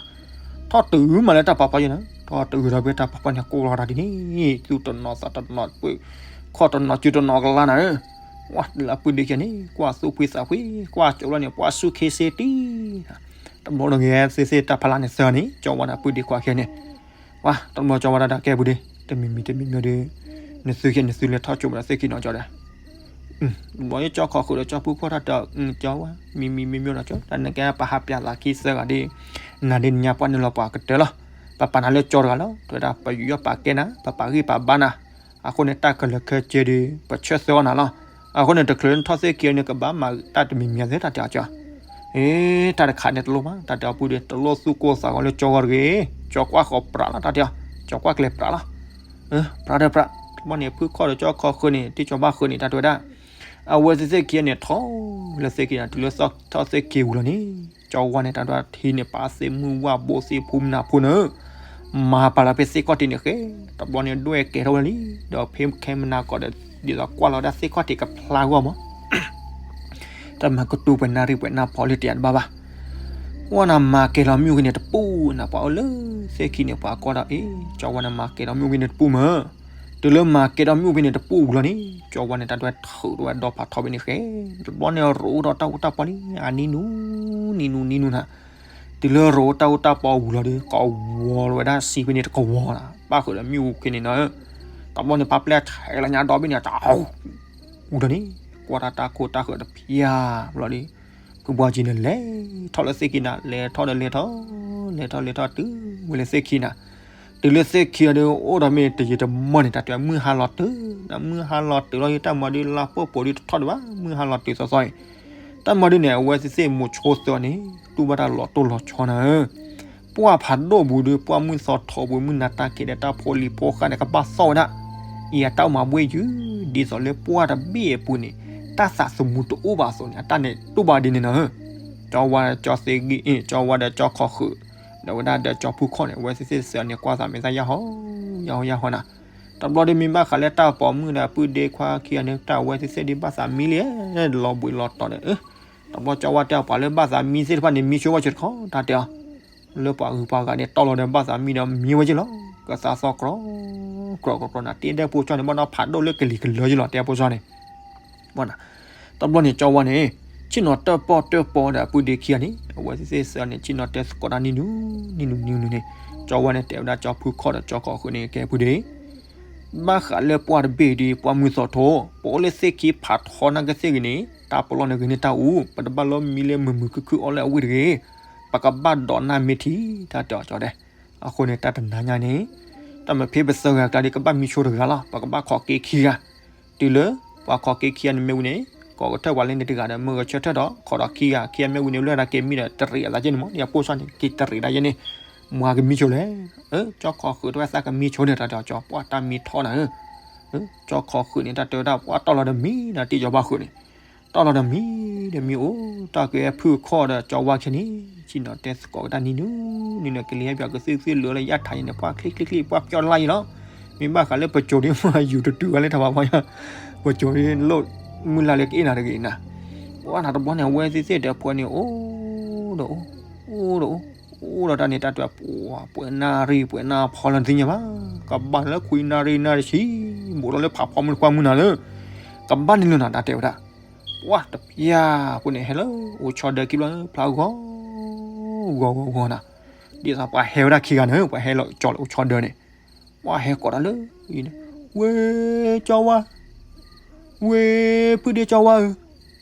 ထီၣ်တုၤမးလၢတၢ်ပာ်ဖီယဲန့ၣ် ထီၣ်တုၤဒီးဖဲတၢ်ပာ်ဖီန့ၣ် ကိးလီၤတၢ်ဒ်န့ၣ် သူၣ်တနီၤသးတနီၤ ခီၣ်တနီၤစုတနီၤကလါနၤဧၢ, ပှၤလၢအပုၢ်ဒ့ခံဂၤန့ၣ် ကွၢ်သူၣ်ဖှံသးဖှံ ကွၢ်ကၠိလီၤန့ၣ် ပှၤဆူၣ်ခ့စ့တံၢ် တဘျီလၢဂ့ၤသ့ၣ်သ့ၣ်တၢ်ဖးလၢ်န့ၣ်သၢန့ၣ် ကၠီဝါန့ၣ် ပုၢ်ဒ့ခွါခံဂၤန့ၣ် ပှၤတဘျီကၠီဝါတၢ်တၢ်ကဲပူၤဒ့ တမံၤမံၤတမံၤမံၤဒီး နသုခံ နသုလဲၤထီၣ်ကၠိမးဒီးသ့ၣ်ခံနီၤကၠီဒီး တဘျီယကၠီခီဃုာ်ဒီးကၠီဖုခီၣ်တၢ်တၢ် ကၠီဝါ မံၤမံၤမံၤမံၤနီၤကၠီ တၢ်နကဲပဟးပၠးသးခံသၢဂၤဒ် နၤဒ်နညါပှၢ်နုာ်လီၤပှၤကတၢၢ်လီၤ, ပပာ်နၤလၢကၠီတဂၤလီၤ တဲဝဲဒၣ် ပယူးယီၣ်ပာ်ကဲနၤ ပပာ်ဂံၢ်ပာ်ဘါနၤ, အဃိန့ၣ် တၢ်ကလၢာ်ခဲဆ့ဒီး ပဆၢသၢဂီၢ်နၤလီၤ, အဃိန့ၣ် တချုးနထီၣ်သ့ၣ်ခံန့ၣ် ကဘၣ်မၤတၢ်တမံၤမံၤသ့ၣ်တၢ်တဲအီၤကၠီ အ့ တၢ်တခါန့ၣ်တလိၣ်ဘၣ် တၢ်တဲအီၤပုၢ်ဒ့ တလိၣ်သူၣ်ကိၢ်သးဂီၤလၢကၠီဂီၢ်တဂ့ၤ, ကၠီကွၢ်ဃီၤပြးလီၤ တၢ်တဲအီၤ ကၠီကွၢ်ကျဲပြးလီၤ, ပြးဒီးပြး, တဘျီန့ၣ် ဖုခီၣ်ဒီးကၠီခီဃုာ်န့ၣ် တ့ၢ်ကၠီဘၣ်ဃုာ်န့ၣ် တၢ်တဲဝဲဒၣ်, အဝဲသ့ၣ်သ့ၣ်ခံန့ၣ် ထီၣ်လၢသ့ၣ်ခံန့ၣ် တုၤလၢထီၣ်သ့ၣ်ခံဝံၤလီၤန့ၣ် ကၠီဝါန့ၣ် တၢ်တဲဝဲဒၣ်ထံန့ၣ် ပာ်သ့ၣ်မုၢ်ဝၣ်ဘိသ့ၣ်ဖူမနၤဖိန့ၣ် မၤပာ်လီၤဖဲသ့ၣ်ခီၣ်ထံးန့ၣ်ဃဲ, တဘျီန့ၣ် ဒွဲၣ်ကဲထီၣ်ဝဲလံ, ဒီးဖဲခဲမနၤကီးဒီး ဒ်သိးကွၢ်လီၤဝဲဒၣ်သ့ၣ်ခီၣ်ထံးကဖျါဂီၢ်မး တၢ်မၤကတူၢ်ပှဲၤနၣ်ရံၣ်ပှဲၤနၣ်ဖီလၢတယၤတဘၣ်ဘၣ်, ဝဲနၤမၤကဲၤလီၤမ့ၣ်အူဖဲန့ၣ်တပူၤ နပှၤအိၣ်လၢသ့ၣ်ခံန့ၣ် ပှၤကွၢ်ဒီး အ့ ကၠီဝါန့ၣ်မၤကဲၤလီၤမ့ၣ်အူဖဲန့ၣ်တပူၤမး, တုၤလၢမၤကဲၤဒီးမ့ၣ်အူဖဲန့ၣ်တပူၤဝံၤလီၤန့ၣ် ကၠီဝါန့ၣ် တၢ်ဒွဲၣ်ထုးထီၣ်ဝဲဒီဖးထီဖဲန့ၣ်ဃဲ, တဘျီန့ၣ်ရိးဒီးတၢ်အူတၢ်ပီလံ အနံၤနူၤ နံၤနူၤ နံၤနူၤနၤ တုၤလၢရိးတၢ်အူတၢ်ပီဝံၤလီၤဒီး ကဝီၤလီၤဝဲဒၣ်စံးဖဲန့ၣ်တကဝီၤလီၤ, ဘၣ်ဃုာ်ဒီးမ့ၣ်အူဖဲန့ၣ်နီၤ, တဘျီန့ၣ် ပၢ်ပျဲၢ်ထဲးလီၤညါဒီဘ့ၣ်န့ၣ် တၢ် အူဒီးန့ၣ် ကွၢ်တၢ်တၢ်ခိၣ်တၢ်ဃၢၤတဖျါဘျီဒီး ဖုဘီကၠံန့ၣ် လဲၤထီၣ်လၢသ့ၣ်ခံနၤ လဲၤထီၣ်ဒီးလဲၤထီၣ် လဲၤထီၣ်လဲၤထီၣ်တုၤဝဲလၢသ့ၣ်ခံနၤ, တုၤလၢသ့ၣ်ခံဒီး အိၣ်ဒီးမ့ၢ်တယံာ်တမီၢ်န့ၣ် တၢ်တဲမုၢ်ဟါလီၤတုၤ, မုၢ်ဟါလီၤတုၤလီၤ တၢ်မၤဒုးလါပှဲၤပှဲၤဒုးတထီၣ်ဒံးဘၣ် မုၢ်ဟါလီၤတုၤသီသီအံၤ, တၢ်မၤဒုးန့ၣ် အဝဲသ့ၣ်သ့ၣ်မိၤဆိသၢန့ၣ် တူၢ်ဘၣ်တၢ်လီၤတိၢ်လီၤဆီနၤဧၢ ပှၢ်ဖးဒိၣ်ပူၤဒီး ပှၢ်မုၢ်သီထီပူၤ မုၢ်နၤတၢ်က့ၤဒီး တၢ်ဖိလံၤဖိဃၢ်န့ၣ် ကဘၣ်သီၣ်ဝဲဒၣ်, အံၤအတၢ်အိၣ်မၤဘှ့ၣ်ယုာ် ဒ်သိးလၢပှၢ်တဘ့ၣ်အပူၤန့ၣ် တၢ်သးသမူတအိၣ်ဘၣ်အသိးန့ၣ် အတၢ်န့ၣ်တူၢ်ဘၣ်ဒ်န့ၣ်နီၤဧၢ, ကၠီဝါဒီးကၠီသ့ဂံၢ်အ့ၣ် ကၠီဝါဒီးကၠီခီဃုာ် ဒီးဝဲဒၣ်ဒီးကၠီဖုခီၣ်န့ၣ် အဝဲသ့ၣ်သ့ၣ်သၢန့ၣ် ကွၢ်သးမဲာ်သၣ်ယၢ်ဟီ ယၢ်ဟီယၢ်ဟီနၤ, တဘျီဒီးမ့ၢ်ဘၣ်ဃးလၢတၢ်ပိာ်မုၣ်ဒီးအပုၢ်ဒ့ခွါခံဂၤန့ၣ် တၢ်အဝဲသ့ၣ်သ့ၣ်ဒ်ဘၣ်သးမံလံ လီၤဘှံးလီၤတီၤဒီး တဘျီကၠီဝါတဲအီၤ ပှၤလၢဘၣ်သးမံသ့ၣ်တဖၣ်န့ၣ် မံဆိဝဲစ့ၢ်တခီ တၢ်တဲအီၤ, လၢပှၤဂုၤပှၤဂၤန့ၣ် တီၢ်လီၤဒီးဘၣ်သးမံဒီးမံဝဲက့ၤလီၤ, ကသးသီကြီ ကြီကြီကြီနၤ တ့ဒဲဖိကၠီန့ၣ် ဘၣ်ဒီးဖးဒိၣ်လၢကလံၤကလၢက့ၤလီၤ တဲဖိကၠီန့ၣ် တဘျီန့ၣ် ကၠီဝါန့ၣ် ဆ့ၣ်နီၤတၢၣ်ပီၣ်တၢၣ်ပီဒီးအပုၢ်ဒ့ခံဂၤန့ၣ် အဝဲသ့ၣ်သ့ၣ်သၢန့ၣ် ဆ့ၣ်နီၤတဲသကိးတၢ်နံၤနုၤ နံၤနုၤ နံၤနုၤန့ၣ် ကၠီဝါန့ၣ် တဲဝဲဒၣ်ကၠီဖုခီၣ်ဒီးကၠီခီဃုာ်န့ၣ် ကဲပုၢ်ဒ့ ဘၣ်ဃးလၢပှၢ်တဘ့ၣ်ဒီး ပှၢ်မုၢ်သီထိ ပအိၣ်လၢသ့ၣ်ခံဖးထီနာ်က့သ့ၣ်ဂ့ၤန့ၣ် တၢ်ပလီၢ်န့ၣ်ဂ့ၤန့ၢ်တၢ်အူ, ပတဘၣ်လၢမံလၢမုာ်မုာ်ခုၣ်ခုၣ်အီၣ်လၢအဝ့ၢ်တဂ့ၤ, ပကဘၣ်ဒိးနၢ်မ့ၢ်ထံ တၢ်တဲအီၤကၠီဒဲး, အဃိန့ၣ် တၢ်တနၤညါန့ၣ် တၢ်မ့ၢ်ဖဲပသၢဂၤအကျါဒီး ကဘၣ်မံဆိတဂၤလီၤ, ပကဘၣ်ခိးက့ခံဂၤ, တုၤလၢ ပှၤခိးက့ခံဂၤန့ၣ်မ့ၢ်ဝံၤန့ၣ် ကိးကထၢၣ်ပှၤလၢန့ၣ်တဂၤဒီး မၢကဆၢထၢၣ်ဒီး ခိးဒီးခံဂၤ, ခံဂၤမ့ၢ်ဝံၤန့ၣ် လၢတၢ်က့ၤမံဒီး တရံးအသးက့န့ၣ်မး ယပိၢ်စၢ်န့ၣ် က့ၤတရံးဒၣ်ယဲန့ၣ်, မ့ၢ်ကမံဆိလဲၣ်, ကၠီခီဃုာ်တဲဝဲသးကမံဆိန့ၣ် တၢ်တဲအီၤကၠီ ပှၤတၢ်မံထီနၤဧၢ, ကၠီခီဃုာ်န့ၣ် တၢ်တဲဝဲဒၣ် ပှၤတီၢ်လီၤဒီးမံဒီးတ့ၢ်ကၠီဘၣ်ဃုာ်န့ၣ်, တီၢ်လီၤဒီးမံဒီးမံအိၣ် တၢ်ကဲဖုခီၣ်ဒီးကၠီဝါခဲန့ၣ် ဆ့ၣ်နီၤတဲသကိးက့ၤတၢ်နံၤနုၤ နံၤနုၤ ကလံၤဟဲပၠးကသုၣ်ကသုၣ်လၢာ်လၢယၢ်ထးယဲန့ၣ် ပှၤချ့ချ့ချ့ ပှၤပျီလါယဲလီၤ, မ့ၢ်ဘၣ်ဃးလၢပစိၤဒ်မ့ၢ်ယူၤတတုၤဘၣ်လၢထးဘၣ်ဖီညါ, ပစိၤဒ်လိၣ်မုၢ်လၢ်လၢကအ့ၣ်နၤတဂ့ၤနၤ, ပှၤနၤတဘျီန့ၣ် အဝဲသ့ၣ်သ့ၣ်ဒီးဖုန့ၣ် အိၣ်ဒီးအိၣ်, အိၣ်ဒီးအိၣ်, အိၣ်ဒီးတၢ်န့ၣ် တၢ်တဲ ပှဲၤနၣ်ရံၣ်ပှဲၤနၣ်ဖီလၢနသ့ၣ်ညါဘၣ်, ကဘၣ်လၢခွံနၣ်ရံၣ်နၣ်ရံၣ်ဆံ, ဘူးထီၣ်လၢဖးဖီမုၢ်တကွၢ်မုၢ်နၤလၢ, ကဘၣ်န့ၣ်လၢနၤ တၢ်တဲဝဲဒၣ်, ပှၤတပျၢ်ဖိန့ၣ် ဟဲလၢအိၣ်ဆီဒၢခံဘျီ ဖျါဂီၤ ဂီၤဂီၤဂီၤနၤ, ဒ်သိးပှၤဟဲဝဲဒၣ်ခံဂၤန့ၣ် ပှၤဟဲလီၤကၠီလၢအိၣ်ဆီဒၢန့ၣ်, ပှၤဟဲကိးတၢ်လၢ ဝ့ၢ်ကၠီဝါ, ဝ့ၢ်ဖုဒ့ကၠီဝါဧၢ,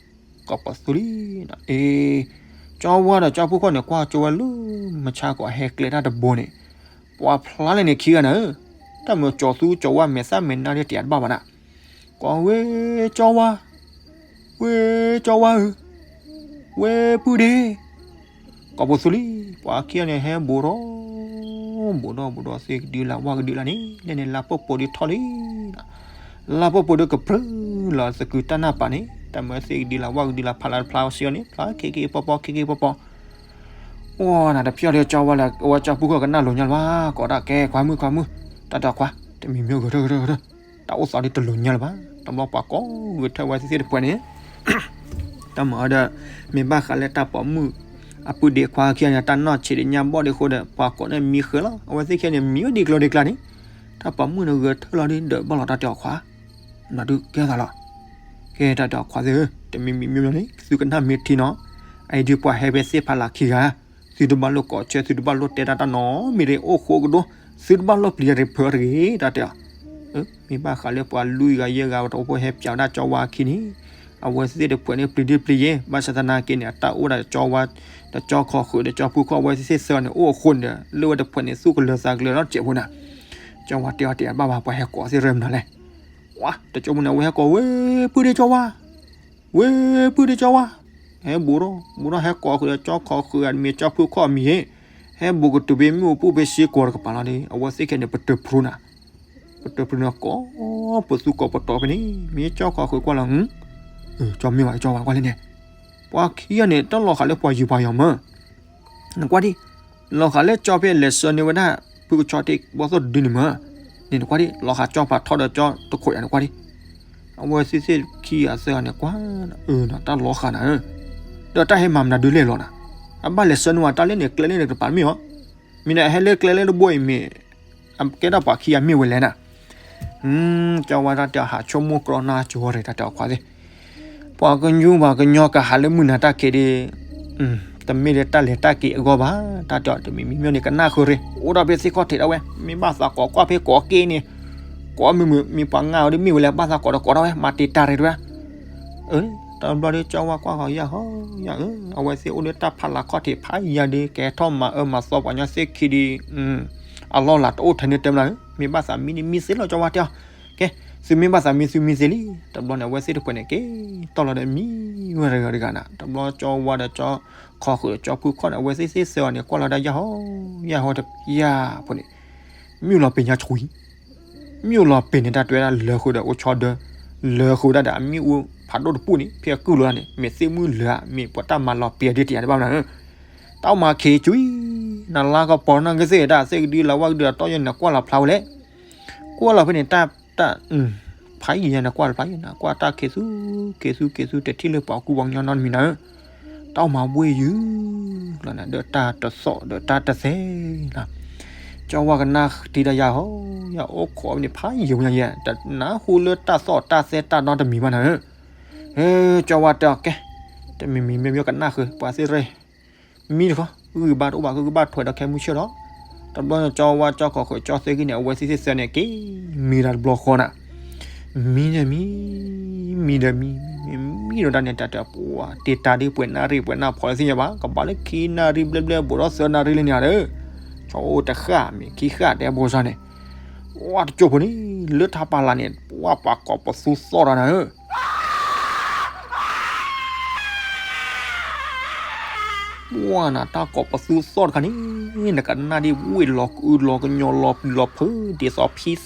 ကိးပသူလံ, အ့, ကၠီဝါဒီးကၠီဖုခီၣ်န့ၣ် ကွၢ်ကၠီဝဲလၢမုၢ်ဆါကီးဟဲကျဲတၢ်တဘိန့ၣ်, ပှၤဖျါလၢန့ၣ်ခံဂၤန့ၣ်, တၢ်မ့ၢ်ကၠီသူကၠီဝါမဲာ်သၣ်မဲာ်နါဒ်တယၤတဘၣ်ဘၣ်နၤ, ကိးဝ့ၢ်ကၠီဝါ, ဝ့ၢ်ကၠီဝါဧၢ, ဝ့ၢ်ဖုဒ့ ကိးပသူလံ, ပှၤခံဂၤန့ၣ်ဟဲဘူးထီၣ်, ဘူးထီၣ်ဘူးထီၣ်သ့ၣ်ကဒုလၢ်ဝၣ်ကဒုလၢ်န့ၣ် လၢန့ၣ်လါပှဲၤပှဲၤဒုးထီၣ်လံ, လါပှဲၤပှဲၤဒုးကပြုၢ်လီၤသကုၤတၢ်နၢ်ပာ်န့ၣ် တၢ်မ့ၢ်သ့ၣ်ကဒုလၢ်ဝၣ်ကဒုလၢ်ဖးလၢ်တဖျါစံးအီၤန့ၣ် ဖျါခ့ခ့ပီပီခ့ခ့ပီပီ, အိၣ်နၤတပျၢ်ဒီးကၠီဝါလၢအဝဲကၠီဖုခီၣ်ကနၣ်လိၤညါလၢၤဘၣ်, ကိးဒၣ်ကဲခွါမုၣ်ခွါမုၣ်, တၢ်တဲခွါ, တမံၤမ့ၢ်ဂဲၤထၢၣ်ဂဲၤထၢၣ်ဂဲၤထၢၣ်, တၢ်အိၣ်သးဒ်တလိၤညါလၢၤဘၣ်, တဘျီပှၤကိးဂဲၤထၢၣ်ဝဲသ့ၣ်သ့ၣ်တဖုန့ၣ် တၢ်မၤအီၤဒီး မ့ၢ်ဘၣ်ဃးလၢတၢ်ပိာ်မုၣ် အပုၢ်ဒ့ခွါခံဂၤန့ၣ် တၢ်နီၢ်ဆံးဒံးညါဘီၣ်ဒံးအဃိဒီး ပှၤကိးန့ၣ်မံဃၢၤလီၤ. အဝဲသ့ၣ်ခံဂၤန့ၣ် မံဝဲဒ်ကျိၤဒ်ကျါန့ၣ် တၢ်ပိာ်မုၣ်န့ၣ်ဂဲၤထၢၣ်လီၤဒီး ဒၢးဘၣ်လီၤတၢ်တဲအီၤခွါ နဒုးကဲသးလီၤ. ကဲတၢ်တဲအီၤခွါသ့ၣ်ဧၢ, တမံၤမံၤမံၤမံၤန့ၣ် သုကနၣ်မ့ၢ်ထံနီၤ, အအံၤဒုးပှၤဟဲဖဲသ့ၣ်ဖးလၢ်ခံဂၤ, သုတဘၣ်လိၣ်ကိးဆၢ သုတဘၣ်လိၣ်တဲတၢ်တၢ်နီတမံၤတဂ့ၤ, အိၣ်ဃိကဒိ, သုတဘၣ်လိၣ်ပျံၤတၢ်တဖၢတဂ့ၤ တၢ်တဲအီၤ. မ့ၢ်ဘၣ်ဃးလၢပှၤလွံၢ်ဂၤယဲၢ်ဂၤ ပှၤတအိၣ်ဖိဟဲပၠးဝဲဒၣ်ကၠီဝါအခံန့ၣ်, အဝဲသ့ၣ်တဖုန့ၣ် ပျံၤဒ့ပျံၤယဲၢ်, ဘၣ်ဆၣ်သနာ်က့န့ၣ် အတၢ်အိၣ်ဒၣ်ဒီးကၠီဝါ, ဒီးကၠီခီဃုာ်ဒီးကၠီဖုခီၣ် အဝဲသ့ၣ်သ့ၣ်သၢဂၤန့ၣ် အိၣ်အဃိန့ၣ်ဒီး လၢဝဲတဖုန့ၣ် သူၣ်ကလၢၤသးကလၢၤလီၤစဲးဖိန့ၣ်, ကၠီဝါတဲအီၤတဲအဘၣ်ဘၣ် ပှၤဟဲကိးသ့ၣ်ရၢမနုၤလဲၣ်. ဝါ တကၠိဖိန့ၣ် အဝဲဟဲကိးဝဲပုၢ်ဒ့ကၠီဝါ, ဝဲပုၢ်ဒ့ကၠီဝါ, ဟဲဘူးထီၣ် ဘူးထီၣ်ဟဲကိးဃုာ်ဒီးကၠီခီဃုာ်အမံၤ ကၠီဖုခီၣ်အမံၤ, ဟဲဘူးကတုၤဖဲမုၢ်အပူၤဖဲစ့ၢ်ကီးတကပၤလီၤဒီး အဝဲသ့ၣ်ခဲန့ၣ် ပတၢၢ်ဖရူနၤ, ပတၢၢ်ဖရူန့ၣ်ကိးပသူကိးပတီၤဖဲန့ၣ် မ့ၢ်ကၠီခီဃုာ်ကွၢ်လီၤ, ကၠီမ့ၢ်ဝဲကၠီဝါကွၢ်လံန့ၣ်, ပှၤခံဂၤန့ၣ် တၢ်လီၤဃာ်လၢပှၤယုၢ်ပှၤယီၤမၢ် နကွၢ်ဒံး, လီၤဃာ်လၢကၠီဖဲလဲၤဆှၢန့ၢ်ဝဲဒၣ် ဖုကဆီတ့ဘီသိၣ်တဒုန့ၣ်မၢ်, န့ၣ်နကွၢ်ဒံး လီၤဃာ်ကၠီဖးထီဒီးကၠီတခိးယၤန့ၣ်ကွၢ်ဒံး, အဝဲသ့ၣ်သ့ၣ်ခံဂၤသၢဂၤန့ၣ်ကွၢ်, အၢ တၢ်လီၤဃာ်နၤဧၢ, ဒီးတၢ်ဟဲမၤမနုၤဒုးလဲၣ်လီၤနၤ, အဘၣ်လဲၤဆှၢန့ၢ်ဝဲတၢ်လၢန့ၣ် ကျဲလၢန့ၣ်တကပၤတမ့ၢ်အီၤ, မ့ၢ်န့ၣ် အဟဲလၢကျဲလၢတဘိအံၤမ့ၢ် အကဲထီၣ်ပှၤခံဂၤမ့ၢ်ဝဲလဲၣ်နၤ ကၠီဝါတၢ်တဲအီၤ ဟးဆိကမိၣ်ကြီနါကၠိရ့ၣ် တၢ်တဲအီၤခွါသ့ၣ်, ပှၤကညူပှၤကညီကဟးလၢမုၢ်နၤတၢ်ခံးဒ်, တမ့ၢ်လၢတၢ်လဲၤတၢ်က့ၤအဂီၢ်ဘၣ်, တၢ်တဲအီၤတမံၤမံၤမ့ၢ်န့ၣ် ကနၣ်ဃုာ်ရ့ၣ် အိၣ်ဒီးဖဲသ့ၣ်ခီၣ်ထံးဒၣ်ဝဲ မ့ၢ်ဘၣ်သးကိးကွၢ်ဖဲကိးက့ၤန့ၣ်, ကိးမုၢ်မုၢ် မ့ၢ်ပှၤငါအီၤဒ်မ့ၢ်ဝဲလဲၣ် ဘၣ်သးကိးဒီးကိးဒၣ်ဝဲ မၤတ့ၢ်တၢ်ရ့ၣ်တဝဲ အၢ, တဘျီဒီးကၠီဝါကွၢ်ဃီယၢ်ဟီယၢ်ဧၢ, အဝဲသ့ၣ်အိၣ်လၢတၢ်ဖးလၢ်ခီၣ်ထံးဖးယံၤဒီး ကဲထီၣ်မၤအၢမၤသီပှၤကညီသ့ၣ်ခံဒ်, အလီၢ်လၤတအိၣ်ထဲန့ၣ်တဲမနုၤ, မ့ၢ်ဘၣ်သးမံန့ၣ်မံသ့လီၤ ကၠီဝါတဲအီၤ, ကဲ, သုမ့ၢ်ဘၣ်သးမံသုမံသ့လံ, တဘျီန့ၣ် အဝဲသ့ၣ်တဖုန့ၣ် က့ၤတီၢ်လီၤဒီးမံဝဲတဂၤတဂၤနၤ, တဘျီကၠီဝါဒီးကၠီခီဃုာ်ဒီးကၠီဖုခီၣ်န့ၣ် အဝဲသ့ၣ်သ့ၣ်သၢဂၤန့ၣ် ကွၢ်လီၤဒၣ်ယၢ်ဟီယၢ်ဟီတယၢ်ဖိန့ၣ်, မ့ၣ်အူလီၤပ့ၤညါဆှံ မ့ၣ်အူလီၤပ့ၤန့ၣ် တၢ်တဲဝဲဒၣ်လၢဃုာ်ဒီးအိၣ်ဆီဒၢ, လၢဃုာ်ဝဲဒၣ်ဒီးအမ့ၣ်အူဖးဒိၣ်တပူၤန့ၣ် ဖဲအကုၢ်လိာ်န့ၣ် မ့ၢ်သ့ၣ်မုၢ်လၢဧါ မ့ၢ်ပှၤတၢ်မၤလီၤပ့ၤဒ်တယၤတဘၣ်မနုၤဧၢ, တၢ်အိၣ်မၤခ့ကွံာ်, နလါကပီၤနီၣ်ကသ့ၣ်တၢ်သ့ၣ်ကဒုလီၤဝၣ်ကဒုအတီၢ်ယဲၢ်န့ၣ် ကွၢ်လီၤဖျါဝဲလဲၣ်, ကွၢ်လီၤဖဲန့ၣ် တၢ် တၢ် ဖးယံၤယဲၢ်န့ၣ် ကွၢ်တဖျါယဲၢ်န့ၣ် ကွၢ်တၢ်ခ့သူ, ခ့သူ ခ့သူ တထံၣ်လၢပှၤကူပှၤကညီနီတမံၤနၤဧၢ, တၢ်အိၣ်မၤဘှ့ၣ်ယုာ်လီၤနၤ ဒီးတၢ်တသီၣ်ဒီးတၢ်တသဲလီၤ, ကၠီဝါကနၣ်ထံတၢ်ယၤဟီ, ယအိၣ်ခိးန့ၣ်ဖးယံၤယဲၢ် တနၢ်ဟူလၢတၢ်သီၣ်တၢ်သဲတၢ်နီတမံၤဘၣ်နၤဧၢ, ကၠီဝါတဲအီၤကဲ, တမံၤမံၤမ့ၢ်မ့ၢ်ကနၣ်ဃုာ် ပှၤသ့ၣ်ရ့ၣ် မံတခီ, ဂုၢ်ဘါတအိၣ်ဘၣ် ဂုၢ်ဘါထွဲဒီးခဲမုၢ်ဆ့ၣ်ဒီး, တဘျီန့ၣ် ကၠီဝါကၠီခီဃုာ်ကၠီသ့ၣ်ဂံၢ်န့ၣ် အဝဲသ့ၣ်သ့ၣ်သၢန့ၣ် က့ၤမံတၢ်တဘျီဃီနၤ, မံဒီးမံ, မံဒီးမံ, မံဒီးတၢ်န့ၣ် တၢ်တဲပှၤတ့ၢ်တၢ်ဒ်ပှဲၤနၣ်ရံၣ်ပှဲၤနၣ်ဖီလၢသ့ၣ်ညါဘၣ် ကဘၣ်လၢခံနၣ်ရံၣ်ဘျဲၣ်ဘျဲၣ်ဘူးဒီးသၢနၣ်ရံၣ်လၢန့ၣ်ဒီး, ကၠီအိၣ်တဃၣ်မ့ၢ်ခံဃၣ်တဲဘိစၢ်န့ၣ်, ဝါတကၠိဖိန့ၣ် လၢထးပာ်လၢ်န့ၣ် ပှၤပှၤကိးပသူသီၣ်တၢ်နၤဧၢ ပှၤနၤ တၢ်ကိးပသူသီၣ်တခါန့ၣ် နကနၣ်ဒ်ဝ့ၢ်လီၤကအုလီၤကညီလီၤပျံၤလီၤဖုး ဒ်သိးဖ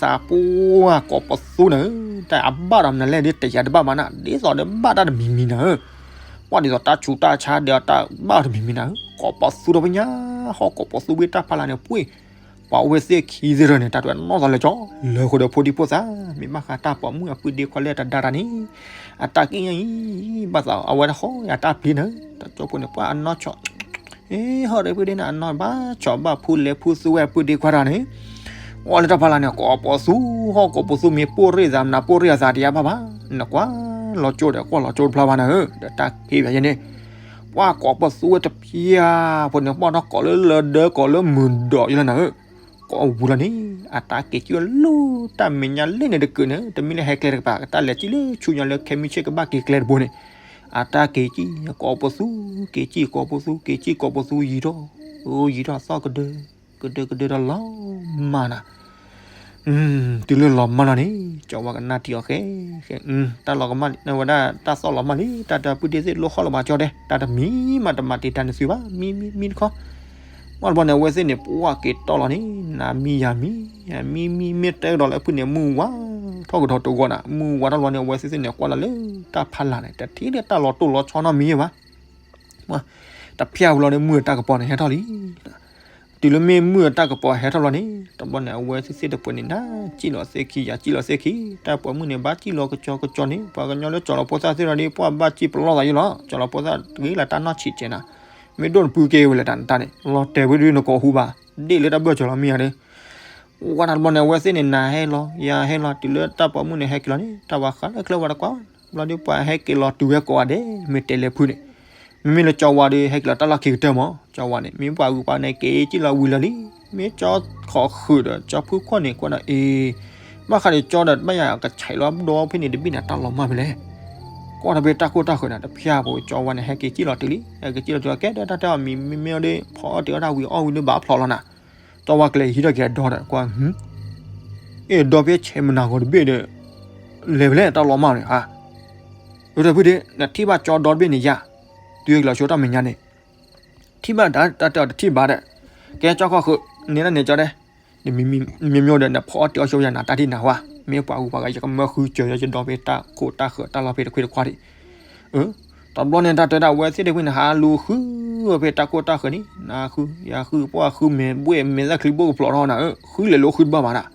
ံသးပှၢ်ကိးပသူနၤဧၢ, တၢ်အဘၣ်ဒီးမနုၤလဲၣ် ဒ်တယၤတဘၣ်မးနၤ ဒ်သိးဒီးဘၣ်တၢ်တမံၤမံၤနၤဧၢ, ပှၤဒ်သိးတၢ်ဆူးတၢ်ဆါဒီးတၢ်ဘၣ်တမံၤမံၤနၤဧၢ, ကိးပသူဒီးပညါ ဟီၣ်ကိးပသူဝ့ၢ်တၢ်ဖးလၢ်န့ၣ်ပှ့ၢ် ပှၤအိၣ်ဝဲသ့ၣ်ခံသ့ၣ်ရၢန့ၣ် တၢ်တဝဲနီၢ်သီလၢကၠီ လၢဃုာ်ဒီးဖိဒံဖိသၣ် မ့ၢ်ဘၣ်ဃးတၢ်ပိာ်မုၣ်အပုၢ်ဒ့ခွါလၢတဒါတၢ်န့ၣ် အတၢ်ကံၣ်ညါအံၤ ဘၣ်သးအဝဲတဟီၣ်ယတၢ်ပျံၤနၤ တၢ်ကၠိဖိန့ၣ် ပှၤအနီၢ်ဆီၣ် ဟီၣ်ဒီးပုၢ်ဒ့နၤ အနီၢ်ဘၣ်ဆီၣ်ဘၣ်ဖူလဲၤဖူသူဝဲအပုၢ်ဒ့ခွါတၢ်န့ၣ် အိၣ်လၢတၢ်ဖးလၢ်န့ၣ် ကိးပသူ ဟီၣ်ကိးပသူမ့ၢ်ပိၢ်ရ့ၣ်သးမနုၤပိၢ်ရ့ၣ်အသးတယၤဘၣ်ဘၣ် နကွၢ်လီၤကၠိဒီးကွၢ်လီၤကၠိတဖျါဘၣ်နၤဧၢ ဒီးတၢ်ဟ့ၣ်ဘၣ်ယဲန့ၣ် ပှၤကိးပသူဝဲတဖျါ ဖိန့ၣ် ပှၤထီၣ်ကိးလၢလၢဒၢကိးလၢမုၢ်ဒီးယလၢနၤဧၢ ကိးဝူၤလီၤန့ၣ် အတၢ်က့ၤကံၣ်လၢတၢ်မဲာ်ညါလဲၣ်န့ၣ်တကုာ်န့ၣ် တမ့ၢ်လၢဟဲကျဲတကပၤ ကတၢ်လဲၤကံၣ်လၢဆူညါလၢခဲမုၢ်ဆ့ၣ်ကဘၣ်က့ၤကျဲတဘိန့ၣ် အတၢ်က့ၤကံၣ် ကိးပသူ က့ၤကံၣ်ကိးပသူ က့ၤကံၣ်ကိးပသူယံၤထီၣ် ယံၤထီၣ်သီၣ်ကဒၢ ကဒၢကဒၢဒီးလီၤမၢ်နၤ တုၤလၢလီၤမၢ်လီၤန့ၣ် ကၠီဝါကနၣ်ထံအီၤဃဲ ဃဲ တၢ်လီၤကမၣ်လံ နဝဲဒၣ်တၢ်သီၣ်လီၤမၢ်လံ တၢ်တၢ်ပုၢ်ဒ့သ့ၣ်လိၣ်ဃီလီၤဘၣ်ကၠီတဲ တၢ်တမံၤမးတမၤတံာ်တာ်န့ၣ်သုဘၣ် မံမံမံတခီ မ့ၢ်တဘျီန့ၣ် အဝဲသ့ၣ်န့ၣ် ပှၤက့ၤတီၢ်လီၤန့ၣ် နၤမံယၤမံ မံမံမ့ၢ်တဲကဒီးလၢအပုၢ်န့ၣ် မုၢ်ဝါထီၣ်ကဒီးတဂီၤနၤ မုၢ်ဝါထီၣ်လီၤန့ၣ် အဝဲသ့ၣ်သ့ၣ်န့ၣ် ကွၢ်လီၤလၢတၢ်ဖးလၢ်န့ၣ် တထံၣ်လၢတၢ်လီၤတိၢ်လီၤဆီနီတမံၤဘၣ် တဖျါဝံၤလီၤန့ၣ် မုၢ်တၢ်ကပီၤန့ၣ် ဟဲထီၣ်လံ တုၤလၢမ့ၢ်မုၢ်အတၢ်ကပီၤဟဲထီၣ်လီၤန့ၣ် တဘျီန့ၣ် အဝဲသ့ၣ်သ့ၣ်တပှဲၤန့ၣ် နၤစံၣ်လီၤသ့ၣ်ခံ ယၤစံၣ်လီၤသ့ၣ်ခံ, တၢ်ပိာ်မုၣ်န့ၣ် ဘၣ်စံၣ်လီၤကစီကစီန့ၣ် ပှၤကညီလၢကၠီၤလီၤဖိသၣ်သ့ၣ်ဒီး ပှၤဘၣ်စံၣ်ပလီၢ်သးယိလီၤ. ကၠီၤလီၤဖိသၣ်တဂ့ၤလၢတၢ်နီၢ်ဆံးကဲနၤ, မ့ၢ်ဒိၣ်နပုၢ်က့ဝဲလဲၣ်တၢ်နတၢ်န့ၣ် လီၤတဲာ်ဝဲဒုးနကိးဟူဘၣ်, ဒ့ၣ်လၢတၢ်ဘၢၣ်စၢၤလီၤမ့ၢ်ဧါဒီး ဝဲတဘျီန့ၣ် အဝဲသ့ၣ်န့ၣ် နၤဟဲလီၤ ယၤဟဲလီၤ တုၤလၢတၢ်ပိာ်မုၣ်န့ၣ် ဟဲက့ၤလီၤန့ၣ် တၢ်ဝၤဃးလၢချၢဝဲတကွၢ်, ဘျီဒုးပှၤဟဲက့ၤလီၤတုၤဝဲကိးဂၤဒဲး မ့ၢ်တဲလဲၤဖုန့ၣ်, မ့မ့ၢ်လၢကၠီၤဝါဒီး ဟဲက့ၤလီၤတၢ်လီၢ်ခံကတၢၢ်မး, ကၠီၤဝါန့ၣ် မ့ၢ်ပှၤဂုၤပှၤဂၤန့ၣ် က့ၤစံၣ်လီၤဝံၤလၢာ်လံ, မ့ၢ်ကၠီၤခီၣ်ဃုာ်ဒီး ကၠီၤဖုခီၣ်န့ၣ် ကွၢ်ဒီးအ့ ဘၣ်ဃးဒီးကၠီၤဒီး ဘၣ်ယၤကဆဲးလီၤဒီဖဲန့ၣ် တဘ့ၣ်န့ၣ် တၢ်လီၤမၢ်ဖဲလဲၣ်, ကွၢ်ဒီးဖဲတၢ်ခိၣ်တၢ်ဃၢၤန့ၣ် တဖၠၣ်ဖိကၠီၤဝါန့ၣ် ဟဲက့ၤစံၣ်လီၤတုၤလံ, ဟဲက့ၤစံၣ်လီၤတုၤလီၤ ကဲဒၣ်တၢ်တဲအီၤမံၤ မ့မ့ၢ်အီၤဒီး ဖီအီၣ်တ့ၤအီၣ်တၢ်ဝံၤအီၣ်ဝံၤဒီး ဘၣ်ဖျိးလီၤနၤ, ကၠီၤဝါကလဲၤဟံးထီၣ်က့ၤအဒီဒီး ကွၢ် အ့ၣ်ဒီဖဲဆဲးမနၤဂီၤတဘ့ၣ်ဒီး လဲၤဖဲလဲၣ်တၢ်လီၤမၢ်န့ၣ်ဧါ, ဝဲဒီးဖုဒီး နထံၣ်ဘၣ်ကၠီၤဒီတဘ့ၣ်န့ၣ်ယၤ, တုၤကလီၤဆိတၢ်မဲာ်ညါန့ၣ် ထံၣ်ဘၣ်တၢ် တၢ်တဲအီၤတထံၣ်ဘၣ်ဒီး, ကဲကၠီၤခီၣ်ဃုာ် န့ၣ်ဒၣ်န့ၣ်ကၠီၤဒဲး, မ့မ့ၢ်ဒီးနဖီအီၣ်တ့ၤအီၣ်ဆိယၤနၤတၢ်ထံၣ်နၤဝါ, မ့ၢ်ပှၤဂုၤပှၤဂၤ ယကမၢဃုကၢၤယီၤယဒီဖဲတၢ်ခိၣ်တၢ်ဃၢၤတၢ်လီၢ်ဖဲတခွ့တခွါဒံး တဘျီန့ၣ် တၢ်တဲဒၣ်ဝဲသ့ၣ်တဖုန့ၣ် ဟးလူၤဃုဖဲတၢ်ခိၣ်တၢ်ဃၢၤန့ၣ် နဃု ယဃု ပှၤဃုမဲာ်ဘှ့ၣ်မဲာ်သၣ်ချံဘိၣ်ကဖျိးထီၣ်နၤဧၢ ဃုလဲၤလိာ်ဃုတဘၣ်ဘၣ်ဒၣ်,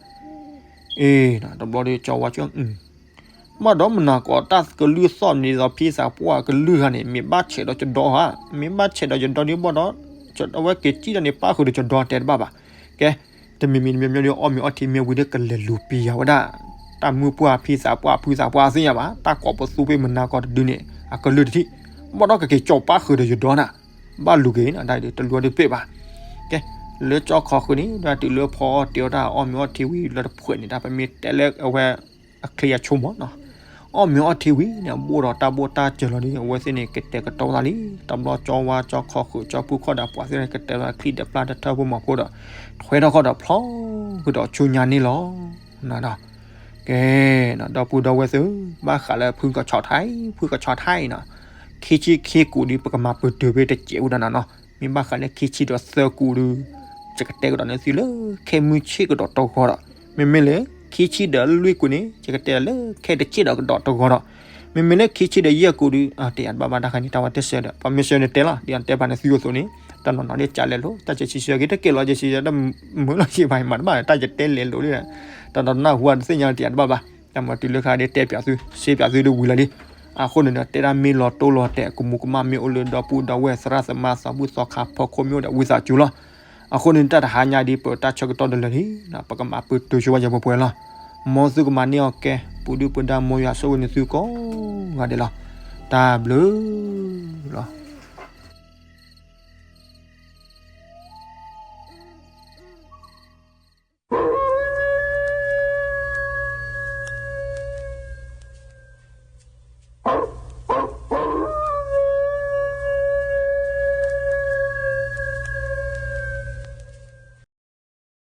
အ့ တဘျီဒီးကၠီၤဝါကၠီ ဘၣ်ဒီးမနၤကိးတၢ်ကလုၢ်သီၣ်န့ၣ်ဒီး ဖံသးပှၢ်ကလုၢ်ဂၤန့ၣ် မ့ၢ်ဘၣ်ဆဲးဒီးကဒီဧါ, မ့ၢ်ဘၣ်ဆဲးဒီးကဒီဒ်ဘၣ်ဒီး အဝဲက့ၤစံၣ်ဒီးန့ၣ် ပၣ်ဃုာ်ဒီးကဒီတဲတဘၣ်ဘၣ်, ကဲ တမံၤမံၤတမံၤမံၤဒီး အီၣ်မ့ၤအီထံမ့ၢ်ဝံၤဒီး ကလဲၤလူၤပံၤယၤဝဲဒၣ် တၢ်မုၢ်ပှၢ်ဖံသးပှၢ်ဖုသးပှၢ်သ့ၣ်ညါဘၣ် တၢ်ကိးပသူဖဲမနၤကိးတဒုန့ၣ် အကလုၢ်တထံၣ်, ဘၣ်ဒီးကက့ၤကၠီၤပၣ်ဃုာ်ဒီးယဒီနၤ, ဘၣ်လူၤက့ၤနၤ တၢ်ဒ်တလူၤဒီးပ့ၢ်ဘၣ်, ကဲ လၢကၠီၤခီၣ်ဃုာ်န့ၣ် ဒၣ်တုၤလၢဖီအီၣ်တ့ၤအီၣ်တၢ်အီၣ်မ့ၤအီထံဝံၤလၢတဖှဲးန့ၣ် တၢ်ပမ့ၢ်တဲလၢအဝဲ အချ့အဆိမးနီၤ, အီၣ်မ့ၤအီထံဝံၤန့ၣ် အဘိၣ်ဒီးတၢ်ဘိၣ်တၢ်စၢၤလီၤဒီး အဝဲသ့ၣ်န့ၣ် ကတဲာ်ကတီၤသးလံ, တဘျီကၠီၤဝါကၠီၤခီၣ်ဃုာ်ကၠီၤဖုခီၣ်ဒီးပှၤသ့ၣ်န့ၣ် ကတဲာ်လီၤချံၣ်ဒီးပျၢ်တထၢဖိမီၤဖိဒီး ထွဲထီၣ်ခီၣ်ဒီးဖျီဃုာ်ဒီးဆူညါန့ၣ်လီၤ, ကဲ ဒီပုၢ်ဒီဝဲၢ်သု ဘၣ်ဃးလၢဖုကဆီထါအံၤ ဖုကဆီထါအံၤနီၤ, ခံဆံခံကူာ်ဒီး ပကမၤပတုာ်ဖဲတစဲးဝဲဒၣ်နၤနီၤ, မ့ၢ်ဘၣ်ဃးလၢခံဆံဒီးသၢကူာ်ဒီး ယကတဲကဒီးန့ၢ်သုလၢ ခဲမုၢ်ဆ့ၣ်ကဒီးတဂီၤဒီး, မ့မ့ၢ်လၢ ခံဆံဒီးလွံၢ်ကူာ်န့ၣ် ယကတဲလၢ ခဲတဆ့ၣ်ဒီးကဒီးတဂီၤဒီး, မ့မ့ၢ်လၢခံဆံဒီးယဲၢ်ကူာ်ဒီး တဲယၤတဘၣ်ဘၣ်တၢ်ခါန့ၣ် တၢ်ဝဲတစဲးဒီး ပှၤမ့ၢ်စဲးန့ၣ်တဲလီၤ ဒ်အတဲဖးန့ၣ်သုအသိးန့ၣ်, တၢ်နီၢ်နီၢ်ဒ်ကလဲၤလိၤ တၢ်ကဆံးဆံးက့ၤတကဲလီၤ ကဆံးဆံးဒီးမုာ်လီၤ ယဘၣ်မၤတဘၣ် တၢ်ယတဲလဲၤလိၤဒ် တၢ်နီၢ်နီၢ်ဟူအတသ့ၣ်ညါတယၤတဘၣ်ဘၣ်, တၢ်မၤတုၤလၢခါဒ်တဲပၠးသု စ့ပၠးသုဒီးဝံၤလီၤလံ, အဃိန့ၣ်ဒီး တဲဒၣ်မ့ၢ်လီၤတိၢ်လီၤတဲာ် ကမူးကမၣ်မ့ၢ်အိၣ်လၢဒီပုၢ်ဒီဝဲၢ်သရၣ်သမါသးဘုၣ်သီခါဖီခိၣ်မ့ၢ်အိၣ်ဒီးဝံသးစူၤလီၤ, အဃိန့ၣ် တၢ်တဟါညါဒ်ပတၢ်ဆၢကတီၢ်ဒၢးလၢာ်လံ, ပကမၤပတုာ်ဆိဝဲယဲၢ်ပှဲၤပှဲၤလီၤ, မ်သုကမၤန့ၢ်အီၤကဲ ပူၤဒုၣ်ပူၤဒါ မ်ယွၤဆိၣ်ဂ့ၤန့ၢ်သုကိးဂၤဒဲးလီၤ, တၢ်ဘျုးလီၤ.